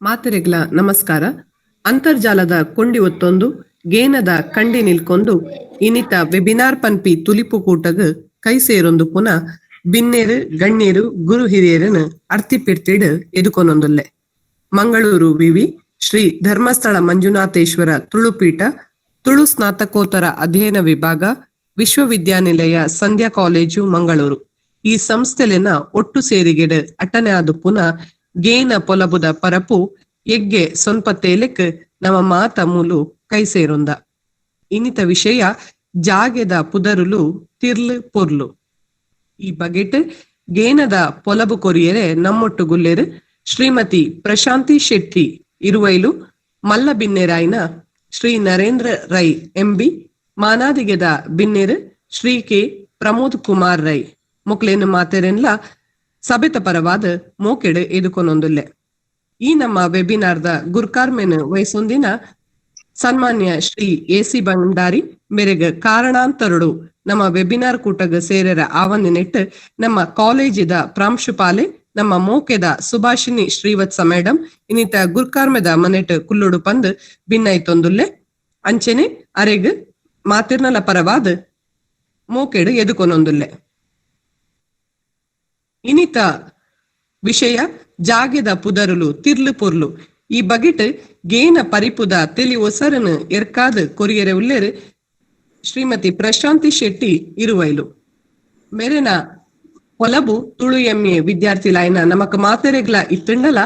ಮಾತೆರೆಗ್ಲ ನಮಸ್ಕಾರ. ಅಂತರ್ಜಾಲದ ಕೊಂಡಿ ಒತ್ತೊಂದು ಗೇನದ ಕಂಡಿ ನಿಲ್ಕೊಂಡು ಇನಿತ ವೆಬಿನಾರ್ ಪನ್ಪಿ ತುಲಿಪು ಕೂಟಗ್ ಕೈ ಸೇರೊಂದು ಪುನಃ ಬಿನ್ನೇರು ಗಣ್ಯರು ಗುರು ಹಿರಿಯರನ್ನು ಅರ್ತಿಪಿರ್ತಿಡ್ ಎದುಕೊನೊಂದುಲ್ಲೆ. ಮಂಗಳೂರು ವಿವಿ ಶ್ರೀ ಧರ್ಮಸ್ಥಳ ಮಂಜುನಾಥೇಶ್ವರ ತುಳುಪೀಠ ತುಳು ಸ್ನಾತಕೋತ್ತರ ಅಧ್ಯಯನ ವಿಭಾಗ ವಿಶ್ವವಿದ್ಯಾನಿಲಯ ಸಂಧ್ಯಾ ಕಾಲೇಜು ಮಂಗಳೂರು ಈ ಸಂಸ್ಥೆಲೆನ ಒಟ್ಟು ಸೇರಿಗೆಡ್ ಅಟ್ಟನೆ ಆದು ಪುನಃ ಗೇನ ಪೊಲಬುದ ಪರಪು ಎಗ್ಗೆ ಸೊನ್ಪ ತೇಲೆಕ್ ನಮ್ಮ ಮಾತ ಮೂಲು ಕೈ ಸೇರುಂದ. ಇನ್ನಿತ ವಿಷಯ ಜಾಗೆದ ಪುದರುಲು ತಿರ್ಲು ಪೊರ್ಲು. ಈ ಬಗೆಟ್ ಗೇನದ ಪೊಲಬು ಕೊರಿಯರೆ ನಮ್ಮೊಟ್ಟು ಗುಲ್ಲೇರು ಶ್ರೀಮತಿ ಪ್ರಶಾಂತಿ ಶೆಟ್ಟಿ ಇರುವೈಲು, ಮಲ್ಲ ಬಿನ್ನೆರಾಯ್ನ ಶ್ರೀ ನರೇಂದ್ರ ರೈ ಎಂಬಿ, ಮಾನಾದಿಗೆದ ಬಿನ್ನೆರು ಶ್ರೀ ಕೆ ಪ್ರಮೋದ್ ಕುಮಾರ್ ರೈ ಮೊಕ್ಲೇನು ಮಾತೆರೆನ್ಲ ಸಭೆತ ಪರವಾದ ಮೋಕೆಡು ಎದುಕೊನೊಂದುಲ್ಲೆ. ಈ ನಮ್ಮ ವೆಬಿನಾರ್ದ ಗುರ್ಕಾರ್ಮೆನ್ ವಯಸ್ಸೊಂದಿನ ಸನ್ಮಾನ್ಯ ಶ್ರೀ ಎ ಸಿ ಭಂಡಾರಿ ಮೇರೆಗ್ ಕಾರಣಾಂತರುಡು ನಮ್ಮ ವೆಬಿನಾರ್ ಕೂಟಗ್ ಸೇರರ ಆವಂದಿನೆಟ್ಟು ನಮ್ಮ ಕಾಲೇಜಿದ ಪ್ರಾಂಶುಪಾಲೆ ನಮ್ಮ ಮೋಕೆದ ಸುಭಾಷಿಣಿ ಶ್ರೀವತ್ಸ ಮೇಡಮ್ ಇನ್ನಿತ ಗುರ್ಕಾರ್ಮೆದ ಮನೆಟ್ ಕುಲ್ಲುಡು ಪಂದ್ ಭಿನ್ನೈತೊಂದುಲ್ಲೆ. ಅಂಚೆನೆ ಅರೆಗ್ ಮಾತಿರ್ನಲ ಪರವಾದ ಮೋಕೆಡು ಎದುಕೊನೊಂದುಲ್ಲೆ. ಇನ್ನಿತ ವಿಷಯ ಜಾಗೆದ ಪುದರುಲು ತಿರ್ಲು ಪೊರ್ಲು. ಈ ಬಗೆಟ್ ಗೇನ ಪರಿಪುದ ತೆಲಿ ಒಸರನು ಎರ್ಕಾದ್ ಕೊರಿಯರೆ ಉಲ್ಲೇರು ಶ್ರೀಮತಿ ಪ್ರಶಾಂತಿ ಶೆಟ್ಟಿ ಇರುವೈಲು. ಮೇರೆನ ಹೊಲಬು ತುಳು ಎಂಎ ವಿದ್ಯಾರ್ಥಿ ಲಾಯ್ನ ನಮಕ್ ಮಾತೆರೆಗ್ಲ ಇತ್ತಂಡಲ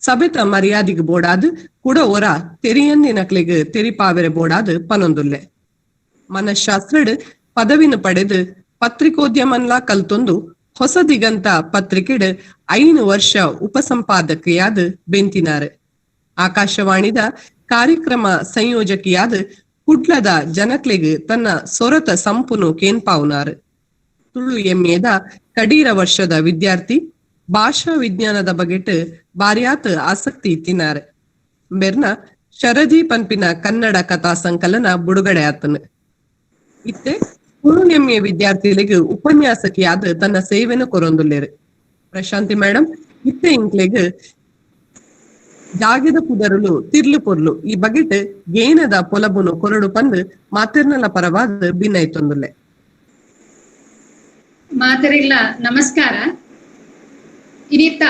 ಸಭೆತ ಮರ್ಯಾದಿಗ್ ಬೋಡಾದ್ ಕುಡ ಒರ ತೆರಿಯಂದಿನಕ್ಲೆಗ್ ತೆರಿಪಾವೆರೆ ಬೋಡಾದ್ ಪನೊಂದುಲ್ಲೆ. ಮನಃಶಾಸ್ತ್ರಡ್ ಪದವಿನ ಪಡೆದು ಪತ್ರಿಕೋದ್ಯಮನ್ಲಾ ಕಲ್ತೊಂದು ಹೊಸ ದಿಗಂತ ಪತ್ರಿಕೆಡ್ 5 ವರ್ಷ ಉಪಸಂಪಾದಕಿಯಾದ ಬೆಂತಿನಾರ್. ಆಕಾಶವಾಣಿದ ಕಾರ್ಯಕ್ರಮ ಸಂಯೋಜಕಿಯಾದ ಕುಡ್ಲದ ಜನಕ್ಲೆಗ್ ತನ್ನ ಸೊರತ ಸಂಪುನು ಕೇನ್ಪಾವುನಾರ್. ತುಳು ಎಂಎದ ಕಡೀರ ವರ್ಷದ ವಿದ್ಯಾರ್ಥಿ, ಭಾಷಾ ವಿಜ್ಞಾನದ ಬಗೆಟ್ ಬಾರ್ಯಾತ್ ಆಸಕ್ತಿ ಇತ್ತಿನಾರ್. ಬೆರ್ನ ಶರದಿ ಪನ್ಪಿನ ಕನ್ನಡ ಕಥಾ ಸಂಕಲನ ಬಿಡುಗಡೆ ಆತನು. ಇತ್ತೆ ತುಳು ಎಂಎ ವಿದ್ಯಾರ್ಥಿಗಳಿಗೆ ಉಪನ್ಯಾಸಕಿಯಾದ ತನ್ನ ಸೇವೆಯನ್ನು ಕೊರೊಂದುಲ್ಲೇರು. ಪ್ರಶಾಂತಿ ಮೇಡಮ್ ಇತ್ತೆ ಇಂಕ್ಲೆಗ್ ಜಾಗೆದ ಪುದರುಲು ತಿರ್ಲು ಪೊರ್ಲು ಈ ಬಗೆಟ್ ಗೇನದ ಪೊಲಬುನು ಕೊರಡು ಪಂದ್ ಮಾತಿರ್ನಲ ಪರವಾದ ಭಿನ್ನೈತೊಂದುಲ್ಲೆ. ಮಾತರಿಲ್ಲ ನಮಸ್ಕಾರ. ಇನ್ನಿತ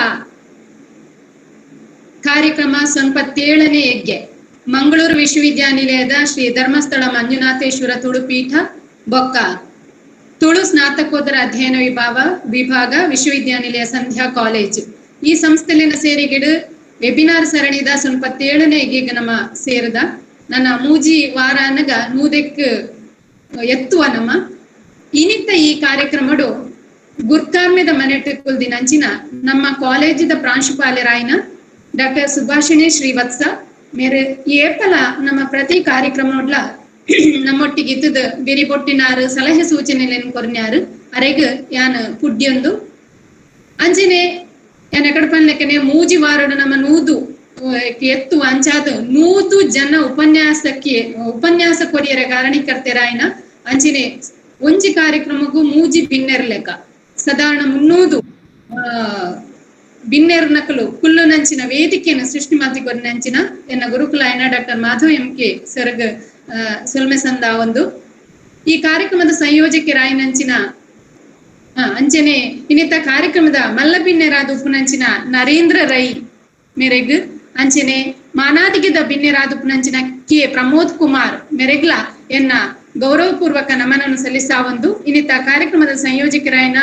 ಕಾರ್ಯಕ್ರಮ 97ನೇ ಯಜ್ಞೆ ಮಂಗಳೂರು ವಿಶ್ವವಿದ್ಯಾನಿಲಯದ ಶ್ರೀ ಧರ್ಮಸ್ಥಳ ಮಂಜುನಾಥೇಶ್ವರ ತುಳುಪೀಠ ಬೊಕ್ಕ ತುಳು ಸ್ನಾತಕೋತ್ತರ ಅಧ್ಯಯನ ವಿಭಾಗ ವಿಶ್ವವಿದ್ಯಾನಿಲಯ ಸಂಧ್ಯಾ ಕಾಲೇಜ್ ಈ ಸಂಸ್ಥೆಲಿನ ಸೇರಿಗಿಡು ವೆಬಿನಾರ್ ಸರಣಿದ 97ನೇ ಯಜ್ಞೆಗೆ ನಮ್ಮ ಸೇರದ ನನ್ನ ಮೂಜಿ ವಾರ ಅನಗ ನೂದೆಕ್ ಎತ್ತುವ ನಮ್ಮ ಇನ್ನಿತ ಈ ಕಾರ್ಯಕ್ರಮಡು ಗುರ್ಕಾರ್ಮೆದ ಮನೆಟ್ ಕುಲ್ದಿನಂಚಿನ ನಮ್ಮ ಕಾಲೇಜಿದ ಪ್ರಾಂಶುಪಾಲರಾಯನ ಡಾಕ್ಟರ್ ಸುಭಾಷಿಣಿ ಶ್ರೀವತ್ಸ ಮೇರೆ ಏಪಲ ನಮ್ಮ ಪ್ರತಿ ಕಾರ್ಯಕ್ರಮಡ್ಲ ನಮ್ಮೊಟ್ಟಿಗೆ ಇತ್ತದ ಬೆರಿ ಬೊಟ್ಟಿನಾರು ಸಲಹೆ ಸೂಚನೆಗಳನ್ನು ಕೊರ್ನ್ಯಾರು ಅರೆಗ್ ಯಾನ್ ಪುಡ್ಯೊಂದು ಅಂಚನೆ ಯಾನ್ ಎಕಡಪನ್ಲೆಕ್ಕನೆ ಮೂಜಿ ವಾರಡು ನಮ್ಮ ನೂದು ಎತ್ತು ಅಂಚಾದ 100 ಜನ ಉಪನ್ಯಾಸಕ್ಕೆ ಉಪನ್ಯಾಸ ಕೊರಿಯರ ಕಾರಣೀಕರ್ತರಾಯನ ಅಂಚನೆ ಒಂಜಿ ಕಾರ್ಯಕ್ರಮಕ್ಕೂ ಮೂಜಿ ಬಿನ್ನೆರ್ ಲೆಕ್ಕ ಸಾಧಾರಣ 300 ಬಿನ್ನೆರ್ ನಕಲು ಕುಲ್ಲು ನಂಚಿನ ವೇದಿಕೆಯನ್ನು ಸೃಷ್ಟಿ ಮಾತಿಗೊರ್ನಂಚಿನ ಎನ್ನ ಗುರುಕುಲಾಯನ ಡಾಕ್ಟರ್ ಮಾಧವ್ ಎಂ ಕೆ ಸರ್ಗ್ ಸೊಲ್ಮೆ ಸಂದ ಒಂದು ಈ ಕಾರ್ಯಕ್ರಮದ ಸಂಯೋಜಕರಾಯನಂಚಿನ ಅಂಚನೆ ಇನ್ನಿತ ಕಾರ್ಯಕ್ರಮದ ಮಲ್ಲ ಬಿನ್ನೆರಾದ ಉಪನಂಚಿನ ನರೇಂದ್ರ ರೈ ಮೇರೆಗ್ ಅಂಚನೆ ಮಾನಾದಿಗೆದ ಬಿನ್ನೆರಾದ ಉಪನಂಚಿನ ಕೆ ಪ್ರಮೋದ್ ಕುಮಾರ್ ಮೇರೆಗ್ಲ ಎನ್ನ ಗೌರವಪೂರ್ವಕ ನಮನವನ್ನು ಸಲ್ಲಿಸಾವೊಂದು ಇನ್ನಿತ ಕಾರ್ಯಕ್ರಮದ ಸಂಯೋಜಕರಾಯನ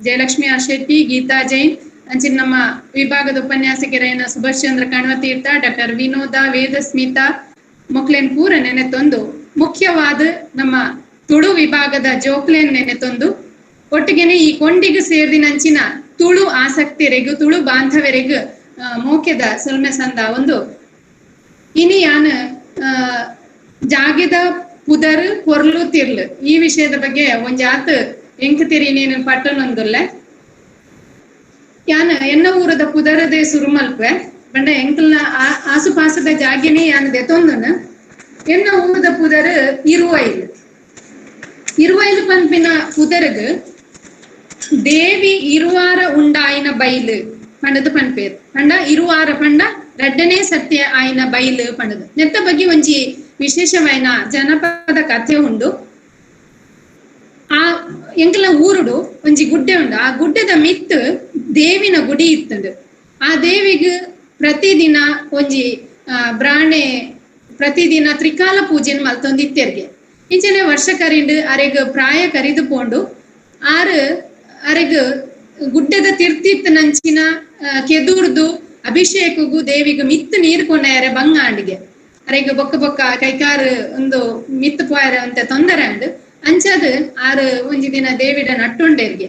ಜಯಲಕ್ಷ್ಮಿ ಆರ್ ಶೆಟ್ಟಿ, ಗೀತಾ ಜೈನ್ ಅಂಚಿನ ನಮ್ಮ ವಿಭಾಗದ ಉಪನ್ಯಾಸಕರಾಯನ ಸುಭಾಷ್ ಚಂದ್ರ ಕಣ್ವತೀರ್ಥ, ಡಾಕ್ಟರ್ ವಿನೋದ, ವೇದಸ್ಮಿತಾ ಮೊಕ್ಲೇನ್ ಪೂರ ನೆನೆತೊಂದು ಮುಖ್ಯವಾದ ನಮ್ಮ ತುಳು ವಿಭಾಗದ ಜೋಕ್ಲೇನ್ ನೆನೆತೊಂದು ಒಟ್ಟಿಗೆನೆ ಈ ಕೊಂಡಿಗೆ ಸೇರಿದಿನಂಚಿನ ತುಳು ಆಸಕ್ತಿಯರೆಗು ತುಳು ಬಾಂಧವರಿಗೂ ಮೋಕೆದ ಸೊಲ್ಮೆ ಸಂದ ಒಂದು ಇನಿ ಯಾನ್ ಜಾಗೆದ ಪುದರ್ ಪೊರ್ಲು ತಿರ್ಲು ಈ ವಿಷಯದ ಬಗ್ಗೆ ಒಂಜಾತ್ ಎಂಕ್ ತಿರಿನೇನು ಪಟ್ಟನೊಂದುಲ್ಲೆ. ಯಾನ್ ಎನ್ನ ಊರದ ಪುದರದೇ ಸುರುಮಲ್ಪೆ ಬಂಡ ಎಂಕಲ್ನ ಆಸುಪಾಸದ ಜಾಗೆನೇ ಯಾನ್ ದೆತೊಂದನು. ಎನ್ನ ಊರದ ಪುದರ್ ಇರುವೈಲ್. ಇರುವೈಲ್ ಪನ್ಪಿನ ಪುದರ್ಗ್ ದೇವಿ ಇರುವಾರ ಉಂಡಾಯಿನ ಬೈಲು ಪಂಡದು ಪನ್ಪೇರ್. ಪಂಡ ಇರುವಾರ ಪಂಡ ರಡ್ಡನೇ ಸತ್ಯ ಆಯ್ನ ಬೈಲು ಪಂಡದು. ನೆತ್ತ ಬಗ್ಗೆ ಒಂಜಿ ವಿಶೇಷವಾಯಿನ ಜನಪದ ಕಥೆ ಉಂಡು. ಆ ಎಂಕಲ ಊರುಡು ಒಂಜಿ ಗುಡ್ಡೆ ಉಂಡು. ಆ ಗುಡ್ಡೆದ ಮಿತ್ತು ದೇವಿನ ಗುಡಿ ಇತ್ತಂಡು. ಆ ದೇವಿಗ್ ಪ್ರತಿದಿನ ಒಂಜಿ ಬ್ರಾಣೆ ಪ್ರತಿದಿನ ತ್ರಿಕಾಲ ಪೂಜೆನ್ ಮಲ್ತೊಂದಿತ್ತೆರ್ಗೆ. ಇಂಚನೆ ವರ್ಷ ಕರಿಂಡು ಅರೆಗ್ ಪ್ರಾಯ ಕರಿದು ಪೋಂಡು. ಆರು ಅರೆಗ್ ಗುಡ್ಡೆದ ತಿರ್ತಿತ್ತನಂಚಿನ ಕೆದುರ್ದು ಅಭಿಷೇಕಗೂ ದೇವಿಗ್ ಮಿತ್ತು ನೀರು ಕೊನೆಯರೆ ಬಂಗಾಂಡಿಗೆ ಅರೆಗ್ ಬೊಕ್ಕ ಬೊಕ್ಕ ಕೈಕಾರು ಒಂದು ಮಿತ್ತು ಪೋಯರೆ ಅಂತ ತೊಂದರೆ ಅಂಡು. ಅಂಚಾದ ಆರು ಒಂಜಿ ದಿನ ದೇವಿಡ ನಟ್ಟುಂಡೇರ್ಗೆ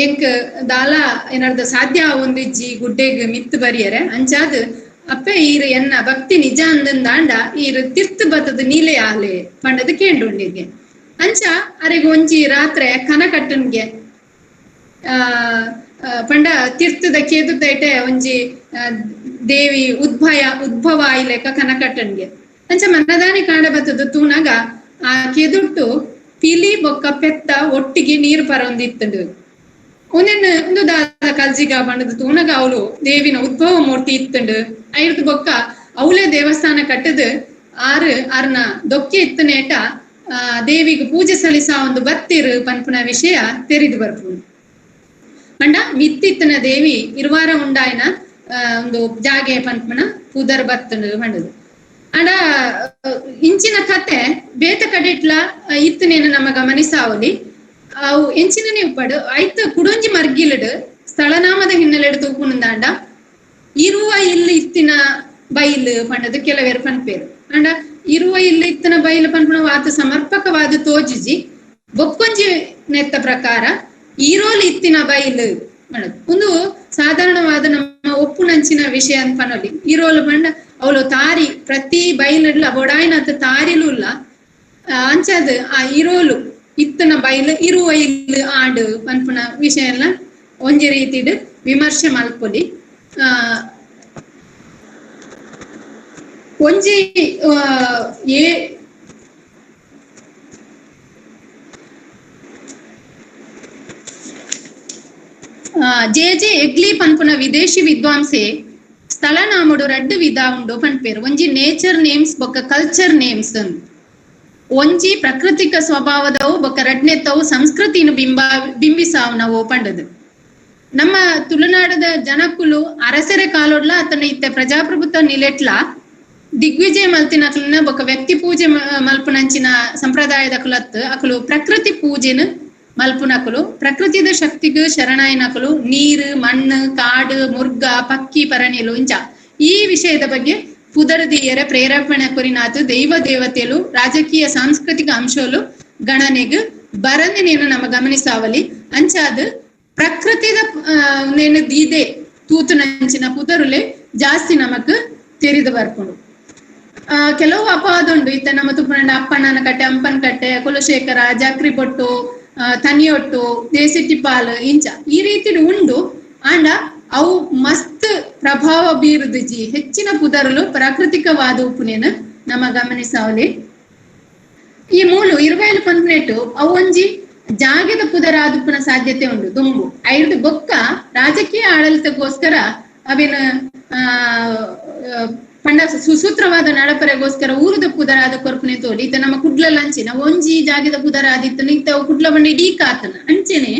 ಎಂಕ್ ದಾಲ ಏನಾರ್ದ ಸಾಧ್ಯ ಒಂದಿಜ್ಜಿ ಗುಡ್ಡೆಗ್ ಮಿತ್ತು ಬರಿಯರೆ, ಅಂಚಾದ ಅಪ್ಪೆ ಈರು ಎನ್ನ ಭಕ್ತಿ ನಿಜ ಅಂದಂದಾಂಡ ಈರು ತಿರ್ತು ಬತ್ತದ ನೀಲೆ ಆಲೆ ಪಂಡದ ಕೇಂಡುಂಡಿಗೆ. ಅಂಚ ಅರೆಗ್ ಒಂಜಿ ರಾತ್ರೆ ಕನ ಕಟ್ಟನ್ಗೆ ಆ ಪಂಡ ತಿರ್ತದ ಕೇದುದೈಟೆ ಒಂಜಿ ದೇವಿ ಉದ್ಭವ ಆಯ್ಲೆಕ ಕನ ಕಟ್ಟನ್ಗೆ. ಅಂಚ ಮನದಾನಿ ಕಾಂಡ ಬತ್ತದ ತೂನಾಗ ಆ ಕೆದುಟ್ಟು ಪಿಲಿ ಬೊಕ್ಕ ಪೆತ್ತ ಒಟ್ಟಿಗೆ ನೀರು ಪರೊಂದಿತ್ತಂಡು. ಒಂದೇನು ಒಂದು ದಾದ ಕಲ್ಜಿಗ ಬಣ್ಣದ ತೂನಗ ಅವಳು ದೇವಿನ ಉದ್ಭವ ಮೂರ್ತಿ ಇತ್ತಂಡು. ಐರ್ದು ಬೊಕ್ಕ ಅವಳೇ ದೇವಸ್ಥಾನ ಕಟ್ಟದು ಆರು ಆರ್ನ ದೊಕ್ಕೆ ಇತ್ತನೇಟ ಆ ದೇವಿಗೆ ಪೂಜೆ ಸಲ್ಲಿಸ ಒಂದು ಬತ್ತಿರು ಪನ್ಪುನ ವಿಷಯ ತೆರಿದು ಬರ್ಪುಂಡು. ಪಂಡ ಮಿತ್ತಿತ್ತನ ದೇವಿ ಇರುವಾರ ಉಂಡಾಯನ ಒಂದು ಜಾಗೆ ಪನ್ಪುನ ಪುದರ್ ಬತ್ತಂಡು ಪಂಡದು. ಅಂಡ ಇಂಚಿನ ಕತೆ ಬೇತ ಕಡೆಟ್ಲ ಇತ್ತನೇನು ನಮ್ಮ ಗಮನಿಸಾವಲಿ. ಅವು ಎಂಚಿನನೇ ಉಪ್ಪಡು ಐತ ಕುಡೊಂಜಿ ಮರ್ಗಿಲಡು ಸ್ಥಳನಾಮದ ಹಿನ್ನೆಲೆಡು ತೂಪುನಂದಾಂಡ ಇರುವ ಇಲ್ಲಿ ಇತ್ತಿನ ಬೈಲು ಪಂಡದು ಕೆಲವೇರು ಪನ್ಪೇರು. ಅಂಡ ಇರುವ ಇಲ್ಲಿ ಇತ್ತಿನ ಬೈಲು ಪನ್ಪುನ ಆತ ಸಮರ್ಪಕವಾದ ತೋಜಿಜಿ. ಬೊಕ್ಕೊಂಜಿ ನೆತ್ತ ಪ್ರಕಾರ ಈರೋಲು ಇತ್ತಿನ ಬೈಲು ಪಂಡದು ಒಂದು ಸಾಧಾರಣವಾದ ನಮ್ಮ ಒಪ್ಪುನಂಚಿನ ವಿಷಯ ಅಂತ ಪನೊಲಿ. ಈರೋಲು ಪಂಡ ಅವಳು ತಾರಿ ಪ್ರತಿ ಬೈಲಡ್ಲ ಬೊಡಾಯಿನಂತ ತಾರಿಲು ಇಲ್ಲ. ಅಂಚಾದ ಆ ಇರೋಲು ಇತ್ತನ ಬೈಲು ಇರುವ ಇಲ್ಲು ಆಡು ಪನ್ಪುನ ವಿಷಯ ಎಲ್ಲ ಒಂಜಿ ರೀತಿಡ್ ವಿಮರ್ಶೆ ಮಲ್ಪೊಲಿ. ಆ ಒಂಜಿ ಏ ಜೆ ಜೆ ಎಗ್ಲಿ ಪನ್ಪುನ ವಿದೇಶಿ ವಿದ್ವಾಂಸೆ ಸ್ಥಳನಾಮಡು ರಡ್ಡು ವಿಧ ಉಂಡು ಪನ್ಪೇರು. ಒಂಜಿ ನೇಚರ್ ನೇಮ್ಸ್ ಬೊಕ್ಕ ಕಲ್ಚರ್ ನೇಮ್ಸ್. ಒಂಜಿ ಪ್ರಾಕೃತಿಕ ಸ್ವಭಾವದವು ಬೊಕ್ಕ ರಡ್ನೆತ್ತವು ಸಂಸ್ಕೃತಿನ ಬಿಂಬಿಸಾವನವು ಪಂಡದು. ನಮ್ಮ ತುಳುನಾಡದ ಜನಕುಲು ಅರಸರ ಕಾಲೋಡ್ಲ ಅತನ ಇತ್ತೆ ಪ್ರಜಾಪ್ರಭುತ್ವ ನಿಲೆಟ್ಲ ದಿಗ್ವಿಜಯ ಮಲ್ತಿನಕ್ಲನ ಬೊಕ್ಕ ವ್ಯಕ್ತಿ ಪೂಜೆ ಮಲ್ಪುನಂಚಿನ ಸಂಪ್ರದಾಯದ ಕುಲತ್ ಅಕಲು ಪ್ರಕೃತಿ ಪೂಜೆನ ಮಲ್ಪುನಕುಲು ಪ್ರಕೃತಿದ ಶಕ್ತಿಗೆ ಶರಣಾಯನಕಲು ನೀರು ಮಣ್ಣು ಕಾಡು ಮುರ್ಗ ಪಕ್ಕಿ ಪರಣಿಲು ಇಂಚ ಈ ವಿಷಯದ ಬಗ್ಗೆ ಪುದರದಿಯರ ಪ್ರೇರೇಪಣೆ ಕೊರಿನಾತು ದೈವ ದೇವತೆಲು ರಾಜಕೀಯ ಸಾಂಸ್ಕೃತಿಕ ಅಂಶಲು ಗಣನೆಗ್ ಬರಂದಿನೇನು ನಮ್ಮ ಗಮನಿಸಾವಲಿ. ಅಂಚಾದ ಪ್ರಕೃತಿದ ದೀದೆ ತೂತುನಂಚಿನ ಪುದರುಲೆ ಜಾಸ್ತಿ ನಮಕ್ ತೆರಿದು ಬರ್ಕೊಂಡು. ಕೆಲವು ಅಪವಾದ ಉಂಡು. ಇತ್ತ ನಮ್ಮ ತುಪ್ಪನಂಡ ಅಪ್ಪಣ್ಣನ ಕಟ್ಟೆ, ಅಂಪನ್ ಕಟ್ಟೆ, ಕುಲಶೇಖರ, ಜಾಕ್ರಿ ಬೊಟ್ಟು, ತನಿಯೊಟ್ಟು, ದೇಸಿಟ್ಟಿಪಾಲ್ ಇಂಚ ಈ ರೀತಿ ಉಂಡು. ಆಂಡ ಅವು ಮಸ್ತ್ ಪ್ರಭಾವ ಬೀರುದಿಜಿ. ಹೆಚ್ಚಿನ ಪುದರಲು ಪ್ರಾಕೃತಿಕವಾದ ಉಪ್ಪುನೇನು ನಮ್ಮ ಗಮನಿಸಾವಲಿ. ಈ ಮೂಲು ಇರುವೈಲು ಪನ್ಪುನೆಟ್ಟು ಅವು ಒಂಜಿ ಜಾಗೆದ ಪುದರಾದುಪ್ಪುನ ಸಾಧ್ಯತೆ ಉಂಡು. ದುಂಬು ಐರ್ದು ಬೊಕ್ಕ ರಾಜಕೀಯ ಆಡಳಿತಕ್ಕೋಸ್ಕರ ಅವೇನ ಪಂಡ ಸುಸೂತ್ರವಾದ ನಡಪರೆಗೋಸ್ಕರ ಊರದ ಪುದರಾದ ಕೊರ್ಪುನೆ ತೋಲಿ. ಇತ್ತ ನಮ್ಮ ಕುಡ್ಲಲ್ಲ ಅಂಚಿನ ಒಂಜಿ ಜಾಗೆದ ಪುದರಾದಿತ್ತು ಇತ್ತ ಕುಡ್ಲ ಬಂಡಿ ಇಡೀ ಕಾತನ ಅಂಚೆನೆ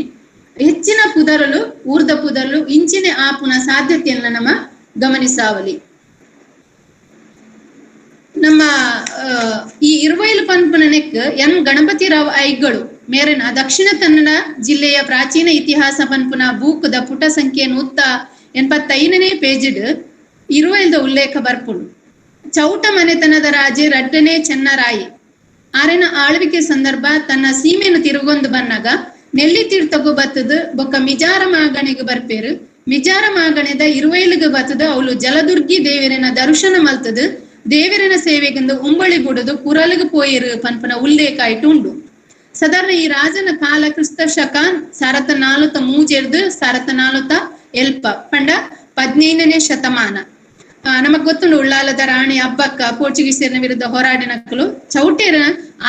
ಹೆಚ್ಚಿನ ಪುದರಲು ಊರ್ದ ಪುದರಲು ಇಂಚಿನ ಆಪುನ ಸಾಧ್ಯತೆಯನ್ನ ನಮ್ಮ ಗಮನಿಸಾವಲಿ. ನಮ್ಮ ಈ ಇರುವೈಲು ಪನ್ಪುನ ನೆಕ್ ಎನ್ ಗಣಪತಿರಾವ್ ಐಗಳು ಮೇರೆನ ದಕ್ಷಿಣ ಕನ್ನಡ ಜಿಲ್ಲೆಯ ಪ್ರಾಚೀನ ಇತಿಹಾಸ ಪನ್ಪುನ ಬೂಕದ ಪುಟ ಸಂಖ್ಯೆ 185ನೇ ಪೇಜಿಡ್ ಇರುವೈಲ್ದ ಉಲ್ಲೇಖ ಬರ್ಪುಂಡು. ಚೌಟ ಮನೆತನದ ರಾಜೆ ರಡ್ಡನೇ ಚೆನ್ನರಾಯಿ ಆರೆನ ಆಳ್ವಿಕೆ ಸಂದರ್ಭ ತನ್ನ ಸೀಮೆಯನ್ನು ತಿರುಗೊಂದು ಬನ್ನಾಗ ನೆಲ್ಲಿ ತೀರ್ಥಗು ಬತ್ತದ ಬೊಕ್ಕ ಮಿಜಾರ ಮಾಗಣೆಗೆ ಬರ್ಪೇರು. ಮಿಜಾರ ಮಾಗಣೆದ ಇರುವೈಲಿಗೆ ಬತ್ತದ ಅವಳು ಜಲದುರ್ಗಿ ದೇವರನ ದರ್ಶನ ಮಲ್ತದ ದೇವರನ ಸೇವೆಗೆಂದು ಉಂಬಳಿ ಬುಡದು ಕುರಲಿಗೆ ಪೋಯಿರು ಪನ್ಪನ ಉಲ್ಲೇಖ ಆಯ್ತು ಉಂಡು. ಸಾಧಾರಣ ಈ ರಾಜನ ಕಾಲ ಕ್ರಿಸ್ತ ಶಕ 1403 1480 ಪಂಡ 15ನೇ ಶತಮಾನ. ನಮಗ್ ಗೊತ್ತುಂಡು ಉಳ್ಳಾಲದ ರಾಣಿ ಅಬ್ಬಕ್ಕ ಪೋರ್ಚುಗೀಸರ ವಿರುದ್ಧ ಹೋರಾಡಿನಕಲು ಚೌಟೇರ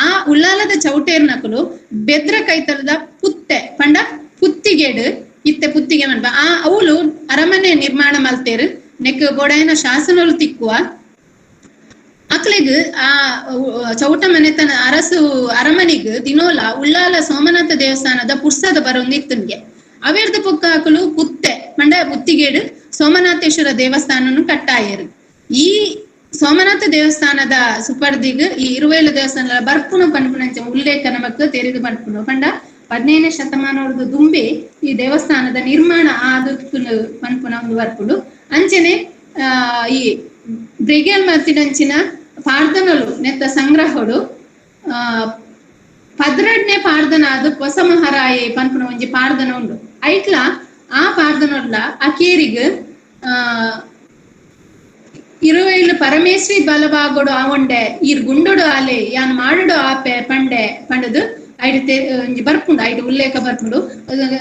ಆ ಉಳ್ಳಾಲದ ಚೌಟೇರ್ನಕಲು ಬೆದ್ರ ಕೈತಲದ ಪುತ್ತೆ ಪಂಡ ಪುತ್ತಿಗೇಡು ಇತ್ತೆ ಪುತ್ತಿಗೆ ಮನ್ಪ ಆ ಅವಳು ಅರಮನೆ ನಿರ್ಮಾಣ ಮಲ್ತೇರು. ನೆಕ್ ಬೋಡಾಯನ ಶಾಸನಲು ತಿಕ್ಕುವ ಅಕ್ಲೆಗ್ ಆ ಚೌಟ ಮನೆತನ ಅರಸು ಅರಮನೆಗ್ ದಿನೋಲ ಉಳ್ಳಾಲ ಸೋಮನಾಥ ದೇವಸ್ಥಾನದ ಪುರ್ಸದ ಬರೊಂದು ಇತ್ತನ್ಗೆ ಅವೇರ್ದ ಪೊಕ್ಕ ಅಕಲು ಪುತ್ತೆ ಪಂಡ ಪುತ್ತಿಗೇಡು ಸೋಮನಾಥೇಶ್ವರ ದೇವಸ್ಥಾನನು ಕಟ್ಟಾಯರು. ಈ ಸೋಮನಾಥ ದೇವಸ್ಥಾನದ ಸುಪರ್ದಿಗ್ ಈ ಇರುವೇಲು ದೇವಸ್ಥಾನ ಬರ್ಪುನು ಪನ್ಪುನಂಚ ಉಲ್ಲೇಖ ನಮಕ್ ತೆರೆದು ಪನ್ಪುನು ಪಂಡ 15ನೇ ಶತಮಾನದ ದುಂಬೆ ಈ ದೇವಸ್ಥಾನದ ನಿರ್ಮಾಣ ಆದುಪ್ಪುನು ಪನ್ಪುನ ಒಂದು ಬರ್ಪುಂಡು. ಅಂಚನೆ ಈ ಬ್ರಿಗೇಲ್ ಮತ್ತಿನಂಚಿನ ಪಾರ್ದನಲು ನೆತ್ತ ಸಂಗ್ರಹಡು 12ನೇ ಪಾರ್ದನ ಅದು ಹೊಸ ಮಹಾರಾಯೆ ಪನ್ಪುನ ಒಂಜಿ ಪಾರ್ದನ ಉಂಡು. ಐಟ್ಲ ಆ ಪಾರ್ದನೊಡ್ಲ ಅಕೇರಿಗ್ ಇರುವೈಲು ಪರಮೇಶ್ವರಿ ಬಲಭಾಗೋಡು ಆವಂಡೆ ಈರ್ ಗುಂಡೋಡು ಆಲೆ ಯಾನ್ ಮಾಡೋಡು ಆಪೆ ಪಂಡೆ ಪಂಡದು ಐಡ್ ಒಂಜಿ ಬರ್ಪುಂಡು, ಐಡ್ ಉಲ್ಲೇಖ ಬರ್ಪುಂಡು.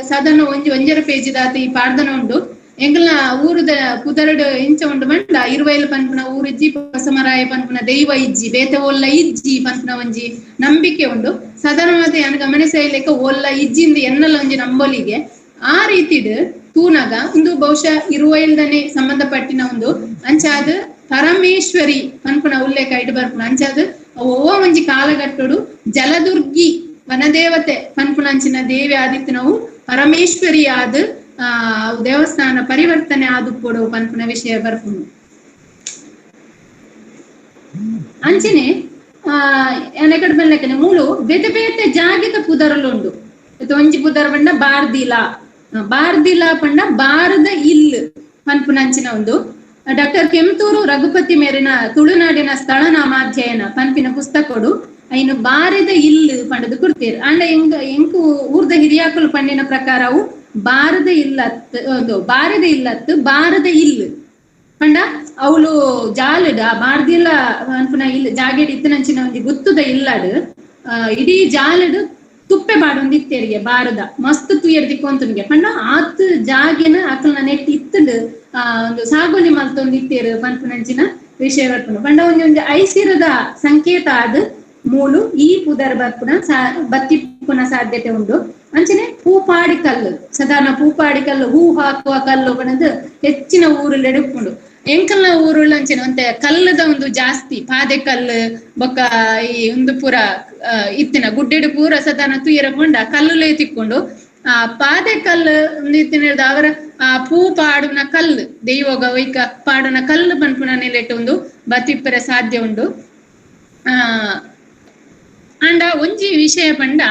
ಸಾಧಾರಣ ಒಂಜಿ 1.5 ಪೇಜ್ ದಾತ ಈ ಪಾರ್ದನ ಉಂಡು. ಎಂಗಲ್ನ ಊರುದ ಪುದರಡು ಇಂಚ ಉಂಡು ಮಂಡ ಇರುವೈಲು ಪನ್ಪುನ ಊರಿಜ್ಜಿ, ಹೊಸಮರಾಯ ಪನ್ಪುನ ದೈವ ಇಜ್ಜಿ, ಬೇತೆ ಒಲ್ಲ ಇಜ್ಜಿ ಪನ್ಪುನ ಒಂಜಿ ನಂಬಿಕೆ ಉಂಡು. ಸಾಧಾರಣವಾದ ಯಾನ್ ಗಮನಿಸಲೇಕ ಒಲ್ಲ ಇಜ್ಜಿಂದ ಎನ್ನಲ ಒಂಜಿ ನಂಬೊಲಿಗೆ ಆ ರೀತಿಡ್ ತೂನಾಗ ಒಂದು ಬಹುಶಃ ಇರುವೈಲ್ದನೆ ಸಂಬಂಧಪಟ್ಟಿನ ಒಂದು ಅಂಚಾದ ಪರಮೇಶ್ವರಿ ಪನ್ಪುನ ಉಲ್ಲೇಖ ಇಡು ಬರ್ಪುನ. ಅಂಚಾದ ಓ ಒಂಜಿ ಕಾಲಘಟ್ಟಡು ಜಲದುರ್ಗಿ ವನದೇವತೆ ಪನ್ಪುನಂಚಿನ ದೇವಿ ಆದಿತ್ಯನವು ಪರಮೇಶ್ವರಿ ಆದ ದೇವಸ್ಥಾನ ಪರಿವರ್ತನೆ ಆದುಪ್ಪೊಡು ಪನ್ಪುನ ವಿಷಯ ಬರ್ಪುಂಡು. ಅಂಚನೆ ಎನಕಡೆ ಬಲ್ಲಕನೆ ಮೂಲು ಬೇತೆ ಬೇತೆ ಜಾಗೆದ ಪುದರಲು ಉಂಡು. ಒಂಜಿ ಪುದರ್ ಪಂಡ ಬಾರ್ದಿಲ, ಬಾರ್ದಿಲ ಪಂಡ ಬಾರದ ಇಲ್ ಪನ್ಪುನಂಚಿನ ಒಂದು. ಡಾಕ್ಟರ್ ಕೆಂತೂರು ರಘುಪತಿ ಮೇರಿನ ತುಳುನಾಡಿನ ಸ್ಥಳನಾಮಾಧ್ಯಯನ ಪನ್ಪಿನ ಪುಸ್ತಕಡು ಐನು ಬಾರದ ಇಲ್ಲು ಪಂಡದು ಕೊಡ್ತೀರ್. ಅಂಡ ಎಂಗ್ ಎಂಕು ಊರ್ದ ಹಿರಿಯಾಕುಲು ಪಂಡಿನ ಪ್ರಕಾರವು ಬಾರದ ಇಲ್ಲತ್ ಒಂದು ಬಾರದ ಇಲ್ಲತ್ತು ಬಾರದ ಇಲ್ಲು ಪಂಡ ಅವಳು ಜಾಲುಡ ಬಾರ್ದಿಲ್ಲ ಅನ್ಪುನ ಇಲ್ಲ ಜಾಗೆಡ್ ಇತ್ತನಂಚಿನ ಒಂಜಿ ಗುತ್ತುದ ಇಲ್ಲಡು ಇಡೀ ಜಾಲಡು ತುಪ್ಪೆ ಬಾಡೊಂದು ಇತ್ತೇರಿಗೆ ಬಾರದ ಮಸ್ತ್ ತುಯರ್ ದಿಕ್ಕೊಂತನಿಗೆ ಪಂಡ ಆತ್ ಜಾಗೆನ ಅಕಲ್ನ ನೆಟ್ ಇತ್ತುಂಡು ಒಂದು ಸಾಗೋಲಿ ಮಲ್ತೊಂದು ಇತ್ತೇರು ಪನ್ಪುನಂಚಿನ ವಿಷಯ ಬರ್ಪುಂಡು. ಪಂಡ ಒಂಜಿ ಒಂಜಿ ಐಸಿರದ ಸಂಕೇತ ಆದ್ ಮೂಲು ಈ ಪುದರ್ ಬರ್ಪುನ ಬತ್ತಿಪ್ಪುನ ಸಾಧ್ಯತೆ ಉಂಡು. ಅಂಚನೆ ಪೂಪಾಡಿ ಕಲ್ಲು, ಸಾಧಾರಣ ಪೂಪಾಡಿ ಕಲ್ಲು ಹೂ ಹಾಕುವ ಕಲ್ಲು ಪಣದು ಹೆಚ್ಚಿನ ಊರಲ್ಲಿ ಉಪ್ಪುಂಡು. ಎಂಕಲ್ನ ಊರುಳ್ಳ ಅಂಚನೆ ಒಂತೆ ಕಲ್ಲದ ಒಂದು ಜಾಸ್ತಿ ಪಾದೆ ಕಲ್ಲು ಬೊಕ್ಕ ಈ ಒಂದು ಪೂರ ಇತ್ತಿನ ಗುಡ್ಡೆಡು ಪೂರ ಸಾಧಾರಣ ತುಯರ ಪಂಡ ಕಲ್ಲುಲೇ ತಿಕ್ಕೊಂಡು ಆ ಪಾದೆ ಕಲ್ಲು ಇತ್ತಿನ ಅವರ ಆ ಪೂ ಪಾಡುನ ಕಲ್ಲು ದೈವೋಗ ವೈಕ ಪಾಡುನ ಕಲ್ಲು ಪನ್ಪುನ ನೆಲೆಟ್ಟು ಒಂದು ಬತ್ತಿಪ್ಪರೆ ಸಾಧ್ಯ ಉಂಡು. ಅಂಡ ಒಂಜಿ ವಿಷಯ ಪಂಡ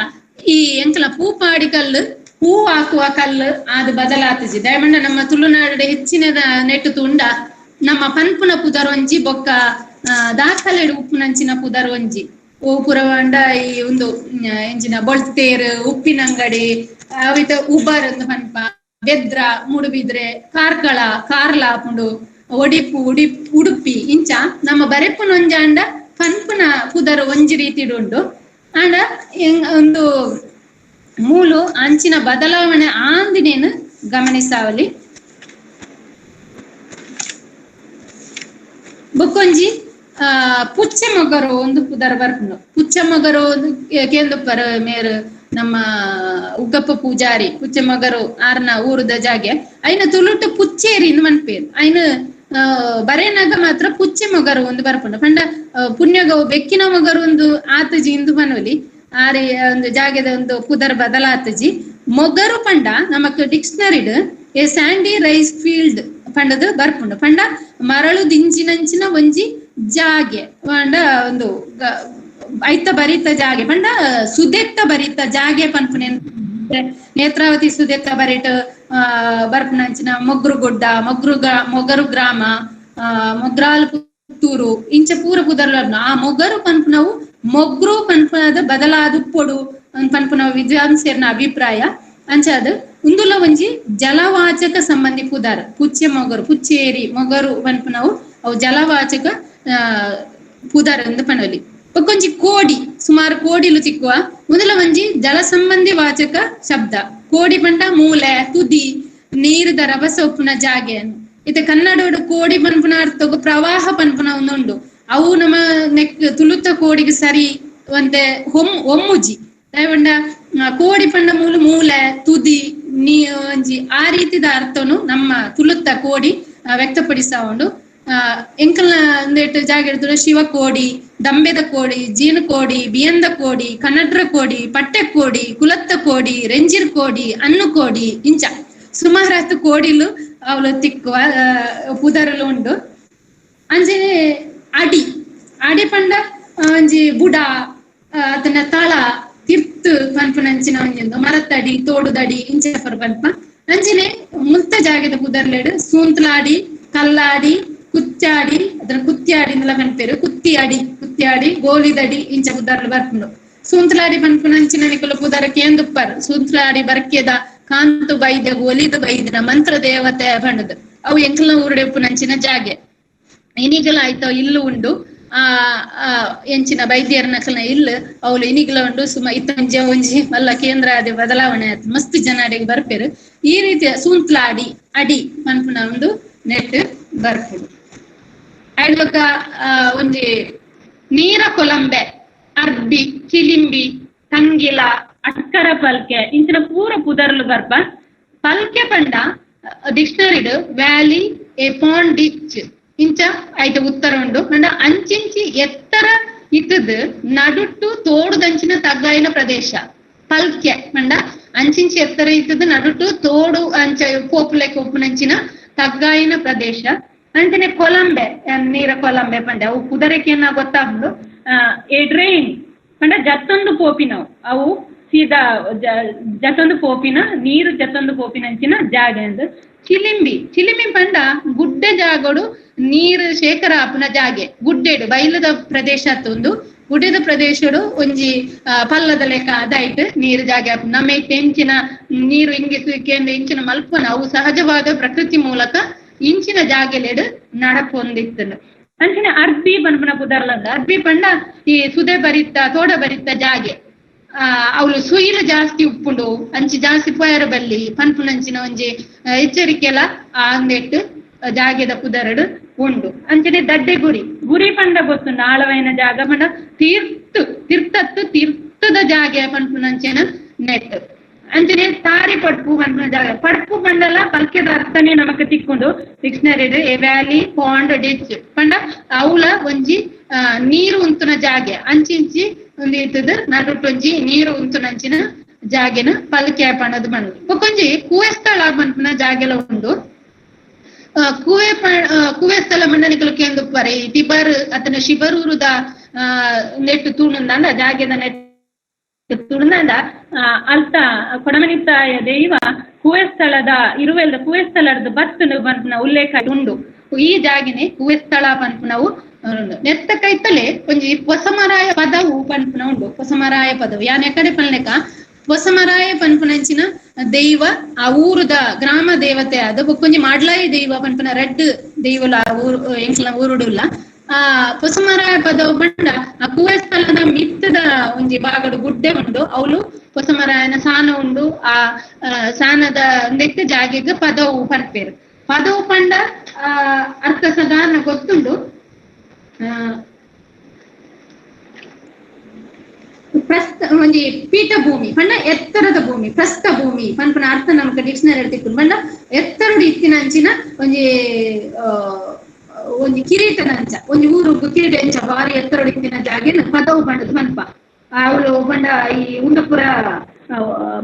ಈ ಎಂಕಲ ಪೂಪಾಡಿ ಕಲ್ಲು ಹೂ ಹಾಕುವ ಕಲ್ಲು ಅದು ಬದಲಾತಿಜಿ. ದಯಮಂಡ ನಮ್ಮ ತುಳುನಾಡು ಹೆಚ್ಚಿನದ ನೆಟ್ಟು ತುಂಡ ನಮ್ಮ ಪನ್ಪುನ ಪುದರ್ ಒಂಜಿ ಬೊಕ್ಕ ದಾಖಲೆಡು ಉಪ್ಪುನಂಚಿನ ಪುದರ್ ಒಂಜಿ ಓ ಪುರವಂಡ ಈ ಒಂದು ಎಂಜಿನ ಬೊಳ್ತೇರು ಉಪ್ಪಿನಂಗಡಿ ಅವಿತ ಉಬರ್ ಒಂದು ಪನ್ಪ ಬೆದ್ರ ಮೂಡುಬಿದ್ರೆ ಕಾರ್ಕಳ ಕಾರ್ಲ ಪುಂಡು ಒಡಿಪು ಉಡುಪಿ ಇಂಚ ನಮ್ಮ ಬರೆಪುನೊಂಜಾಂಡ ಪನ್ಪುನ ಪುದರ್ ಒಂಜಿ ರೀತಿಡು ಉಂಡು. ಆಂಡ ಒಂದು ಮೂಲು ಅಂಚಿನ ಬದಲಾವಣೆ ಆಂದಿನೇನು ಗಮನಿಸಾವಲಿ. ಬೊಕ್ಕೊಂಜಿ ಪುಚ್ಚೆ ಮೊಗರು ಒಂದು ಪುದರ್ ಬರ್ಪುಂಡು. ಪುಚ್ಚೆ ಮೊಗರು ಕೇಂದುಪ್ಪರ ಮೇರು ನಮ್ಮ ಉಗ್ಗಪ್ಪ ಪೂಜಾರಿ ಪುಚ್ಚೆ ಮೊಗರು ಆರ್ನ ಊರುದ ಜಾಗೆ ಐನ ತುಳುಟು ಪುಚ್ಚೇರಿ ಇಂದು ಮನ್ಪೇರು. ಐನ ಬರೇನಾಗ ಮಾತ್ರ ಪುಚ್ಚೆ ಮೊಗರು ಒಂದು ಬರ್ಪುಂಡು. ಪಂಡ ಪುಣ್ಯಗವು ಬೆಕ್ಕಿನ ಮೊಗರು ಒಂದು ಆತಜಿ ಇಂದು ಮನೋಲಿ ಆರೆ ಒಂದು ಜಾಗೆದ ಒಂದು ಪುದರ್ ಬದಲಾತಜಿ. ಮೊಗರು ಪಂಡ ನಮಕ್ ಡಿಕ್ಷನರಿಡ್ ಎ ಸ್ಯಾಂಡಿ ರೈಸ್ ಫೀಲ್ಡ್ ಪಂಡದು ಬರ್ಪುಂಡು. ಪಂಡ ಮರಳು ದಿಂಜಿನಂಚಿನ ಒಂಜಿ ಜಾಗೆ ಪಂಡ ಒಂದು ಐತ ಬರಿತ ಜಾಗೆ ಪಂಡ ಸುದೆತ್ತ ಬರಿತ ಜಾಗೆ ಪನ್ಪುನೆ ನೇತ್ರಾವತಿ ಸುದೆತ್ತ ಬರಿಟ ಬರ್ಪುನಂಚಿನ ಮೊಗ್ರುಗುಡ್ಡ ಮೊಗರು ಗ್ರಾಮ ಮೊಗ್ರಾಲ್ ಪುತ್ತೂರು ಇಂಚ ಪೂರ ಪುದರ್ಲು ಆ ಮೊಗರು ಪನ್ಪುನವು ಮೊಗ್ರು ಪನ್ಪುನದ ಬದಲಾದ ಪೊಡು ಪನ್ಪುನ ವಿದ್ವಾಂಸರ್ನ ಅಭಿಪ್ರಾಯ. ಅಂಚಾದ ಉಂದುಲ ಒಂಜಿ ಜಲವಾಚಕ ಸಂಬಂಧಿ ಪುದರ್ ಪುಚ್ಚೆ ಮೊಗರು ಪುಚ್ಚೇರಿ ಮೊಗರು ಪನ್ಪುನವು ಅವು ಜಲವಾಚಕ ಪುದರ್ ಎಂದು ಪನೋಲಿ. ಬೊಕ್ಕೊಂಜಿ ಕೋಡಿ ಸುಮಾರು ಕೋಡಿಲು ತಿಕ್ಕುವ ಮೊದಲ ಒಂಜಿ ಜಲ ಸಂಬಂಧಿ ವಾಚಕ ಶಬ್ದ. ಕೋಡಿ ಪಂಡ ಮೂಲೆ ತುದಿ ನೀರುದ ರಭಸ ಉಪ್ಪುನ ಜಾಗೆ. ಇತ್ತೆ ಕನ್ನಡೋಡು ಕೋಡಿ ಪನ್ಪುನ ಅರ್ಥಗು ಪ್ರವಾಹ ಪನ್ಪುನ ಒಂದುಂಡು. ಅವು ನಮ್ಮ ನೆಕ್ ತುಳುತ ಕೋಡಿಗೆ ಸರಿ ಒಂತೆ ಒಮ್ಮುಜಿ ಪಂಡ ಕೋಡಿ ಪಂಡ ಮೂಲು ಮೂಲೆ ತುದಿ ನೀ ಒಂಜಿ ಆ ರೀತಿದ ಅರ್ಥನು ನಮ್ಮ ತುಳುತ್ತ ಕೋಡಿ. ವ್ಯಕ್ತಪಡಿಸಾವುಂಡು. ಎಂಕಲ್ನ ಒಂದೇಟ್ ಜಾಗ ಹಿಡಿದ್ರೆ ಶಿವಕೋಡಿ, ದಂಬೆದ ಕೋಡಿ, ಜೀನು ಕೋಡಿ, ಬಿಯಂದ ಕೋಡಿ, ಕನ್ನಡ್ರ ಕೋಡಿ, ಪಟ್ಟೆ ಕೋಡಿ, ಕುಲತ್ತ ಕೋಡಿ, ರೆಂಜಿರ್ ಕೋಡಿ, ಅನ್ನು ಕೋಡಿ, ಇಂಚ ಸುಮಾರಾತು ಕೋಡಿಲು ಅವಳು ತಿಕ್ಕುವ ಪುದರಲು ಉಂಡು. ಅಂಚನೆ ಅಡಿ ಅಡಿ ಪಂಡ ಒಂಜಿ ಬುಡ ಅದನ್ನ ತಳ ತಿರ್ತು ಪನ್ಪುನಂಚಿನ ಒಂಜೊಂದು ಮರತ್ತಡಿ ತೋಡುದಡಿ ಇಂಚ ಪನ್ಪ. ಅಂಚನೆ ಮುಲ್ತ ಜಾಗದ ಪುದರ್ಲೆಡು ಸೂಂತ್ಲಾಡಿ, ಕಲ್ಲಾಡಿ, ಕುಚ್ಚಾಡಿ, ಅದನ್ನ ಕುತ್ತಿಯಾಡಿ ಇಂದಲ ಪನ್ಪೇರು, ಕುತ್ತಿಯಾಡಿ ಕುತ್ತಿಯಾಡಿ, ಗೋಲಿದಡಿ ಇಂಚ ಪುದರ್ಲು ಬರ್ಪುಂಡು. ಸೂಂತ್ಲಾಡಿ ಪನ್ಪುನಂಚಿನ ನಿಕುಲು ಪುದರ ಕೇಂದುಪ್ಪರ್ ಸೂಂತ್ಲಾಡಿ ಬರ್ಕೆದ ಕಾಂತು ಬೈದ ಒಲಿದು ಬೈದಿನ ಮಂತ್ರ ದೇವತೆ ಪಂಡದು ಅವು ಎಂಕಲ್ನ ಊರುಡೆ ಉಪ್ಪುನಂಚಿನ ಜಾಗೆ. ಇನಿಗಲ ಆಯ್ತು ಇಲ್ಲು ಉಂಡು. ಆ ಎಂಚಿನ ಬೈದ್ಯರ್ನಕಲ್ನ ಇಲ್ಲು ಅವಳು ಇನಿಗಲ ಉಂಡು. ಸುಮ ಇತ್ತೊಂಜಿ ಒಂಜಿ ಮಲ್ಲ ಕೇಂದ್ರ ಅದೇ ಬದಲಾವಣೆ ಆಯ್ತು, ಮಸ್ತ್ ಜನ ಅಡಿಗೆ ಬರ್ಪೇರು. ಈ ರೀತಿಯ ಸೂಂತ್ಲಾಡಿ ಅಡಿ ಪನ್ಪುನ ಒಂದು ನೆಟ್ ಬರ್ಪುಂಡು. ಐಡ್ಲೊಕ ಒಂಜಿ ನೀರ ಕೊಲಂಬೆ, ಅರ್ಬಿ, ಚಿಲಿಂಬಿ, ತಂಗಿಲ, ಅಕ್ಕರ ಪಲ್ಕೆ ಇಂಚಿನ ಪೂರ ಪುದರ್ಲು ಬರ್ಪ. ಪಲ್ಕೆ ಪಂಡ ಡಿಕ್ಷನರಿಡ್ valley A pond ditch ಇಂಚ ಐತ ಉತ್ತರ ಉಂಡು. ಪಂಡ ಅಂಚಿಂಚಿ ಎತ್ತರ ಇತ್ತದ ನಡುಟ್ಟು ತೋಡುದಂಚಿನ ತಗ್ಗಾಯಿನ ಪ್ರದೇಶ ಪಲ್ಕೆ. ಪಂಡ ಅಂಚಿಂಚಿ ಎತ್ತರ ಇತ್ತದ ನಡುಟ್ಟು ತೋಡು ಅಂಚ ಪೋಪುಲೆಕ್ ಉಪ್ಪುನಂಚಿನ ತಗ್ಗಾಯಿನ ಪ್ರದೇಶ. ಅಂಚನೆ ಕೊಲಂಬೆ, ನೀರ ಕೊಲಂಬೆ ಪಂಡ ಅವು ಕುದರಕ್ಕೆ ಗೊತ್ತಾಗುಂಡು. ಎ ಡ್ರೈನ್ ಪಂಡ ಜತ್ತೊಂದು ಪೋಪಿನವು, ಅವು ಸೀದಾ ಜತ್ತೊಂದು ಪೋಪಿನ ನೀರು ಜತ್ತೊಂದು ಪೋಪಿನಂಚಿನ ಜಾಗ ಅಂದ್. ಚಿಲಿಂಬಿ ಚಿಲಿಂಬಿ ಪಂಡ ಗುಡ್ಡೆ ಜಾಗಡು ನೀರು ಶೇಖರ ಆಪುನ ಜಾಗೆ, ಗುಡ್ಡೆಡು ಬೈಲದ ಪ್ರದೇಶ ಒಂದು ಗುಡ್ಡೆದ ಪ್ರದೇಶಡು ಒಂಜಿ ಪಲ್ಲದ ಲೆಕ್ಕ ಅದಾಯ್ತು ನೀರು ಜಾಗೆ ಆಪುನ. ನಮ್ಮ ಇಂಚಿನ ನೀರು ಹಿಂಗೆ ಕೇಂದ್ರ ಇಂಚಿನ ಮಲ್ಪನ ಅವು ಸಹಜವಾದ ಪ್ರಕೃತಿ ಮೂಲಕ ಇಂಚಿನ ಜಾಗೆಲೆಡು ನಡಪೊಂದಿತ್ತು. ಅಂಚಿನ ಅರ್ಬಿ ಪನ್ಪುನ ಪುದರ್ಲಂದ ಅರ್ಬಿ ಪಂಡ ಈ ಸುದೆ ಬರಿತ್ತ ತೋಡ ಬರಿತ್ತ ಜಾಗೆ, ಅವಳು ಸುಯಿಲು ಜಾಸ್ತಿ ಉಪ್ಪುಂಡು ಅಂಚಿ ಜಾಸ್ತಿ ಪೋಯರ ಬಲ್ಲಿ ಪನ್ಪುನಂಚಿನ ಒಂಜಿ ಎಚ್ಚರಿಕೆಲ ಆ ಅಂದೆಟ್ಟು ಜಾಗೆದ ಪುದರಡು ಉಂಡು. ಅಂಚನೆ ದಡ್ಡೆ ಗುರಿ ಗುರಿ ಪಂಡ ಗೊತ್ತುಂಡು ಆಳವೈನ ಜಾಗ ಪಂಡ ತೀರ್ತು ತೀರ್ಥತ್ತು ತೀರ್ಥದ ಜಾಗೆ ಪನ್ಪುನಂಚಿನ ನೆಟ್. ಅಂಚನೆ ತಾರಿ ಪಡ್ಪು ಪನ್ಪುನ ಜಾಗ, ಪಡ್ಪು ಪಂಡಲ ಪಲ್ಕೆದ ಅರ್ಥನೇ ನಮಕ್ ತಿಕ್ಕೊಂಡು dictionary a valley pond ditch ಪಂಡ ಅವಳ ಒಂಜಿ ನೀರು ಉಂತುನ ಜಾಗೆ, ಅಂಚಿಂಚಿ ಒಂದು ಇತ್ತದ ನಡುಟೊಂಜಿ ನೀರು ಉಂತುನಂಚಿನ ಜಾಗೆನ ಪಲ್ಕೆ ಪಣದು ಬಣ್ಣ. ಬೊಕೊಂಜಿ ಕೂವೆ ಸ್ಥಳ ಪನ್ಪುನ ಜಾಗೆಲ ಉಂಡು. ಕೂವೆ ಕೂವೆ ಸ್ಥಳ ಮಂಡನಿಕಲು ಕೇಂದುಪ್ಪರೆ ಈ ತಿಬರ್ ಅತನ ಶಿಬರೂರುದ ನೆಟ್ಟು ತೂಣುಂದಾಂಡ ಜಾಗೆದ ನೆಟ್ ತುಳುನಾಡ ಅಲ್ತ ಕೊಡಮಣಿತ್ತಾಯ ದೈವ ಕೂವೆ ಸ್ಥಳದ ಇರುವೆಲ್ದ ಕೂವೆ ಸ್ಥಳದ ಬತ್ತನು ಪನ್ಪುನ ಉಲ್ಲೇಖ ಉಂಡು. ಈ ಜಾಗಿನೇ ಕೂವೆ ಸ್ಥಳ ಪನ್ಪುನವು. ನೆತ್ತ ಕೈತಲೆ ಒಂಜಿ ಪೊಸಮರಾಯ ಪದವು ಪನ್ಪುನ ಉಂಡು. ಪೊಸಮರಾಯ ಪದವು ಯಾನ್ ಎಕಡೆ ಪನ್ಲೆಕ ಪೊಸಮರಾಯ ಪನ್ಪುನಂಚಿನ ದೈವ ಆ ಊರುದ ಗ್ರಾಮ ದೇವತೆ ಅದು. ಬೊಕ್ಕೊಂಜಿ ಮಾಡ್ಲಾಯಿ ದೈವ ಪನ್ಪುನ ರಡ್ಡ್ ದೈವಲ ಆ ಊರು ಎಂಕ್ಲ ಊರುಡುಲ್ಲ. ಆ ಪೊಸಮರಾಯ ಪದವು ಪಂಡ ಆ ಕೂವೆ ಸ್ಥಳದ ಮಿತ್ತದ ಒಂಜಿ ಭಾಗಡು ಗುಡ್ಡೆ ಉಂಡು, ಅವಳು ಪೊಸಮರಾಯನ ಸಾನ ಉಂಡು. ಆ ಸಾನದ ನೆಟ್ಟ ಜಾಗೆಗ್ ಪದವು ಪನ್ಪೇರು. ಪದವು ಪಂಡ ಆ ಅರ್ಥ ಸದಾನ ಗೊತ್ತುಂಡು. ಪ್ರಸ್ತ ಒಂಜಿ ಪೀಠ ಭೂಮಿ ಪಂಡ ಎತ್ತರದ ಭೂಮಿ, ಪ್ರಸ್ಥ ಭೂಮಿ ಪನ್ಪುನ ಅರ್ಥ ನಮಕ್ ಡಿಕ್ಷನರಿ ತಿಕ್ಕುಂಡು. ಪಂಡ ಎತ್ತರಡು ಇತ್ತಿನಂಚಿನ ಒಂಜಿ ಒಂಜಿ ಕಿರೀಟದಂಚ ಒಂಜಿ ಊರು ಕಿರೀಟ ಎಂಚ ಬಾರಿ ಎತ್ತರಡು ಇತ್ತಿನ ಜಾಗೆ ಪದವು ಪಂಡದು ಪನ್ಪ. ಅವಳು ಪಂಡ ಈ ಉಂದಪುರ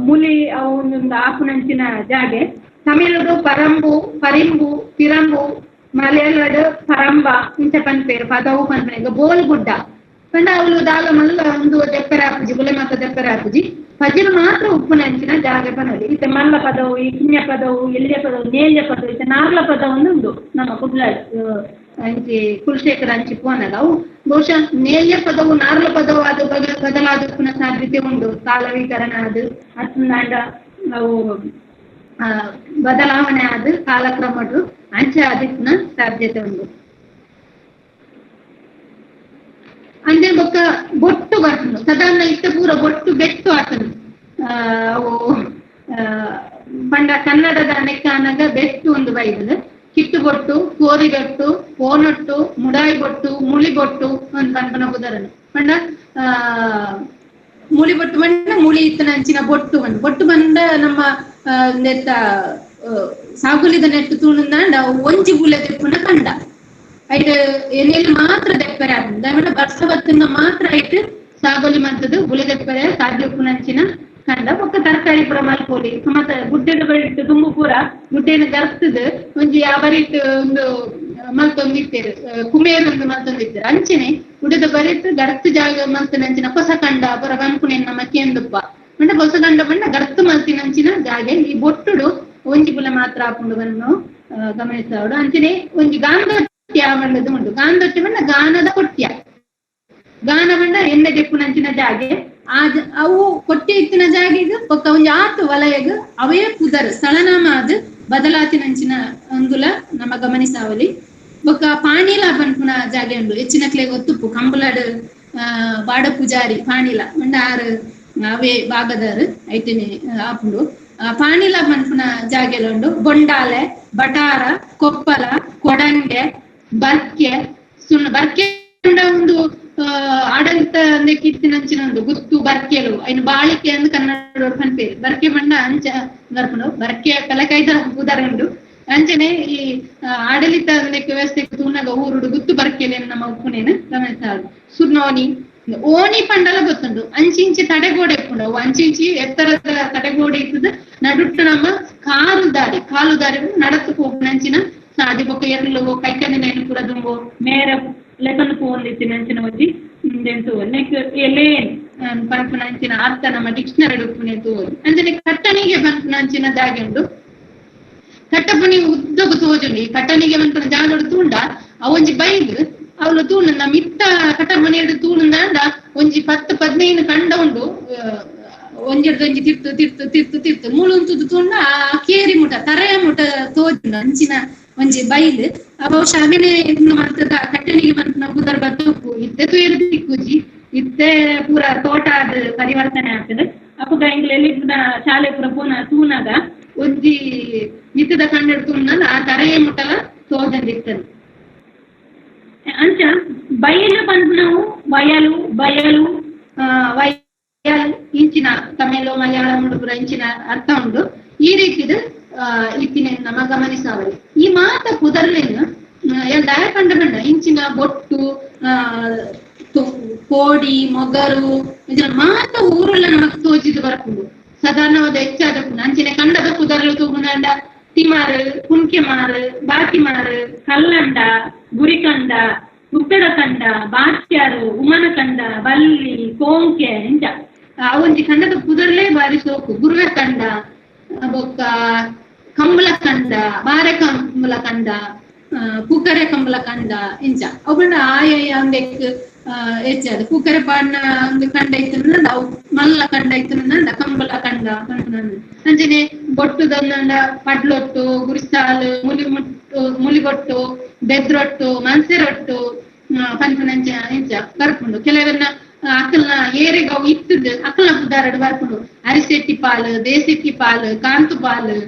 ಮುಲಿ ಅವನೊಂದು ಆಪುನಂಚಿನ ಜಾಗೆ. ತಮಿಳುಡು ಪರಂಬು ಪರಿಂಬು ಪಿರಂಬು, ಮಲಯಾಳಡು ಪರಂಬ ಇಂಚ ಪನ್ಪೇರು ಪದವು ಪನ್ಪೇರು. ಬೋಲ್ಗುಡ್ಡ ಪಂಡ ಅವಳು ದಾಲ ಮಲ್ಲ ಒಂದು ದೆಪ್ಪರ ಆಪುಜಿ, ಬುಲೆ ಮಾತ ದೆಪ್ಪರ ಆಪುಜಿ, ಪಜಿರು ಮಾತ್ರ ಉಪ್ಪುನಂಚಿನ ಜಾಗೆ ಪನೊಲಿ. ಇತ್ತೆ ಮಲ್ಲ ಪದವು, ಈ ಕಿನ್ಯ ಪದವು, ಎಲ್ಯ ಪದವು, ನೇಲ್ಯ ಪದವು, ಇತ್ತೆ ನಾರ್ಲ ಪದವು ಉಂಡು ನಮ್ಮ ಕುಡ್ಲ ಅಂಚಿ ಕುಲಶೇಖರ ಅಂಚಿ ಪೋನಗ ಅವು ಬಹುಶಃ ನೇಲ್ಯ ಪದವು ನಾರ್ಲ ಪದವು ಅದು ಬದಲಾದಕ್ಕುನ ಸಾಧ್ಯತೆ ಉಂಡು. ಕಾಲವೀಕರಣ ಅದು ಅತ್ತಂದಾಂಡ ಅವು ಬದಲಾವಣೆ ಆದ ಕಾಲಕ್ರಮಡು ಅಂಚೆ ಆದಿಪ್ಪುನ ಸಾಧ್ಯತೆ ಉಂಡು. ಅಂದ್ರೆ ಬೊಕ್ಕ ಬೊಟ್ಟು ಬರ್ಪುಂಡು ಸಾಧಾರಣ ಇತ್ತ ಪೂರ ಬೊಟ್ಟು ಬೆಟ್ಟು ಆತನು. ಅವು ಪಂಡ ಕನ್ನಡದ ನೆಕ್ಕಾನಗ ಬೆಟ್ಟು ಒಂದು ಬೈದನು. ಕಿಟ್ಟು ಬೊಟ್ಟು, ಕೋರಿಗಟ್ಟು, ಪೋನೊಟ್ಟು, ಮುಡಾಯಿ ಬೊಟ್ಟು, ಮುಳಿ ಬೊಟ್ಟು ಅಂತ ಪನ್ಪುನ ಪುದರನು. ಪಂಡ ಮುಳಿ ಬೊಟ್ಟು ಪಂಡ ಮುಳಿ ಇತ್ತನ ಅಂಚಿನ ಬೊಟ್ಟು ಬಂದು ಬೊಟ್ಟು ಬಂದ ನಮ್ಮ ನೆತ್ತ ಸಾಗುಲಿದ ನೆಟ್ಟು ತೂಣುಂದಾಂಡ ಒಂಜಿ ಬುಲೆ ದೆಪ್ಪುನ ಕಂಡ ಐಟ್ ಎನೆಲ್ ಮಾತ್ರ ದೆಪ್ಪರೆ ಆಪುಂಡು ಬರ್ಸ ಬತ್ತುನ ಮಾತ್ರ ಐಟ್ ಸಾಗೋಲಿ ಮಂತದ್ದು ಬುಲೆ ದೆಪ್ಪರೆ ಸಾಧ್ಯ ಉಪ್ಪುನಂಚಿನ ಕಂಡ. ಬೊಕ್ಕ ತರಕಾರಿ ಪೂರ ಮಲ್ಪೊಲಿ ಮತ್ತ ಗುಡ್ಡೆದ ಬರಿಟ್ ದುಂಬು ಪೂರ ಗುಡ್ಡೆನ ಗರ್ತದ ಒಂಜಿ ಆ ಬರಿಟ್ ಒಂದು ಮಲ್ತೊಂದಿತ್ತೇರು ಕುಮೇರ್ ಒಂದು ಮಲ್ತೊಂದಿತ್ತೇರು. ಅಂಚನೆ ಗುಡ್ಡದ ಬರಿಟ್ ಗರ್ತು ಜಾಗ ಮಲ್ತನಂಚಿನ ಹೊಸ ಕಂಡ ಪೂರ ಪನ್ಪುನೆನ್ ನಮ್ಮ ಕೇಂದುಪ್ಪ ಪಂಡ ಹೊಸ ಕಂಡ ಪಂಡ ಗರ್ತು ಮಲ್ತಿನಂಚಿನ ಜಾಗೆ. ಈ ಬೊಟ್ಟುಡು ಒಂಜಿ ಬುಲೆ ಮಾತ್ರ ಆಪುಂಡು ಬನ್ನು ಗಮನಿಸೋಡು. ಅಂಚನೆ ಒಂಜಿ ಗಾಂಧೊಟ್ಯ ಪಂಡದು ಉಂಡು. ಗಾಂಧೊಟ್ಯ ಪಂಡ ಗಾನದ ಕೊಟ್ಯ, ಗಾನ ಪಂಡ ಎಣ್ಣೆ ದೆಪ್ಪುನಂಚಿನ ಜಾಗೆ. ಆ ಅವು ಕೊಟ್ಟಿ ಇತ್ತಿನ ಜಾಗೆಗ್ ಬೊಕ್ಕ ಒಂಜಿ ಆತ್ ವಲಯಗ್ ಅವೇ ಪುದರ್ ಸ್ಥಳನಾಮ ಅದು ಬದಲಾತಿನಂಚಿನ ಅಂದುಲ ನಮ್ಮ ಗಮನಿಸಾವಲಿ. ಬೊಕ್ಕ ಪಾಣಿಲ ಪನ್ಪುನ ಜಾಗೆ ಉಂಡು. ಹೆಚ್ಚಿನಕ್ಲೆ ಗೊತ್ತುಪ್ಪು ಕಂಬುಲಾಡ್ ಬಾಡ ಪೂಜಾರಿ ಪಾಣಿಲ ಪಂಡ ಆರು ಅವೇ ಭಾಗದಾರು ಐಟನೆ ಆಪುಂಡು. ಪಾಣಿಲ ಪನ್ಪುನ ಜಾಗೆಲ ಉಂಡು. ಬೊಂಡಾಲೆ, ಬಟಾರ, ಕೊಪ್ಪಲ, ಕೊಡಂಗೆ, ಬರ್ಕೆ, ಸುಣ್ಣ. ಬರ್ಕೆ ಒಂದು ಆಡಳಿತ ಇತ್ತಿನಂಚಿನ ಒಂದು ಗುತ್ತು ಬರ್ಕೆಲು ಐನು ಬಾಳಿಕೆ ಅಂದ್ ಕನ್ನಡ ಪನ್ಪೇರು. ಬರ್ಕೆ ಪಂಡ ಅಂಚ ಬರ್ಪುಂಡು, ಬರ್ಕೆ ಪೆಲಕಾಯ್ದ ಪುದರ್ ಉಂಡು. ಅಂಚನೆ ಈ ಆಡಳಿತ ವ್ಯವಸ್ಥೆ ತೂನಗ ಊರುಡು ಗುತ್ತು ಬರ್ಕೆಲೇನು ನಮ್ಮ ಉಪ್ಪುನೇನು ಗಮನಿಸಾಡು. ಸುರ್ನೋನಿ, ಓಣಿ ಪಂಡಲ ಗೊತ್ತುಂಡು. ಅಂಚಿಂಚಿ ತಡೆಗೋಡೆ ಇಪ್ಪುಂಡು, ಅವು ಅಂಚಿಂಚಿ ಎತ್ತರದ ತಡೆಗೋಡೆ ಇತ್ತದ. ನಡುಟ್ಟು ನಮ್ಮ ಕಾಲು ದಾರಿ, ಕಾಲು ದಾರಿ ನಡತು ಹೋಗುನಂಚಿನ ಸಾದಿ. ಬೊಕ್ಕ ಎರ್ಲು ಕೈಕಂದಿನ ಪೂರ ದುಂಬು ಮೇರ ಲೆಕ್ಕನು ಪೋವೊಂದಿತ್ತಿನ ಅಂಚಿನ ಒಂಜಿ ಉಂದೆನ್ ನೆಕ್ ಎಲೇನ್ ಪನ್ಪುನ ಅಂಚಿನ ಅರ್ಥ ನಮ್ಮ ಡಿಕ್ಷನರಿ ಉಪ್ಪುನೆ ತೂವೊಲಿ. ಅಂಚನೆ ಕಟ್ಟಣಿಗೆ ಪನ್ಪುನ ಅಂಚಿನ ಜಾಗೆ ಉಂಡು. ಕಟ್ಟಪುಣಿ ಉದ್ದಗು ತೋಜುಂಡು. ಈ ಕಟ್ಟಣಿಗೆ ಪನ್ಪುನ ಜಾಗಡು ತೂಂಡ ಅವೊಂಜಿ ಬೈಲ್ ಅವಳು ತೂಣುಂದ ಮಿತ್ತ ಕಟ್ಟಪುಣಿಯಡು ತೂಣುಂದಾಂಡ ಒಂಜಿ 10 15 ಕಂಡ ಉಂಡು. ಒಂಜೆಡ್ದು ಒಂಜಿ ತಿರ್ತು ತಿರ್ತು ತಿರ್ತು ತಿರ್ತು ಮೂಲು ಉಂತುದು ತೂಂಡ ಆ ಕೇರಿ ಮುಟ ತರೆಯ ಮುಟ ತೋಜುಂಡು ಅಂಚಿನ ಒಂಜಿ ಬೈಲ್. ಬಹುಶಃ ಅವೇನೆ ಮಲ್ತದ ಕಟ್ಟಣಿಗೆ ಮಲ್ಪುನ ಪುದರ್ ಬತ್ತುಪ್ಪು. ಇತ್ತೆ ತೂಯೆರೆ ತಿಕ್ಕುಜಿ, ಇತ್ತೆ ಪೂರ ತೋಟ ಅದು ಪರಿವರ್ತನೆ ಆಗ್ತದೆ. ಅಪಗ ಎಂಕ್ಲೆ ಎಲ್ಲಿ ಶಾಲೆ ಪೂರ ಪೋನ ತೂನಾಗ ಒಂಜಿ ಮಿತ್ತದ ಕಂಡಡ್ ತೂನಲ್ಲ ಆ ತರೆಯ ಮುಟಲ ತೋಜಂದಿರ್ತದೆ. ಅಂಚ ಬಯಲು ಪನ್ಪುನವು ಬಯಲು ಬಯಲು ವಯಲ್ ಇಂಚಿನ ತಮಿಳು ಮಲಯಾಳಂ ಪೂರ ಇಂಚಿನ ಅರ್ಥ ಉಂಡು. ಈ ರೀತಿದ ಇತ್ತಿನ ನಮ್ಮ ಗಮನಿಸಾವಲಿ. ಈ ಮಾತ ಪುದರ್ಲೆನ್ ದಾಯ ಪಂಡ ಪಂಡ ಇಂಚಿನ ಬೊಟ್ಟು ಕೋಡಿ ಮೊಗರು ಇಂಚಿನ ಮಾತ ಊರುಲ್ಲ ನಮಕ್ ತೋಜಿದ್ ಬರ್ಪುಂಡು. ಸಾಧಾರಣವಾದ ಹೆಚ್ಚಾದ ಅಂಚಿನ ಕಂಡದ ಪುದರ್ಲು ತೂಪುಂಡ ತಿಮಾರು, ಕುನ್ಕೆಮಾರು, ಬಾಕಿಮಾರು, ಕಲ್ಲಂಡ, ಗುರಿಕಂಡ, ಉಪ್ಪೆಡ ಕಂಡ, ಬಾಚ್ಯಾರು, ಉಮನ ಕಂಡ, ಬಲ್ಲಿ, ಕೋಂಕೆ ಇಂಚ ಅವೊಂಜಿ ಕಂಡದ ಪುದರ್ಲೇ ಬಾರಿ ಸೋಕು. ಗುರುವೆ ಕಂಡ, ಬೊಕ್ಕ ಕಂಬಳ ಕಂಡ, ಬಾರೆ ಕಂಬಳ ಕಂಡ, ಕೂಕರೆ ಕಂಬಳ ಕಂಡ ಇಂಚ ಅವು ಪಂಡ ಆಯ ಒಂದೆಕ್ ಹೆಚ್ಚಾದ ಕೂಕರೆ ಪಾಡ್ನ ಒಂದು ಕಂಡ ಇತ್ತು, ಅವು ಮಲ್ಲ ಕಂಡ ಇತ್ತು ಕಂಬಳ ಕಂಡ. ಅಂಚನೆ ಬೊಟ್ಟುದಂಡ ಪಡ್ಲೊಟ್ಟು, ಗುರಿಸಾಲು, ಮುಲಿಮುಟ್ಟು, ಮುಲಿಗೊಟ್ಟು, ಬೆದ್ರೊಟ್ಟು, ಮನ್ಸೆರೊಟ್ಟು ಪನ್ಪುನಂಚ ಇಂಚ ಬರ್ಪುಂಡು. ಕೆಲವನ್ನ ಅಕಲ್ನ ಏರೆಗ್ ಅವು ಇತ್ತದ ಅಕಲ್ನ ಪುದಾರಡ್ ಬರ್ಪುಂಡು. ಅರಿಸೆಟ್ಟಿ ಪಾಲು, ದೇಸೆಟ್ಟಿ ಪಾಲು, ಕಾಂತು ಪಾಲು,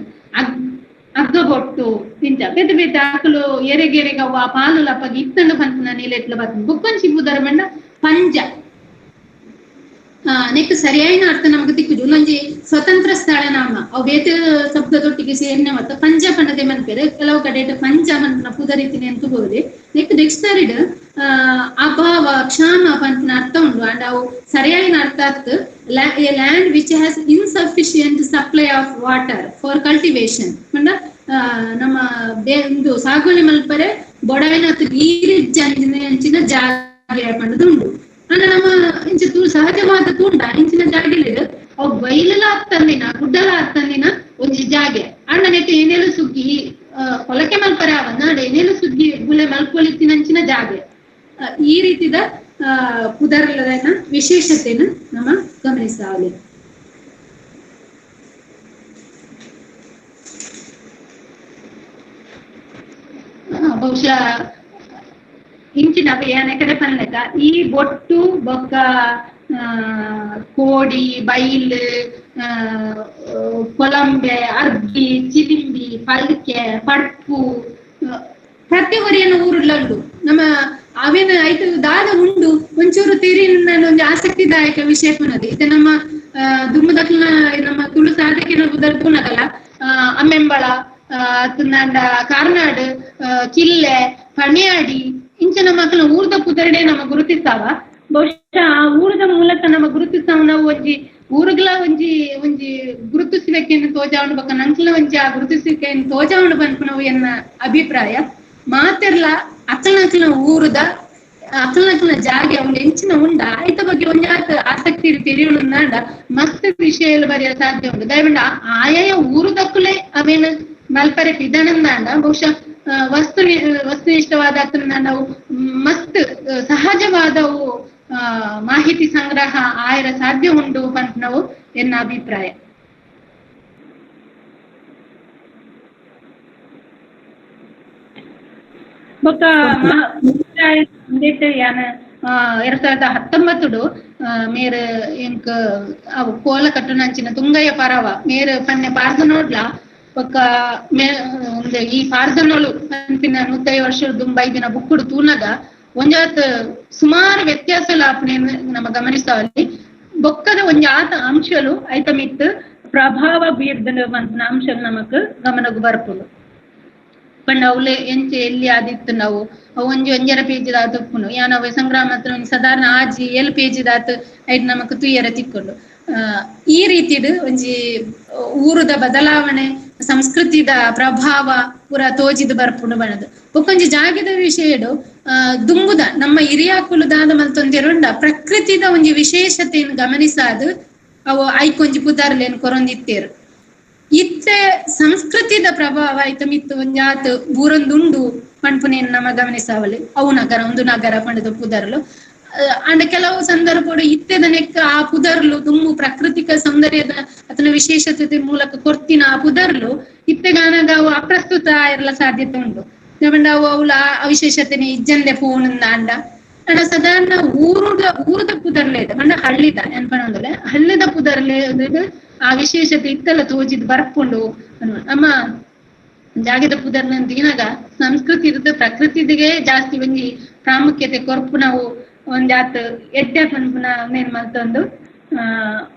ಅಗ್ಗಬೊಟ್ಟು ಇಂಚ ಬೇತೆ ಬೇತೆ ಅಕಲು ಏರೆಗೇರೆಗ್ ಅವು ಆ ಪಾಲು ಲಪಗ ಇತ್ತಂಡ ಪನ್ಪುನ ನೀಲೆಟ್ಲ ಬರ್ಪುಂಡು. ಬೊಕ್ಕೊಂಚಿ ಪುದರ್ ಪಂಡ ಪಂಜ. ನೆಕ್ ಸರಿಯಾಯಿನ ಅರ್ಥ ನಮಗ್ ತಿಕ್ಕುಜು. ಉಂದೊಂಜಿ ಸ್ವತಂತ್ರ ಸ್ಥಳ ನಾಮ ಅವು ಬೇತೆ ಶಬ್ದದೊಟ್ಟಿಗೆ ಸೇರ್ನೆ ಮತ್ತ ಪಂಜ ಪಂಡದೆ ಮನ್ಪೇರು. ಕೆಲವು ಕಡೆ ಪಂಜ ಪನ್ಪುನ ಪುದರ್ ಇತ್ತಿನ ತೂಬೋದು. ನೆಕ್ ಡಿಕ್ಷನರಿಡ್ ಅಭಾವ ಕ್ಷಾಮ ಪನ್ಪುನ ಅರ್ಥ ಉಂಡು. ಅಂಡ್ ಅವು ಸರಿಯಾಯಿನ ಅರ್ಥ ಅತ್ a land which has insufficient supply of water for cultivation ಪಂಡ ನಮ್ಮ ಒಂದು ಸಾಗುವಳಿ ಮಲ್ಪರೆ ಬೊಡಾಯಿನ ನೀರಿಜ್ಜಂಚಿನ ಜಾಗೆ ಪಂಡದು ಉಂಡು. ಅಂದ್ರೆ ನಮ್ಮ ಇಂಚ ಸಹಜವಾದ ತೂಂಡ ಇಂಚಿನ ಜಾಗೆಲಿಡ್ ಅವು ಬೈಲಲ ಅತ್ತಂದಿನ ಗುಡ್ಡಲ ಅತ್ತಂದಿನ ಒಂಜಿ ಜಾಗೆ. ಅಂಡ ನೆಟ್ ಏನೇಲು ಸುಗ್ಗಿ ಕೊಲಕೆ ಮಲ್ಪರೆ ಅವನ್ನ ಏನೇಲು ಸುಗ್ಗಿ ಗುಲೆ ಮಲ್ಪೊಲಿತ್ತಿನಂಚಿನ ಜಾಗೆ. ಈ ರೀತಿದ ಪುದರ್ಲನ ವಿಶೇಷತೆಯನ್ನು ನಮ್ಮ ಗಮನಿಸಾವಲಿ. ಬಹುಶಃ ಇಂಚಿನ ಕಡೆ ಪನ್ಲೆಕ್ಕ ಈ ಬೊಟ್ಟು ಬೊಕ್ಕ ಕೋಡಿ, ಬೈಲ್, ಕೊಲಂಬೆ, ಅರ್ಬಿ, ಚಿಲಿಂಬಿ, ಪಲ್ಕೆ, ಪಡ್ಪು ಪ್ರತಿ ಒರಿಯನ ಊರುಲ್ಲ ಉಂಡು. ನಮ್ಮ ಅವೇನ ಐತು ದಾದ ಉಂಡು ಒಂಚೂರು ತೆರಿನ ಒಂಜಿ ಆಸಕ್ತಿದಾಯಕ ವಿಷಯ ಪುನದು. ಇತ್ತೆ ನಮ್ಮ ದುಮ್ಮದಕ್ಲ ನಮ್ಮ ತುಳು ಸಾಧಕಿನ ಪುದರ್ ತೂನಗಲ ಅಮ್ಮೆಂಬಳ, ಅತ್ತಂದಾಂಡ ಕಾರ್ನಾಡ್, ಕಿಲ್ಲೆ, ಪಣಿಯಾಡಿ ಇಂಚ ನಮ್ಮ ಅಕಲ್ನ ಊರ್ದ ಪುದರ್ಡೆ ನಮ್ಮ ಗುರುತಿಸಾವ. ಬಹುಶಃ ಆ ಊರದ ಮೂಲಕ ನಮ್ಮ ಗುರುತಿಸಾವ ನಾವು ಒಂಜಿ ಊರುಗಳ ಒಂಜಿ ಒಂಜಿ ಗುರುತಿಸುವಿಕೆಯನ್ನು ತೋಜಾವಣ ಬೊಕ್ಕ ನಂಕ್ಲ ಒಂಜಿ ಆ ಗುರುತಿಸುವಿಕೆಯನ್ನು ತೋಜಾವಣ ಪನ್ಪುನವು ಎನ್ನ ಅಭಿಪ್ರಾಯ. ಮಾತೆರ್ಲ ಅಕಲ್ನ ಊರುದ ಅಕಲ್ನ ಜಾಗೆ ಅವ್ನ ಎಂಚಿನ ಉಂಡ ಆಯ್ತ ಬಗ್ಗೆ ಒಂಜಾತ ಆಸಕ್ತಿ ತಿಳಿಯುಂಡ ಮಸ್ತ್ ವಿಷಯ ಬರೆಯ ಸಾಧ್ಯ ಉಂಡು. ದಯವಿಂಡ ಆಯಾಯ ಊರುದಕ್ಕುಲೆ ಅವೇನು ಮಲ್ಪರೆ ಪಿದನಂದಾಂಡ ಬಹುಶಃ ವಸ್ತುನಿಷ್ಠವಾದ ನಾವು ಮಸ್ತ್ ಸಹಜವಾದವು ಮಾಹಿತಿ ಸಂಗ್ರಹ ಆಯರ ಸಾಧ್ಯ ಉಂಡು ಪನ್ಪುನವು ಎನ್ನ ಅಭಿಪ್ರಾಯ. ಬೊಕ್ಕ ಯಾನ 2019 ಮೇರ್ ಎಂಕ್ ಅವು ಕೋಲ ಕಟ್ಟುನಂಚಿನ ತುಂಗಯ್ಯ ಪರವ ಮೇರ್ ಪನ್ನೆ ಪಾರ್ದನೋಡ್ಲ ಬೊಕ್ಕ ಮೇ ಈ ಪಾರ್ದನೋಳು ಪನ್ಪಿನ 105 ವರ್ಷ ದುಂಬೈದಿನ ಬುಕ್ಕುಡು ತೂನಗ ಒಂಜಾತ್ ಸುಮಾರು ವ್ಯತ್ಯಾಸ ಆಪುನೆ ನಮ್ಮ ಗಮನಿಸಾವಲ್ಲಿ. ಬೊಕ್ಕದ ಒಂಜಾತ ಅಂಶಲು ಐತ ಮಿತ್ ಪ್ರಭಾವ ಬೀರ್ದನ ಪನ್ಪಿನ ಅಂಶ ನಮಕ್ ಗಮನಗ್ ಬರ್ಪುಂಡು. ಪಂಡ ಅವ್ಲೆ ಎಂಚೆ ಎಲ್ಲಿ ಆದಿತ್ತು ನಾವು ಅವು ಒಂಜಿ ಒಂಜರ ಪೇಜ್ ದಾತ್ ಉಪ್ಪುಂಡು. ಯಾನ್ ಅವು ಸಂಗ್ರಾಮ ಒಂಜಿ ಸಾಧಾರಣ 6 7 ಪೇಜ್ ದಾತ್ ಐಟ್ ನಮಕ್ ತುಯ್ಯರ ತಿಕ್ಕೊಂಡು. ಈ ರೀತಿಡ್ ಒಂಜಿ ಊರುದ ಬದಲಾವಣೆ, ಸಂಸ್ಕೃತಿದ ಪ್ರಭಾವ ಪೂರ ತೋಜಿದ್ ಬರ್ಪುಂಡು ಬಣದು. ಬೊಕ್ಕೊಂಜಿ ಜಾಗೆದ ವಿಷಯಡು ದುಂಬುದ ನಮ್ಮ ಹಿರಿಯಾಕುಲು ದಾದ ಮಲ್ತೊಂದಿರುಂಡ ಪ್ರಕೃತಿದ ಒಂಜಿ ವಿಶೇಷತೆಯನ್ನು ಗಮನಿಸಾದ್ ಅವು ಐಕೊಂಜಿ ಪುದರ್ಲೇನ್ ಕೊರೊಂದಿತ್ತೇರು. ಇತ್ತೆ ಸಂಸ್ಕೃತಿದ ಪ್ರಭಾವ ಐತ ಮಿತ್ತು ಒಂಜಾತ್ ಬೂರೊಂದುಂಡು ಪನ್ಪುನೇನ್ ನಮ ಗಮನಿಸಾವಲಿ. ಅವು ನಗರ ಒಂದು ನಗರ ಪಂಡದ ಪುದರ್ಲು ಅಂಡ ಕೆಲವು ಸಂದರ್ಭಡು ಇತ್ತೆದ ನೆಕ್ಕ ಆ ಪುದರ್ಲು ದುಂಬು ಪ್ರಾಕೃತಿಕ ಸೌಂದರ್ಯದ ಅತನ ವಿಶೇಷತೆ ಮೂಲಕ ಕೊರ್ತಿನ ಆ ಪುದರ್ಲು ಇತ್ತೆಗಾನಗ ಅವು ಅಪ್ರಸ್ತುತ ಇರಲ ಸಾಧ್ಯತೆ ಉಂಡು. ಪಂಡ ಅವು ಅವ್ಲ ಆ ವಿಶೇಷತೆನೆ ಇಜ್ಜಂದೆ ಪೋನುಂದ ಅಂಡ ಅಂಡ ಸಾಧಾರಣ ಊರುದ ಪುದರ್ಲೆ ಇದೆ ಪಂಡ ಹಳ್ಳಿದ ಏನ್ ಹಳ್ಳಿದ ಪುದರ್ಲೆ ಆ ವಿಶೇಷತೆ ಇತ್ತೆಲ್ಲ ತೋಜಿದ್ ಬರ್ಪುಂಡು. ನಮ್ಮ ಜಾಗದ ಪುದರ್ನ ದಿನಾಗ ಸಂಸ್ಕೃತಿ ಇರದ ಪ್ರಕೃತಿಗೆ ಜಾಸ್ತಿ ಒಂಜಿ ಪ್ರಾಮುಖ್ಯತೆ ಕೊರ್ಪು ನಾವು ಒಂಜಾತ್ ಎಡ್ಡೆ ಪನ್ಪುನ ನೇನ್ ಮಲ್ತೊಂದು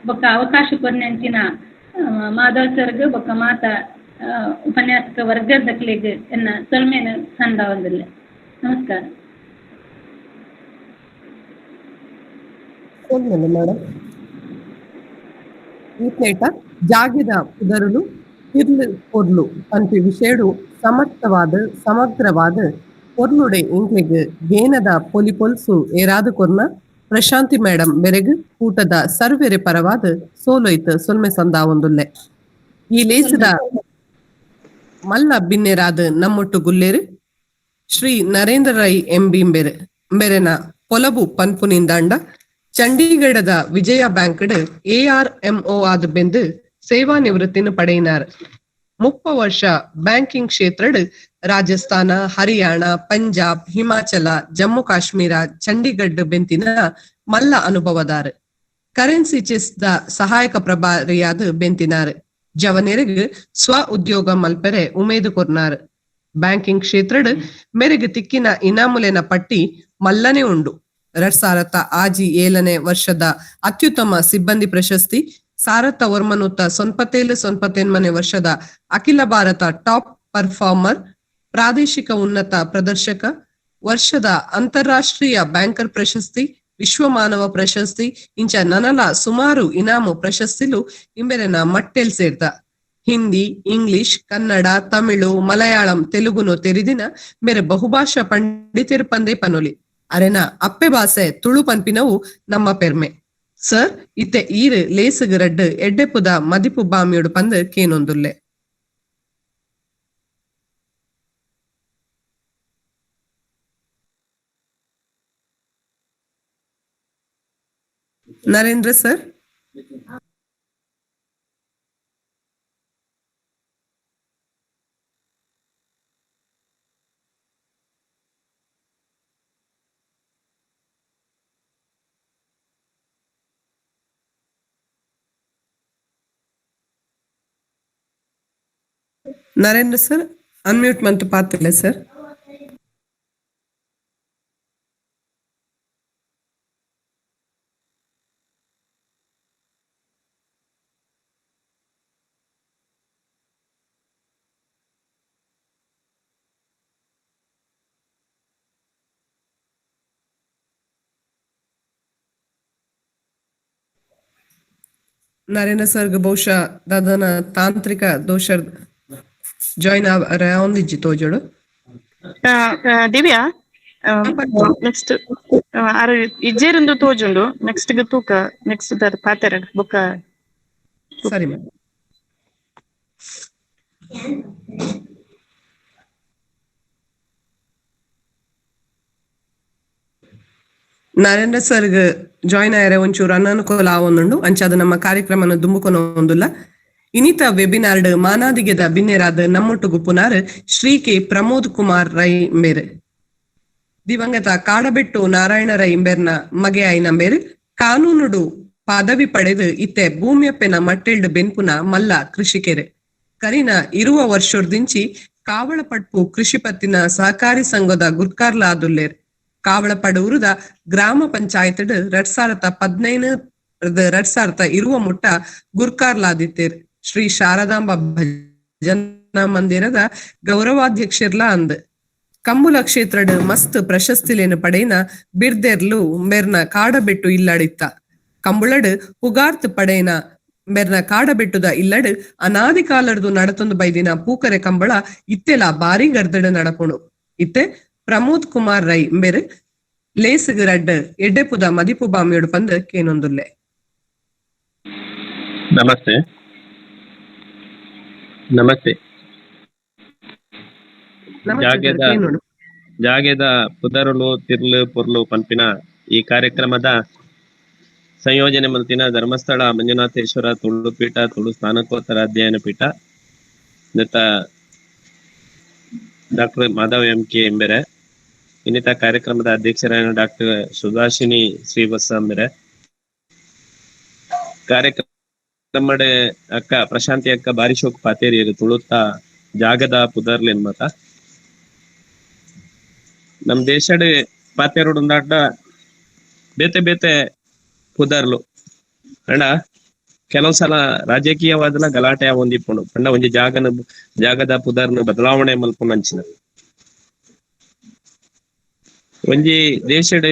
ಬೊಕ್ಕ ಅವಕಾಶ ಕೊರ್ನೆಂಚಿನ ಮಾಧವ್ ಸರ್ಗ್ ಬೊಕ್ಕ ಮಾತ ಉಪನ್ಯಾಸಕ ವರ್ಗದಕ್ಲೆಗ್ ಎನ್ನ ಸೊಲ್ಮೆನ್ ಸಂದಾವೊಂದುಲ್ಲೆ. ನಮಸ್ಕಾರ. ಮೇಡಮ್ ಈತ್ನೇಟ ಜಾಗೆದ ಪುದರುಲು ತಿರ್ಲು ಪೊರ್ಲು ಪನ್ಪಿ ವಿಷಯಡು ಸಮರ್ಥವಾದ ಸಮಗ್ರವಾದ ಪೊರ್ಲುಡೆ ಇಂಕ್ಲೆಗ್ ಗೇನದ ಪೊಲಿ ಪೊಲ್ಸು ಏರಾದ ಕೊರ್ನ ಪ್ರಶಾಂತಿ ಮೇಡಮ್ ಬೆರೆಗ್ ಕೂಟದ ಸರ್ವೆರೆ ಪರವಾದ ಸೋಲೊಯ್ತ ಸೊಲ್ಮೆ ಸಂದಾವೊಂದುಲ್ಲೆ. ಈ ಲೇಸದ ಮಲ್ಲ ಬಿನ್ನೆರಾದ ನಮ್ಮೊಟ್ಟು ಗುಲ್ಲೇರು ಶ್ರೀ ನರೇಂದ್ರ ರೈ ಎಂ ಬಿ ಬೆರೆನ ಪೊಲಬು ಪನ್ಪುನಿಂದಾಂಡ ಚಂಡೀಗಢದ ವಿಜಯ ಬ್ಯಾಂಕ್ಡ್ ಎಆರ್ಎಂಒ ಆದ ಬೆಂದು ಸೇವಾ ನಿವೃತ್ತಿನ ಪಡೆಯಿನಾರ್. 30 ವರ್ಷ ಬ್ಯಾಂಕಿಂಗ್ ಕ್ಷೇತ್ರಡ್ ರಾಜಸ್ಥಾನ, ಹರಿಯಾಣ, ಪಂಜಾಬ್, ಹಿಮಾಚಲ, ಜಮ್ಮು ಕಾಶ್ಮೀರ, ಚಂಡೀಗಢ ಬೆಂತಿನ ಮಲ್ಲ ಅನುಭವದಾರ್. ಕರೆನ್ಸಿ ಚೆಸ್ the ಸಹಾಯಕ ಪ್ರಭಾರಿಯಾದ ಬೆಂತಿನಾರ್. ಜವನೆರೆಗ್ ಸ್ವ ಉದ್ಯೋಗ ಮಲ್ಪೆರೆ ಉಮೇದು ಕೊರ್ನಾರ್. ಬ್ಯಾಂಕಿಂಗ್ ಕ್ಷೇತ್ರಡ್ ಮೆರೆಗ್ ತಿಕ್ಕಿನ ಇನಾಮುಲೆನ ಪಟ್ಟಿ ಮಲ್ಲನೆ ಉಂಡು. 2006-7ನೇ ವರ್ಷದ ಅತ್ಯುತ್ತಮ ಸಿಬ್ಬಂದಿ ಪ್ರಶಸ್ತಿ, 1997 ವರ್ಷದ ಅಖಿಲ ಭಾರತ ಟಾಪ್ ಪರ್ಫಾರ್ಮರ್, ಪ್ರಾದೇಶಿಕ ಉನ್ನತ ಪ್ರದರ್ಶಕ, ವರ್ಷದ ಅಂತಾರಾಷ್ಟ್ರೀಯ ಬ್ಯಾಂಕರ್ ಪ್ರಶಸ್ತಿ, ವಿಶ್ವ ಮಾನವ ಪ್ರಶಸ್ತಿ ಇಂಚ ನನಲ ಸುಮಾರು ಇನಾಮು ಪ್ರಶಸ್ತಿಲು ಇಂಬೆರೆನ ಮಟ್ಟೆಲ್ ಸೇರ್ದ. ಹಿಂದಿ, ಇಂಗ್ಲಿಷ್, ಕನ್ನಡ, ತಮಿಳು, ಮಲಯಾಳಂ, ತೆಲುಗುನು ತೆರಿದಿನ ಮೇರೆ ಬಹುಭಾಷಾ ಪಂಡಿತರು ಪಂದೇ ಪನೊಲಿ. ಅರೆನ ಅಪ್ಪೆ ಬಾಸೆ ತುಳು ಪನ್ಪಿನವು ನಮ್ಮ ಪೆರ್ಮೆ. ಸರ್ ಇತ್ತೆ ಈರ್ ಲೇಸುಗ್ ರಡ್ಡ್ ಎಡ್ಡೆಪುದ ಮದಿಪು ಬಾಮಿಯೋಡು ಪಂದ್ ಕೇನೊಂದುಲ್ಲೆ. Narendra sir. Narendra sir unmute ಮಂತ್ ಪಾತಿಲ್ಲ ಸರ್. Narendra sir ಬಹುಶಃ ದಾದನ ತಾಂತ್ರಿಕ ದೋಷ ಜಾಯಿನ್ ಒಂದಿಜ್ಜಿ ತೋಜೋಡು. ದಿವ್ಯಾ, ನೆಕ್ಸ್ಟ್ ಆರು ಇಜ್ಜೇರಿಂದು ತೋಜುಂಡು, ನೆಕ್ಸ್ಟ್ ತೂಕ ನೆಕ್ಸ್ಟ್ ಪಾತೆರ ಬೊಕ್ಕ. ಸರಿ ಮೇಡಮ್. ನರೇಂದ್ರ ಸರ್ಗ್ ಜಾಯಿನ್ ಆಯರೆ ಒಂಚೂರು ಅನನುಕೂಲ ಆವೊಂದುಂಡು, ಅಂಚಾದ ನಮ್ಮ ಕಾರ್ಯಕ್ರಮನ ದುಂಬುಕೊನ ಒಂದುಲ್ಲ. ಇನಿತ ವೆಬಿನಾರ್ಡ್ ಮಾನಾದಿಗೆದ ಬಿನ್ನೆರಾದ ನಮ್ಮೊಟ್ಟುಗು ಪುನಾರ್ ಶ್ರೀ ಕೆ ಪ್ರಮೋದ್ ಕುಮಾರ್ ರೈ ಮೇರ್, ದಿವಂಗತ ಕಾಡಬೆಟ್ಟು ನಾರಾಯಣ ರೈ ಇಂಬೆರ್ನ ಮಗೆ ಆಯಿನ ಮೇರ್ ಕಾನೂನುಡು ಪದವಿ ಪಡೆದು ಇತ್ತೆ ಭೂಮಿಯಪ್ಪೆನ ಮಟ್ಟೆಲ್ಡ್ ಬೆನ್ಪುನ ಮಲ್ಲ ಕೃಷಿಕೆರೆ. ಕರಿನ 20 ವರ್ಷದಿಂಚಿ ಕಾವಳಪಡ್ಪು ಕೃಷಿ ಪತ್ತಿನ ಸಹಕಾರಿ ಸಂಘದ ಗುರ್ಕಾರ್ಲಾದುಲ್ಲೇರ್. ಕಾವಳಪಡೂರುದ ಗ್ರಾಮ ಪಂಚಾಯತ್ 2015 2020 ಮುಟ್ಟ ಗುರ್ಕಾರ್ಲಾದಿತ್ತೇರ್. ಶ್ರೀ ಶಾರದಾಂಬ ಭಜನಾ ಮಂದಿರದ ಗೌರವಾಧ್ಯಕ್ಷರ್ಲ ಅಂದ್. ಕಂಬುಲ ಕ್ಷೇತ್ರಡ್ ಮಸ್ತ್ ಪ್ರಶಸ್ತಿಲೇನು ಪಡೆಯಿನ ಬಿರ್ದೆರ್ಲು ಮೆರ್ನ ಕಾಡಬೆಟ್ಟು ಇಲ್ಲಡಿತ್ತ. ಕಂಬುಳಡ್ ಪುಗಾರ್ತ್ ಪಡೆಯಿನ ಮೆರ್ನ ಕಾಡಬೆಟ್ಟುದ ಇಲ್ಲಡ್ ಅನಾದಿ ಕಾಲರ್ದು ನಡತೊಂದು ಬೈದಿನ ಪೂಕರೆ ಕಂಬಳ ಇತ್ತೆಲ ಬಾರಿ ಗರ್ದಡ ನಡಪುಣು. ಇತ್ತೆ ಪ್ರಮೋದ್ ಕುಮಾರ್ ರೈ ಮೇರ್ ಲೇಸುಗು ರಡ್ಡ್ ಎಡ್ಡೆಪುದ ಮದಿಪು ಬಾಮಿಯೋಡು ಪಂದ್ ಕೇನೊಂದುಲ್ಲೆ. ನಮಸ್ತೆ ನಮಸ್ತೆ. ಜಾಗೆದ ಪುದರುಲು ತಿರ್ಲು ಪೊರ್ಲು ಪನ್ಪಿನ ಈ ಕಾರ್ಯಕ್ರಮದ ಸಂಯೋಜನೆ ಮಲ್ತಿನ ಧರ್ಮಸ್ಥಳ ಮಂಜುನಾಥೇಶ್ವರ ತುಳು ಪೀಠ ತುಳು ಸ್ನಾನಕೋತ್ತರ ಅಧ್ಯಯನ ಪೀಠ doctor Madhav M K ಎಂಬೆರೆ, ಇನ್ನಿತ ಕಾರ್ಯಕ್ರಮದ ಅಧ್ಯಕ್ಷರಾದ ಡಾಕ್ಟರ್ ಸುಭಾಷಿಣಿ ಶ್ರೀವತ್ಸ ಎಂಬೆರೆ, ಕಾರ್ಯಕ್ರಮ ಅಕ್ಕ ಪ್ರಶಾಂತಿ ಅಕ್ಕ ಬಾರಿಶೋಕ್ ಪಾತೇರಿಯರು ತುಳುತ್ತ ಜಾಗದ ಪುದರ್ಲೆನ್ ಮತ. ನಮ್ ದೇಶಡ್ ಪಾತೇರುಡುಂದಾಟ ಬೇತೆ ಬೇತೆ ಪುದರ್ಲು ಅಣ್ಣ. ಕೆಲವು ಸಲ ರಾಜಕೀಯವಾದಲ ಗಲಾಟೆ ಒಂದಿಪ್ಪುಂಡು ಪಂಡ ಒಂಜಿ ಜಾಗನ ಜಾಗದ ಪುದರ್ನ ಬದಲಾವಣೆ ಮಲ್ಪುನಂಚಿನ. ಒಂಜಿ ದೇಶಡ್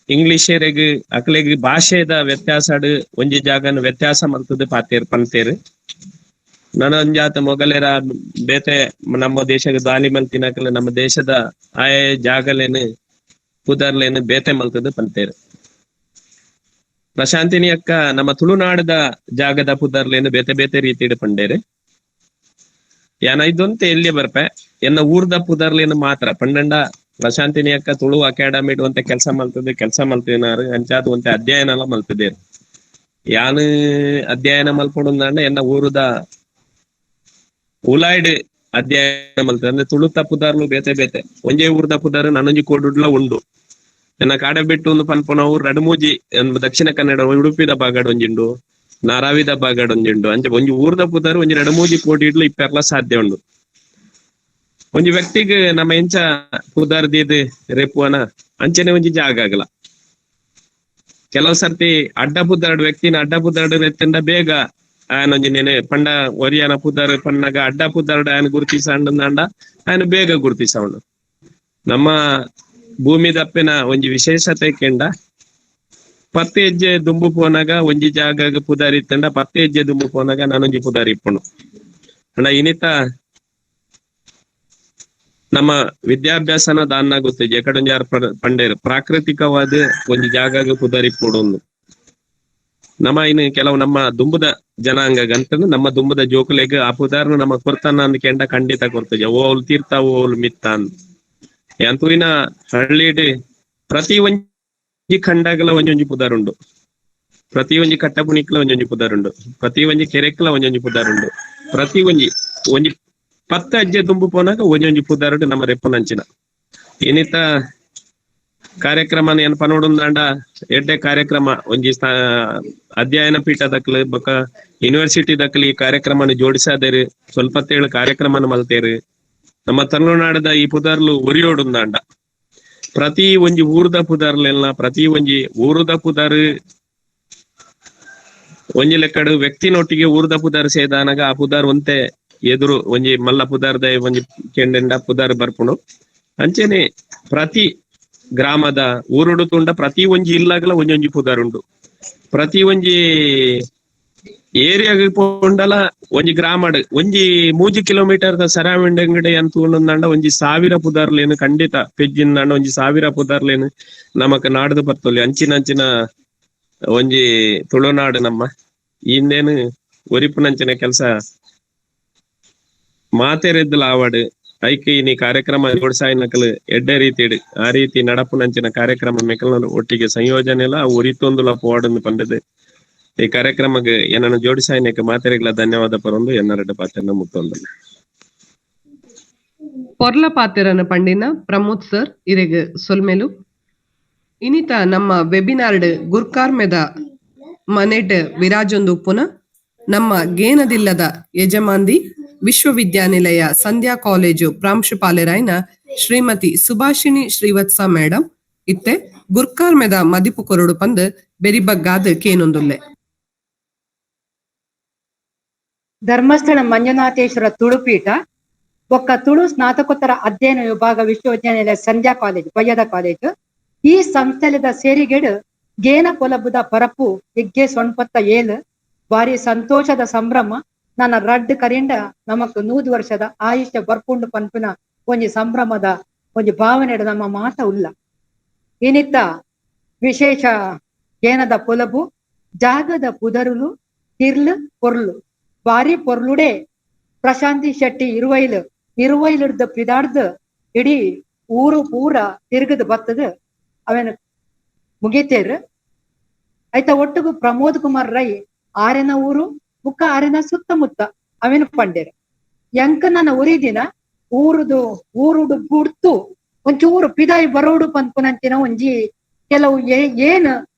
ಇಂಗ್ಲಿಷೆರೆಗ್ ಅಕ್ಲೆಗ್ ಭಾಷೆದ ವ್ಯತ್ಯಾಸಡ್ ಒಂಜಿ ಜಾಗನ ವ್ಯತ್ಯಾಸ ಮಲ್ತದ ಪಾತೇರ್ ಪಂತೇರ್. ನನೊಂಜಾತ ಮೊಗಲೆರ ಬೇತೆ ನಮ್ಮ ದೇಶಕ್ಕೆ ದಾಳಿ ಮಲ್ತಿನಕಲೆ ನಮ್ಮ ದೇಶದ ಆಯಾ ಜಾಗಲೇನು ಪುದರ್ಲೇನು ಬೇತೆ ಮಲ್ತದ ಪಂತೇರ್. ಪ್ರಶಾಂತಿನಿ ಅಕ್ಕ ನಮ್ಮ ತುಳುನಾಡದ ಜಾಗದ ಪುದರ್ಲೇನು ಬೇತೆ ಬೇತೆ ರೀತಿಡ್ ಪಂಡೇರು. ಯಾನ ಇದೊಂತೆ ಎಲ್ಲಿ ಬರ್ಪೆ ಎನ್ನ ಊರ್ದ ಪುದರ್ಲೇನು ಮಾತ್ರ ಪಂಡಂಡ ಪ್ರಶಾಂತಿನಿ ಅಕ್ಕ ತುಳು ಅಕಾಡೆಮಿ ಅಂತ ಕೆಲಸ ಮಲ್ತದೆ ಕೆಲಸ ಮಲ್ತಿನಾರು ಅಂಚಾದ ಒಂತೆ ಅಧ್ಯಯನ ಎಲ್ಲ ಮಲ್ತದೇರು. ಯಾನು ಅಧ್ಯಯನ ಮಲ್ಪೊಡುಂದಾಂಡ ಎನ್ನ ಊರುದ ಉಲಾಯ್ಡ್ ಅಧ್ಯಯನ ಮಲ್ತದೆ. ಅಂದ್ರೆ ತುಳುತ ಪುದರ್ಲು ಬೇತೆ ಬೇತೆ ಒಂಜೇ ಊರ್ದ ಪುದರ್ ನಾನೊಂಜಿ ಕೋಡುಡ್ಲ ಉಂಡು. ಎನ್ನ ಕಾಡೆ ಬಿಟ್ಟು ಒಂದು ಪನ್ಪುನವು ರಡ್ಮೂಜಿ ದಕ್ಷಿಣ ಕನ್ನಡ ಉಡುಪಿದ ಭಾಗಡ್ ಒಂಜಿಂಡು, ನಾರಾವಿದ ಭಾಗಡ್ ಒಂಜಿಂಡು, ಅಂಚೆ ಒಂಜಿ ಊರ್ದ ಪುದರ್ ಒಂಜಿ ರಡ್ಮೂಜಿ ಕೋಡಿಡ್ಲು ಇಪ್ಪೆರ್ಲ ಸಾಧ್ಯ ಉಂಡು. ಒಂಜಿ ವ್ಯಕ್ತಿಗ್ ನಮ್ಮ ಎಂಚ ಪುದರ್ ದೀದ್ ರೇಪುವನ ಅಂಚನೆ ಒಂಜಿ ಜಾಗ ಆಗಲ. ಕೆಲವು ಸರ್ತಿ ಅಡ್ಡ ಪುದರ್ಡ್ ವ್ಯಕ್ತಿನ ಅಡ್ಡ ಪುದರ್ಡ್ ರೆತ್ತಂಡ ಬೇಗ ಆಯನೊಂಜಿ ನೆನೆ ಪಂಡ ಒರಿಯನ ಪುದರ್ ಪನ್ನಗ ಅಡ್ಡ ಪುದರ್ಡ್ ಆಯನ ಗುರುತಿಸಂಡ ಆಯನ ಬೇಗ ಗುರುತಿಸವನು. ನಮ್ಮ ಭೂಮಿ ದಪ್ಪಿನ ಒಂಜಿ ವಿಶೇಷತೆ ಕೆಂಡ 10 ಹೆಜ್ಜೆ ದುಂಬು ಪೋನಾಗ ಒಂಜಿ ಜಾಗ ಪುದಾರಿ ಇತ್ತಂಡ 10 ಹೆಜ್ಜೆ ದುಂಬು ಪೋನಾಗ ನಾನೊಂಜಿ ಪುದಾರಿ ಇಪ್ಪುನು. ಅಣ್ಣ ಇನಿತ ನಮ್ಮ ವಿದ್ಯಾಭ್ಯಾಸನ ದಾನ್ನ ಗೊತ್ತಿಜ್ಜಿ ಎಕಡೊಂಜಿ ಆರ್ ಪಂಡೇರು ಪ್ರಾಕೃತಿಕವಾದ ಒಂಜಿ ಜಾಗ ಪುದಾರಿ ಪೋಡೊಂದು. ನಮ್ಮ ಇನ್ನು ಕೆಲವು ನಮ್ಮ ದುಂಬುದ ಜನಾಂಗ ಅಂತಂದ್ರೆ ನಮ್ಮ ದುಂಬುದ ಜೋಕುಲೆಗ್ ಆ ಪುದಾರ್ನ ನಮ್ಮ ಕೊರ್ತನ ಅಂದ್ ಕೆಂಡ ಖಂಡಿತ ಕೊರ್ತಜ ಓಲ್ ತೀರ್ಥ ಓಲ್ ಮಿತ್ತ ಅಂದ್. ಅಂತೂಯಿನ ಹಳ್ಳಿಡ್ ಪ್ರತಿ ಒಂಜಿ ಖಂಡಗಲ ಒಂಜೊಂಜಿ ಪುದಾರುಂಡು, ಪ್ರತಿ ಒಂಜಿ ಕಟ್ಟಪುಣಿಕ್ಲ ಒಂಜೊಂಜಿ ಪುದಾರುಂಡು, ಪ್ರತಿ ಒಂಜಿ ಕೆರೆಕ್ಲ ಒಂಜೊಂಜಿ ಪುದಾರುಂಡು, ಪ್ರತಿ ಒಂಜಿ ಒಂಜಿ 10 ಹೆಜ್ಜೆ ತುಂಬು ಪೋನಾಗ ಒಂಜೊಂಜಿ ಪುದಾರುಡು ನಮ್ಮ ರೆಪ್ಪುನಂಚಿನ. ಏನಿತ ಕಾರ್ಯಕ್ರಮ ಏನ್ ಪನೋಡುಂದಾಂಡ ಎಡ್ಡೆ ಕಾರ್ಯಕ್ರಮ ಒಂಜಿ ಅಧ್ಯಯನ ಪೀಠ ದಕ್ಲು ಬೊಕ ಯೂನಿವರ್ಸಿಟಿ ದಕ್ಲು ಈ ಕಾರ್ಯಕ್ರಮನ ಜೋಡಿಸಾದೇರು, ಸ್ವಲ್ಪ ತೇಳು ಕಾರ್ಯಕ್ರಮನ ಮಲ್ತೇರು. ನಮ್ಮ ತಮಿಳುನಾಡದ ಈ ಪುದರ್ಲು ಒರಿಯೋಡುಂದಾಂಡ ಪ್ರತಿ ಒಂಜಿ ಊರ್ದ ಪುದರ್ಲೆಲ್ಲ ಪ್ರತಿ ಒಂಜಿ ಊರುದ ಪುದರ್ ಒಂಜಿ ಲೆಕ್ಕಡು ವ್ಯಕ್ತಿನೊಟ್ಟಿಗೆ ಊರ್ದ ಪುದರ್ ಸೇದಾನಾಗ ಆ ಪುದರ್ ಒಂತೆ ಎದುರು ಒಂಜಿ ಮಲ್ಲ ಪುದರ್ದ ಒಂಜಿ ಕೆಂಡೆಂಡ ಪುದರ್ ಬರ್ಪುಣು. ಅಂಚೆನೆ ಪ್ರತಿ ಗ್ರಾಮದ ಊರುಡು ತುಂಡ ಪ್ರತಿ ಒಂಜಿ ಇಲ್ಲಾಗಲ ಒಂಜೊಂಜಿ ಪುದರ್ ಉಂಡು, ಪ್ರತಿ ಒಂಜಿ ಏರಿಯಾಗ ಪೋಂಡಲ ಒಂಜಿ ಗ್ರಾಮಡ್ ಒಂಜಿ 3 ಕಿಲೋಮೀಟರ್ ದ ಸರೌಂಡಿಂಗ್ ಅಂತ ಒಂಜಿ 1000 ಪುದರ್ಲೇನು ಖಂಡಿತ ಪೆಜ್ಜಿಂದಾಂಡ ಒಂಜಿ 1000 ಪುದರ್ಲೇನು ನಮಕ್ ನಾಡ್ದು ಬರ್ತೊಲಿ. ಅಂಚಿನ ಅಂಚಿನ ಒಂಜಿ ತುಳುನಾಡು ನಮ್ಮ ಇಂದೇನು ಒರಿಪುನಂಚಿನ ಕೆಲಸ ಮಾತೆರೆದ್ದಲ ಆವಡ್ ಐಕೆ ಇನಿ ಕಾರ್ಯಕ್ರಮ ಜೋಡಿಸಾಯಿನಕಲು ಎಡ್ಡೆ ರೀತಿಡ್ ಆ ರೀತಿ ನಡಪುನಂಚಿನ ಕಾರ್ಯಕ್ರಮ ಮೆಕಲ್ನ ಒಟ್ಟಿಗೆ ಸಂಯೋಜನೆ ಎಲ್ಲ ಒರಿತೊಂದುಲ ಪೋಡಂದು ಪಂಡದು ಈ ಕಾರ್ಯಕ್ರಮಕ್ಕೆ ಏನನ್ನು ಜೋಡಿಸಾಯಿನಕ್ಕೆ ಮಾತೆರೆಗ್ಲ ಧನ್ಯವಾದ ಪರೊಂದು ಎನ್ನರೆಡ್ಡ ಪಾತ್ರನ ಮುತ್ತೊಂದು. ಪೊರ್ಲ ಪಾತೆರನ ಪಂಡಿನ ಪ್ರಮೋದ್ ಸರ್ ಇರೆಗ್ ಸೊಲ್ಮೆಲು. ಇನಿತ ನಮ್ಮ ವೆಬಿನಾರ್ಡ್ ಗುರ್ಕಾರ್ಮೆದ ಮನೆಟ್ ವಿರಾಜೊಂದು ಪುನ ನಮ್ಮ ಗೇನದಿಲ್ಲದ ಯಜಮಾಂದಿ ವಿಶ್ವವಿದ್ಯಾನಿಲಯ ಸಂಧ್ಯಾ ಕಾಲೇಜು ಪ್ರಾಂಶುಪಾಲರಾಯನ ಶ್ರೀಮತಿ ಸುಭಾಷಿಣಿ ಶ್ರೀವತ್ಸ ಮೇಡಮ್ ಇತ್ತೆ ಗುರ್ಕಾರ್ಮೆದ ಮದಿಪು ಕೊರಡು ಪಂದ್ ಬೆರಿಬಗ್ಗಾದ ಕೇನೊಂದುಲ್ಲೆ. ಧರ್ಮಸ್ಥಳ ಮಂಜುನಾಥೇಶ್ವರ ತುಳುಪೀಠ ಬೊಕ್ಕ ತುಳು ಸ್ನಾತಕೋತ್ತರ ಅಧ್ಯಯನ ವಿಭಾಗ ವಿಶ್ವವಿದ್ಯಾನಿಲಯ ಸಂಧ್ಯಾ ಕಾಲೇಜು ಬಯ್ಯದ ಕಾಲೇಜು ಈ ಸಂಸ್ಥೆದ ಸೇರಿಗೆಡು ಗೇನ ಪೊಲಬುದ ಪರಪು ಎಗ್ಗೆ ಸೊಣ್ಪತ್ತ ಏಳು ಬಾರಿ ಸಂತೋಷದ ಸಂಭ್ರಮ. ನನ್ನ ರಡ್ಡ್ ಕರಿಂಡ ನಮಕ್ 100 ವರ್ಷದ ಆಯುಷ್ಯ ಬರ್ಪುಂಡು ಪನ್ಪಿನ ಒಂಜಿ ಸಂಭ್ರಮದ ಒಂಜಿ ಭಾವನೆ ನಮ್ಮ ಮಾತ ಉಲ್ಲ. ಇನಿತ್ತ ವಿಶೇಷ ಗೇನದ ಪೊಲಬು ಜಾಗದ ಪುದರುಲು ತಿರ್ಲು ಪೊರ್ಲು ಬಾರಿ ಪೊರ್ಲುಡೆ ಪ್ರಶಾಂತಿ ಶೆಟ್ಟಿ ಇರುವೈಲು ಇರುವೈಲುಡ್ದು ಪಿದಾಡ್ದು ಇಡೀ ಊರು ಪೂರ ತಿರುಗದು ಬತ್ತದು ಅವೇನ ಮುಗಿತೇರು. ಆಯ್ತಾ ಒಟ್ಟಿಗೂ ಪ್ರಮೋದ್ ಕುಮಾರ್ ರೈ ಆರೆನ ಊರು ಬುಕ್ಕ ಆರೆನ ಸುತ್ತಮುತ್ತ ಅವೇನು ಪಂಡೇರು. ಎಂಕ ನನ್ನ ಉರಿದಿನ ಊರುದು ಊರುಡು ಗುಡ್ತು ಒಂಚೂರು ಪಿದಾಯಿ ಬರೋಡು ಪನ್ಪುನಂಚಿನ ಒಂಜಿ ಕೆಲವು ಏನ್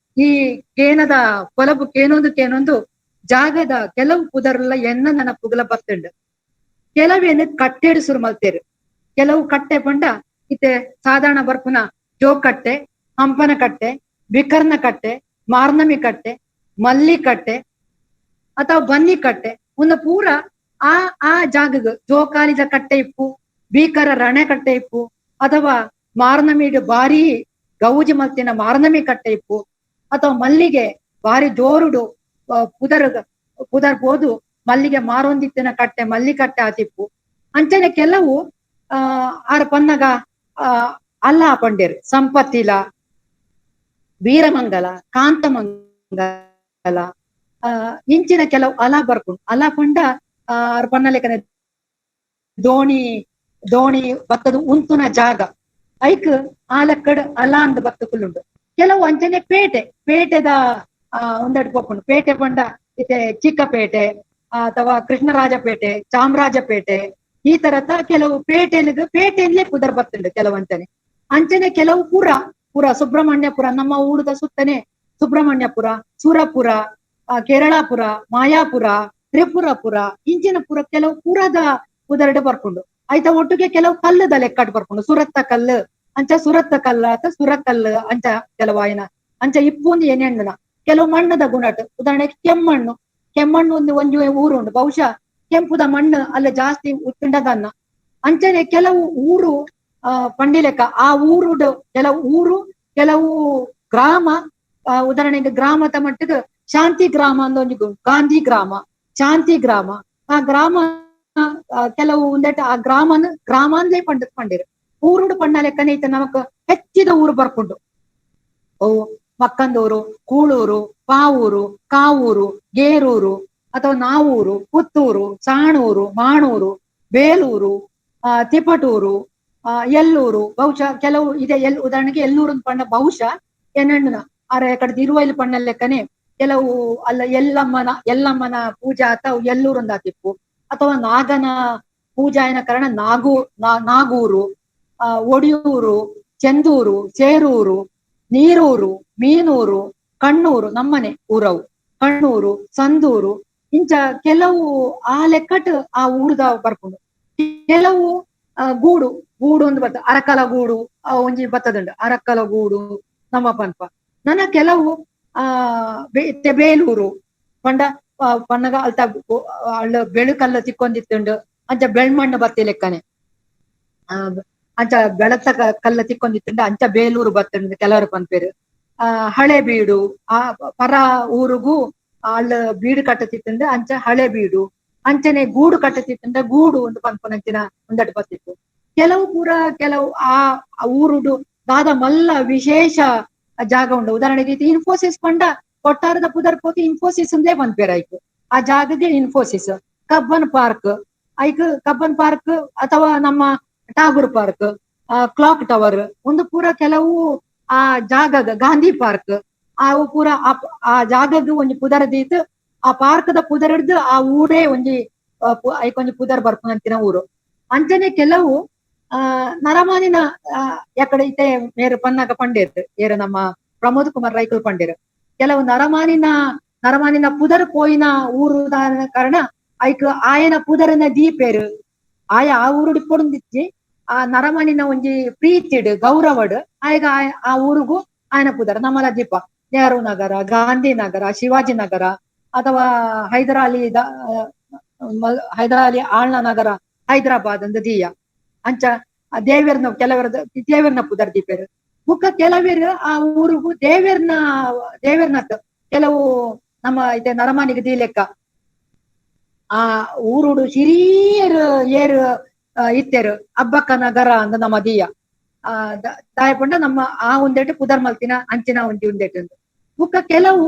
ಈ ಕೇನದ ಪೊಲಬು ಕೇನೊಂದು ಕೇನೊಂದು ಜಾಗದ ಕೆಲವು ಪುದರ್ಲ ಎನ್ನ ನನ್ನ ಪುಗಲ ಬತ್ತುಂಡು. ಕೆಲವೇನು ಕಟ್ಟೆಡು ಸುರು ಮಲ್ತೇರು. ಕೆಲವು ಕಟ್ಟೆ ಪಂಡ ಇತ್ತೆ ಸಾಧಾರಣ ಬರ್ಪುನ ಜೋಕಟ್ಟೆ, ಹಂಪನ ಕಟ್ಟೆ, ಬಿಕರ್ನ ಕಟ್ಟೆ, ಮಾರ್ನಮಿ ಕಟ್ಟೆ, ಮಲ್ಲಿ ಕಟ್ಟೆ ಅಥವಾ ಬನ್ನಿ ಕಟ್ಟೆ ಒಂದು ಪೂರ ಆ ಆ ಜಾಗಗ ಜೋಕಾಲಿದ ಕಟ್ಟೆ ಇಪ್ಪು, ಬೀಕರ ರಣೆ ಕಟ್ಟೆ ಇಪ್ಪು, ಅಥವಾ ಮಾರ್ನಮಿಡು ಬಾರಿ ಗೌಜಿ ಮಲ್ತಿನ ಮಾರ್ನಮಿ ಕಟ್ಟೆ ಇಪ್ಪು, ಅಥವಾ ಮಲ್ಲಿಗೆ ಬಾರಿ ಜೋರುಡು ಪುದರ್ ಪುದರ್ ಬೋದು ಮಲ್ಲಿಗೆ ಮಾರೊಂದಿತ್ತಿನ ಕಟ್ಟೆ ಮಲ್ಲಿ ಕಟ್ಟೆ ಆತಿಪ್ಪು. ಅಂಚನೆ ಕೆಲವು ಆರ್ ಪನ್ನಗ ಅಲ್ಲ ಪಂಡೇರು ಸಂಪತ್ತಿಲ, ವೀರಮಂಗಲ, ಕಾಂತಮಂಗಲ, ಇಂಚಿನ ಕೆಲವು ಅಲ ಬರ್ಪುಂಡು. ಅಲ ಪಂಡ ಆರ್ ಪನ್ನಲೆಕ್ಕನೆ ದೋಣಿ ದೋಣಿ ಬತ್ತದ ಉಂತುನ ಜಾಗ ಐಕ್ ಆಲಕ್ಕಡ್ ಅಲ ಅಂದ್ ಬತ್ತ ಕುಲ್ಲುಂಡು. ಕೆಲವು ಅಂಚನೆ ಪೇಟೆ ಪೇಟೆದ ಒಂದೆರಡು ಪೋಪುಂಡು. ಪೇಟೆ ಪಂಡ ಇತ್ತೆ ಚಿಕ್ಕಪೇಟೆ ಅಥವಾ ಕೃಷ್ಣರಾಜಪೇಟೆ, ಚಾಮರಾಜಪೇಟೆ, ಈ ತರದ ಕೆಲವು ಪೇಟೆಲಿಗ ಪೇಟೆಯಲ್ಲೇ ಪುದರ್ ಬತ್ತುಂಡು ಕೆಲವು ಅಂಚನೆ. ಅಂಚನೆ ಕೆಲವು ಪುರ ಪುರ ಸುಬ್ರಹ್ಮಣ್ಯಪುರ ನಮ್ಮ ಊರದ ಸುತ್ತನೆ ಸುಬ್ರಹ್ಮಣ್ಯಪುರ, ಸೂರಪುರ, ಕೇರಳಾಪುರ, ಮಾಯಾಪುರ, ತ್ರಿಪುರಪುರ, ಇಂಚಿನ ಪುರ ಕೆಲವು ಪುರದ ಪುದರ್ಡೆ ಬರ್ಕೊಂಡು. ಆಯ್ತಾ ಒಟ್ಟಿಗೆ ಕೆಲವು ಕಲ್ಲದ ಲೆಕ್ಕಾಟ ಬರ್ಕೊಂಡು ಸುರತ್ತ ಕಲ್ಲು ಅಂಚ ಸುರತ್ತ ಕಲ್ಲ ಅಥವಾ ಸುರಕಲ್ಲು ಅಂಚ ಕೆಲವು ಆಯನ ಅಂಚ ಇಪ್ಪೊಂದು ಏನೆಣ್ಣನ ಕೆಲವು ಮಣ್ಣದ ಗುಣಟ್. ಉದಾಹರಣೆಗೆ ಕೆಮ್ಮಣ್ಣು, ಕೆಮ್ಮಣ್ಣು ಒಂದು ಒಂಜಿ ಊರು ಉಂಟು, ಬಹುಶಃ ಕೆಂಪುದ ಮಣ್ಣು ಅಲ್ಲ ಜಾಸ್ತಿ ಉತ್ತುಂಡದನ್ನ. ಅಂಚನೆ ಕೆಲವು ಊರು ಪಂಡಿಲೆಕ್ಕ ಆ ಊರುಡು ಕೆಲವು ಊರು ಕೆಲವು ಗ್ರಾಮ, ಉದಾಹರಣೆಗೆ ಗ್ರಾಮದ ಮಟ್ಟಿಗೆ ಶಾಂತಿ ಗ್ರಾಮ ಅಂದ ಒಂಜಿ ಗಾಂಧಿ ಗ್ರಾಮ, ಶಾಂತಿ ಗ್ರಾಮ, ಆ ಗ್ರಾಮ ಕೆಲವು ಒಂದೆಟ ಆ ಗ್ರಾಮನ ಗ್ರಾಮ ಅಂದ್ಲೇ ಪಂಡ ಪಂಡಿರು. ಊರುಡು ಪಣ್ಣ ಲೆಕ್ಕನೆ ಇತ್ತ ನಮಕ್ ಹೆಚ್ಚಿದ ಊರು ಬರ್ಪುಂಡು. ಅವು ಮಕ್ಕಂದೂರು, ಕೂಳೂರು, ಪಾವೂರು, ಕಾವೂರು, ಗೇರೂರು ಅಥವಾ ನಾವೂರು, ಪುತ್ತೂರು, ಸಾಣೂರು, ಮಾಣೂರು, ಬೇಲೂರು, ತಿಪಟೂರು, ಎಲ್ಲೂರು, ಬಹುಶಃ ಕೆಲವು ಇದೆ ಎಲ್ ಉದಾಹರಣೆಗೆ ಎಲ್ಲೂರು ಪಣ್ಣ ಬಹುಶಃ ಎನ್ನಣ್ಣನ ಆರೆ ಕಡೆ ತಿರುವೈಲು ಪಣ್ಣ ಲೆಕ್ಕನೆ ಕೆಲವು ಅಲ್ಲ ಎಲ್ಲಮ್ಮನ ಎಲ್ಲಮ್ಮನ ಪೂಜಾ ಅಥವಾ ಎಲ್ಲೂರೊಂದಾತಿಪ್ಪು, ಅಥವಾ ನಾಗನ ಪೂಜಾಯನ ಕಾರಣ ನಾಗೂರು, ಒಡಿಯೂರು, ಚೆಂದೂರು, ಚೇರೂರು, ನೀರೂರು, ಮೀನೂರು, ಕಣ್ಣೂರು ನಮ್ಮನೆ ಊರವು, ಕಣ್ಣೂರು, ಸಂದೂರು, ಇಂಚ ಕೆಲವು ಆ ಲೆಕ್ಕಟ್ ಆ ಊರುದ ಬರ್ಪುಂಡು. ಕೆಲವು ಗೂಡು ಗೂಡು ಒಂದು ಬತ್ತ ಅರಕಲ ಗೂಡು ಒಂಜಿ ಬತ್ತದುಂಡು ಅರಕಲ ಗೂಡು ನಮ್ಮ ಪನ್ಪ. ನನ್ನ ಕೆಲವು ಆ ಬೇಲೂರು ಪಂಡ ಪನ್ನಗ ಅಲ್ತ ಅಳ್ಳ ಬೆಳುಕಲ್ಲ ತಿಕ್ಕೊಂದಿತ್ತುಂಡು ಅಂಚ ಬೆಳ್ಮಣ್ಣು ಬತ್ತಿ ಲೆಕ್ಕನೆ ಅಂಚ ಬೆಳತ ಕಲ್ಲ ತಿಕ್ಕೊಂದಿತ್ತುಂಡು ಅಂಚ ಬೇಲೂರು ಬತ್ತುಂಡು ಕೆಲವರು ಪನ್ಪೇರು. ಆ ಹಳೆ ಬೀಡು ಆ ಪರ ಊರಿಗೂ ಅಲ್ಲ ಬೀಡು ಕಟ್ಟತಿತ್ತಂದ್ರೆ ಅಂಚ ಹಳೆ ಬೀಡು, ಅಂಚನೆ ಗೂಡು ಕಟ್ಟತಿತ್ತಂದ್ರೆ ಗೂಡು ಒಂದು ಪನ್ಪುನಂಚಿನ ಒಂದಟ್ಟು ಬತ್ತಿತ್ತು. ಕೆಲವು ಪೂರ ಕೆಲವು ಆ ಊರುಡು ದಾದ ಮಲ್ಲ ವಿಶೇಷ ಜಾಗ ಉಂಡು. ಉದಾಹರಣೆಗೆ ಇನ್ಫೋಸಿಸ್ ಪಂಡ ಕೊಟ್ಟಾರದ ಪುದರ್ ಪೋತಿ ಇನ್ಫೋಸಿಸ್ ಅಂದೇ ಪನ್ಪೇರಾಯ್ತು ಆ ಜಾಗಕ್ಕೆ ಇನ್ಫೋಸಿಸ್. ಕಬ್ಬನ್ ಪಾರ್ಕ್ ಐಕ್ ಕಬ್ಬನ್ ಪಾರ್ಕ್ ಅಥವಾ ನಮ್ಮ ಟಾಗೂರ್ park, clock tower ಒಂದು ಪೂರ ಕೆಲವು ಆ ಜಾಗದ ಗಾಂಧಿ ಪಾರ್ಕ್ ಆ ಪೂರ ಆ ಜಾಗದ ಒಂಜಿ ಪುದರ್ ದೀತ್ ಆ ಪಾರ್ಕ್ದ ಪುದರ್ ಹಿಡ್ದು ಆ ಊರೇ ಒಂಜಿ ಐಕೊಂಜಿ ಪುದರ್ ಬರ್ಪುನಂತಿನ ಊರು. ಅಂಚನೆ ಕೆಲವು ಆ ನರಮಾನಿನ ಯಾಕಡೆ ಇತ್ತೆ ಮೇರು ಪನ್ನಾಗ ಪಂಡೇರ್ ಏರು ನಮ್ಮ ಪ್ರಮೋದ್ ಕುಮಾರ್ ರೈಕುಲ್ ಪಂಡೇರ್ ಕೆಲವು ನರಮಾನಿನ ಪುದರ್ ಪೋಯಿನ ಊರು ಕಾರಣ ಐಕ್ ಆಯನ ಪುದರನ ದೀಪೇರು ಆಯ ಆ ಊರು ಪೊಡುಂದಿಚ್ಚಿ ಆ ನರಮಾನಿನ ಒಂಜಿ ಪ್ರೀತಿಡ್ ಗೌರವಡ್ ಆಯಗ ಆ ಊರಿಗೂ ಆಯನ ಪುದರ್ ನಮ್ಮಲ ದೀಪ ನೆಹರು ನಗರ, ಗಾಂಧಿ ನಗರ, ಶಿವಾಜಿ ನಗರ ಅಥವಾ ಹೈದರಾಲಿ ಆಳ್ನ ನಗರ ಹೈದರಾಬಾದ್ ಅಂದ ದೀಯ ಅಂಚ ದೇವೇರ್ನ ಕೆಲವರ ದೇವೇರ್ನ ಪುದರ್ ದೀಪೇರು. ಬುಕ್ಕ ಕೆಲವೇರು ಆ ಊರಿಗೂ ದೇವೇರ್ನತ್ ಕೆಲವು ನಮ್ಮ ಇದೆ ನರಮಾನಿಗೆ ದೀಲೆಕ್ಕ ಆ ಊರುಡು ಹಿರಿಯರು ಏರು ಇತ್ತೇರು ಅಬ್ಬಕ್ಕ ನಗರ ಅಂದ ನಮ್ಮ ದೀಯ ಆ ದಾಯಪಂಡ ನಮ್ಮ ಆ ಒಂದೆಟ್ಟು ಪುದರ್ ಮಲ್ತಿನ ಅಂಚಿನ ಒಂಜಿ ಒಂದೆಟ್ಟು ಬುಕ್ಕ ಕೆಲವು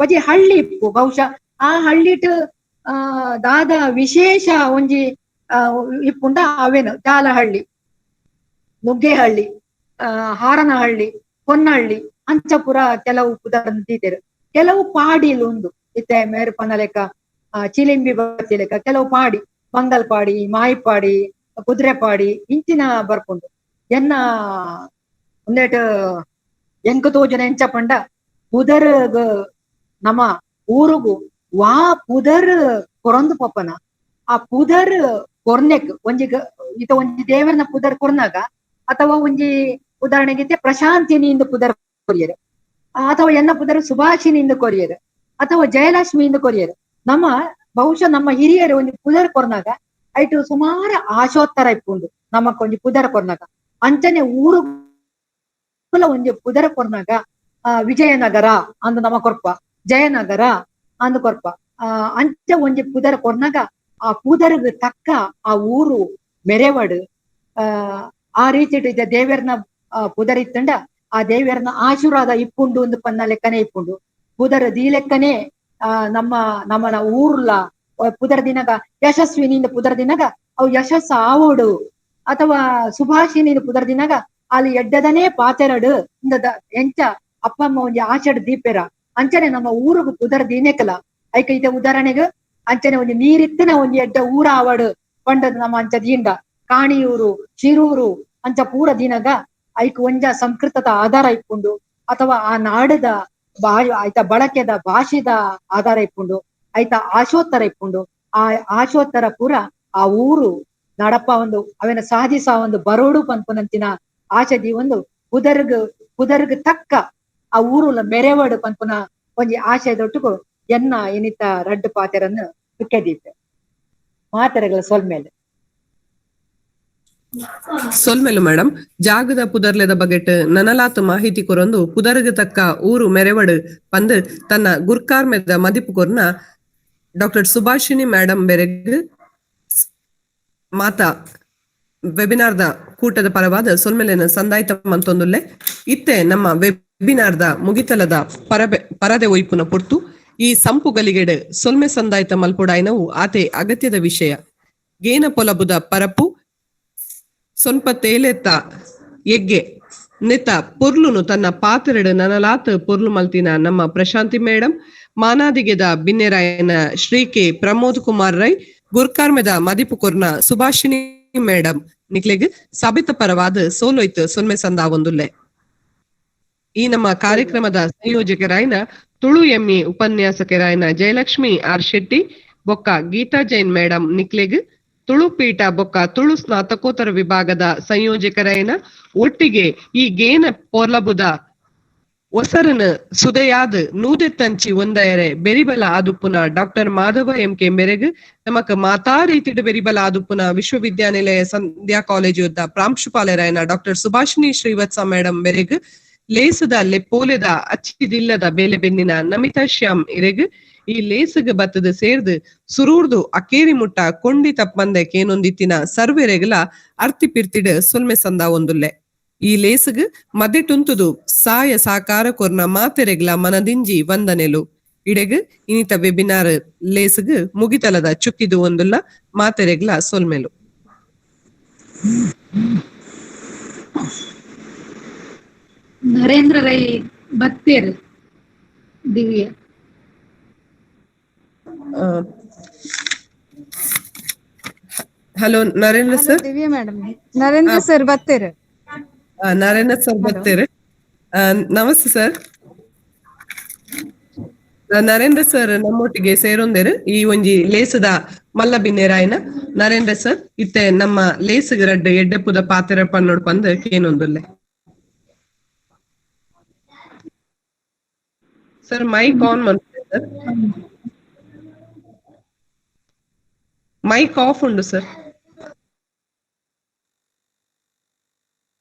ಬಜಿ ಹಳ್ಳಿ ಇಪ್ಪು ಬಹುಶಃ ಆ ಹಳ್ಳಿಟ್ ಆ ದಾದ ವಿಶೇಷ ಒಂಜಿ ಇಪ್ಪುಂಡ ಅವೇನು ಜಾಲಹಳ್ಳಿ, ನುಗ್ಗೇಹಳ್ಳಿ, ಹಾರನಹಳ್ಳಿ, ಹೊನ್ನಹಳ್ಳಿ ಅಂಚಪುರ ಕೆಲವು ಪುದರ್ ದೀತೆರು. ಕೆಲವು ಪಾಡಿಲು ಉಂದು ಇತ್ತೆ ಮೇರುಪನ ಲೆಕ್ಕ ಚಿಲಿಂಬಿ ಬತ್ತಿ ಲೆಕ್ಕ ಕೆಲವು ಪಾಡಿ ಮಂಗಲ್ಪಾಡಿ, ಮಾಯಿಪಾಡಿ, ಕುದುರೆಪಾಡಿ ಇಂಚಿನ ಬರ್ಪುಂಡು. ಎನ್ನ ಒಂದೇಟ್ ಎಂಕ ತೋಜನ ಎಂಚ ಪಂಡ ಪುದರ್ ನಮ್ಮ ಊರುಗು ವಾ ಪುದರ್ ಕೊರೊಂದು ಪೊಪ್ಪನ ಆ ಪುದರ್ ಕೊರ್ನೆಕ್ ಒಂಜಿ ಇತ ಒಂಜಿ ದೇವರನ ಪುದರ್ ಕೊರ್ನಾಗ ಅಥವಾ ಒಂಜಿ ಉದಾಹರಣೆಗೆ ಪ್ರಶಾಂತಿನಿಂದ ಪುದರ್ ಕೊರಿಯರು ಅಥವಾ ಎನ್ನ ಪುದರ್ ಸುಭಾಷಿನಿಂದ ಕೊರಿಯರು ಅಥವಾ ಜಯಲಕ್ಷ್ಮಿಯಿಂದ ಕೊರಿಯರು. ನಮ್ಮ ಬಹುಶಃ ನಮ್ಮ ಹಿರಿಯರು ಒಂಜಿ ಪುದರ್ ಕೊರ್ನಾಗ ಐಟು ಸುಮಾರು ಆಶೋತ್ತರ ಇಪ್ಪುಂಡು ನಮಕ್ ಒಂಜಿ ಪುದರ್ ಕೊರ್ನಾಗ. ಅಂಚನೆ ಊರು ಒಂಜಿ ಪುದರ್ ಕೊರ್ನಾಗ ವಿಜಯನಗರ ಅಂದ್ ನಮ ಕೊರ್ಪ, ಜಯನಗರ ಅಂದ್ ಕೊರ್ಪ. ಅಂಚ ಒಂಜಿ ಪುದರ್ ಕೊರ್ನಾಗ ಆ ಪುದರ್ಗ್ ತಕ್ಕ ಆ ಊರು ಮೆರೆವಡು. ಆ ರೀತಿ ದೇವೇರ್ನ ಪುದರ್ ಇತ್ತಂಡ ಆ ದೇವೇರ್ನ ಆಶೀರ್ವಾದ ಇಪ್ಪುಂಡು ಒಂದು ಪನ್ನ ಲೆಕ್ಕನೆ ಇಪ್ಪುಂಡು. ಪುದರ್ ದೀ ಲೆಕ್ಕನೆ ಆ ನಮ್ಮ ನಮ್ಮನ ಊರ್ಲ ಪುದರ್ ದಿನಗ ಯಶಸ್ವಿನಿಂದ ಪುದರ್ ದಿನಗ ಅವು ಯಶಸ್ಸ ಆವೋಡು ಅಥವಾ ಸುಭಾಷಿನಿಂದ ಪುದರ್ ದಿನಗ ಅಲ್ಲಿ ಎಡ್ಡದನೇ ಪಾತೆರಡು ಇಂದ ಎಂಚ ಅಪ್ಪಮ್ಮ ಒಂಜಿ ಆಚೆಡ್ ದೀಪೆರ ಅಂಚನೆ ನಮ್ಮ ಊರುಗು ಪುದರ್ ದೀನೆಕಲ ಐಕ ಇದ ಉದಾಹರಣೆಗೆ ಅಂಚನೆ ಒಂಜಿ ನೀರಿತ್ತಿನ ಒಂಜಿ ಎಡ್ಡ ಊರ ಆವಡು ಪಂಡದ ನಮ್ಮ ಅಂಚ ದೀಂಡ ಕಾಣಿಯೂರು, ಶಿರೂರು ಅಂಚ ಪೂರ ದಿನಗ ಐಕ್ ಒಂಜ ಸಂಸ್ಕೃತದ ಆಧಾರ ಇಪ್ಪುಂಡು ಅಥವಾ ಆ ನಾಡದ ಆಯ್ತ ಬಳಕೆದ ಭಾಷೆದ ಆಧಾರ ಇಪ್ಪುಂಡು, ಆಯ್ತ ಆಶೋತ್ತರ ಇಪ್ಪುಂಡು. ಆ ಆಶೋತ್ತರ ಪೂರ ಆ ಊರು ನಡಪ್ಪ ಒಂದು ಅವೇನ ಸಾಧಿಸ ಒಂದು ಬರೋಡು ಪನ್ಪುನಂಚಿನ ಆಶದಿ ಒಂದು ಪುದರ್ಗ್ ಪುದರ್ಗ್ ತಕ್ಕ ಆ ಊರುಲ ಮೆರೆವಡು ಪನ್ಪುನ ಒಂಜಿ ಆಶಯದೊಟ್ಟುಗು ಎನ್ನ ಎನಿತ ರಡ್ಡು ಪಾತೆರನ್ನು ದುಃಖದೀಪೆ ಮಾತೆರೆಗಳ ಸೊಲ್ಮೇಲೆ. ಸೊಲ್ಮೆಲು ಮೇಡಮ್, ಜಾಗದ ಪುದರ್ಲೆದ ಬಗೆಟ್ ನನಲಾತ್ ಮಾಹಿತಿ ಕೊರೊಂದು ಪುದರ್ಗ್ ತಕ್ಕ ಊರು ಮೆರೆವಡು ಪಂದ್ ತನ್ನ ಗುರ್ಕಾರ್ಮೆದ ಮದಿಪು ಕೊರ್ನ ಡಾಕ್ಟರ್ ಸುಭಾಷಿಣಿ ಮೇಡಮ್ ಬೆರೆಗ್ ಮಾತಾ ವೆಬಿನಾರ್ದ ಕೂಟದ ಪರವಾದ ಸೊಲ್ಮೆಲೆನ ಸಂದಾಯ್ತ ಮಂತೊಂದುಲ್ಲೆ. ಇತ್ತೆ ನಮ್ಮ ವೆಬಿನಾರ್ದ ಮುಗಿತಲದ ಪರದೆ ಒಯ್ಪುನ ಪೊರ್ತು ಈ ಸಂಪು ಗಲಿಗೆಡ್ ಸೊಲ್ಮೆ ಸಂದಾಯ್ತ ಮಲ್ಪುಡಾಯ್ನವು ಆತೆ ಅಗತ್ಯದ ವಿಷಯ. ಗೇನ ಪೊಲಬುದ ಪರಪು ಸೊನ್ಪ ತೇಲೆತ್ತ ಎಗ್ಗೆ ನೆತ್ತ ಪೊರ್ಲುನು ತನ್ನ ಪಾತ್ರೆಡು ನನಲಾತ್ ಪೊರ್ಲು ಮಲ್ತಿನ ನಮ್ಮ ಪ್ರಶಾಂತಿ ಮೇಡಮ್, ಮಾನಾದಿಗೆದ ಬಿನ್ನೆರಾಯನ ಶ್ರೀ ಕೆ ಪ್ರಮೋದ್ ಕುಮಾರ್ ರೈ, ಗುರ್ಕಾರ್ಮೆದ ಮದಿಪು ಕೊರ್ನ ಸುಭಾಷಿಣಿ ಮೇಡಮ್ ನಿಕ್ಲೆಗ್ ಸಬಿತ ಪರವಾದ ಸೋಲೋಯ್ತು ಸೊನ್ಮೆ ಸಂದಾವೊಂದುಲ್ಲೆ. ಈ ನಮ್ಮ ಕಾರ್ಯಕ್ರಮದ ಸಂಯೋಜಕರಾಯನ ತುಳು ಎಮ್ಮಿ ಉಪನ್ಯಾಸಕರಾಯನ ಜಯಲಕ್ಷ್ಮಿ ಆರ್ ಶೆಟ್ಟಿ ಬೊಕ್ಕ ಗೀತಾ ಜೈನ್ ಮೇಡಮ್ ನಿಕ್ಲೆಗ್ ತುಳು ಪೀಠ ಬೊಕ್ಕ ತುಳು ಸ್ನಾತಕೋತ್ತರ ವಿಭಾಗದ ಸಂಯೋಜಕರಾಯನ ಒಟ್ಟಿಗೆ ಈ ಗೇನ ಪೊರ್ಲಬುದ ಒಸರನ ಸುದೆಯಾದ ನೂದೆತ್ತಂಚಿ ಒಂದಯರೆ ಬೆರಿಬಲ ಆದುಪ್ಪುನ doctor Madhava M K ಮೆರೆಗ್ ನಮಕ್ ಮಾತಾ ರೀತಿಡು ಬೆರಿಬಲ ಆದುಪ್ಪುನ ವಿಶ್ವವಿದ್ಯಾನಿಲಯ ಸಂಧ್ಯಾ ಕಾಲೇಜು ಪ್ರಾಂಶುಪಾಲರಾಯನ ಡಾಕ್ಟರ್ ಸುಭಾಷಿಣಿ ಶ್ರೀವತ್ಸ ಮೇಡಮ್ ಮೆರೆಗ್ ಲೇಸದ ಲೆಪ್ಪೋಲೆದ ಅಚ್ಚಿದಿಲ್ಲದ ಬೇಲೆ ಬೆನ್ನಿನ ನಮಿತಾ ಶ್ಯಾಮ್ ಇರೆಗ್ ಈ ಲೇಸುಗ್ ಬತ್ತದ ಸೇರ್ದು ಸುರೂರ್ದು ಅಕೇರಿ ಮುಟ್ಟ ಕೊಂಡಿ ತಪ್ಪಂದೆ ಕೇನೊಂದಿತ್ತಿನ ಸರ್ವೆರೆಗ್ಲ ಅರ್ತಿ ಪಿರ್ತಿಡ್ ಸೊಲ್ಮೆ ಸಂದ ಒಂದುಲ್ಲೆ. ಈ ಲೇಸುಗ್ ಮದೆಟುಂತುದು ಸಾಯ ಸಾಕಾರ ಕೊರ್ನ ಮಾತೆರೆಗ್ಲ ಮನದಿಂಜಿ ವಂದನೆಲು. ಇಡೆಗ್ ಇನಿತ ವೆಬಿನಾರ್ ಲೇಸುಗ್ ಮುಗಿತಲದ ಚುಕ್ಕಿದು ಒಂದುಲ್ಲ ಮಾತೆರೆಗ್ಲ ಸೊಲ್ಮೆಲು. ನರೇಂದ್ರ ರೈ ಬತ್ತೇರ್ Divya. Hello Narendra sir. Divya madam. Narendra sir ಬತ್ತೇರ್. ನರೇಂದ್ರ sir ಬತ್ತೇರ್. ನಮಸ್ತೆ ಸರ್. ನರೇಂದ್ರ ಸರ್ ನಮ್ಮೊಟ್ಟಿಗೆ ಸೇರೊಂದೇರು ಈ ಒಂಜಿ ಲೇಸದ ಮಲ್ಲ ಬಿನ್ನೇರಾಯನ ನರೇಂದ್ರ ಸರ್ ಇತ್ತೆ ನಮ್ಮ ಲೇಸುಗ್ ರಡ್ಡ್ ಎಡ್ಡೆಪುದ ಪಾತೆರ ಪನ್ನೊಡು ಪಂದ್ ಕೇನೊಂದುಲ್ಲೆ. Sir mic on ಮನ್ಪುಲೆ sir. Mic off ಉಂಡು ಸರ್.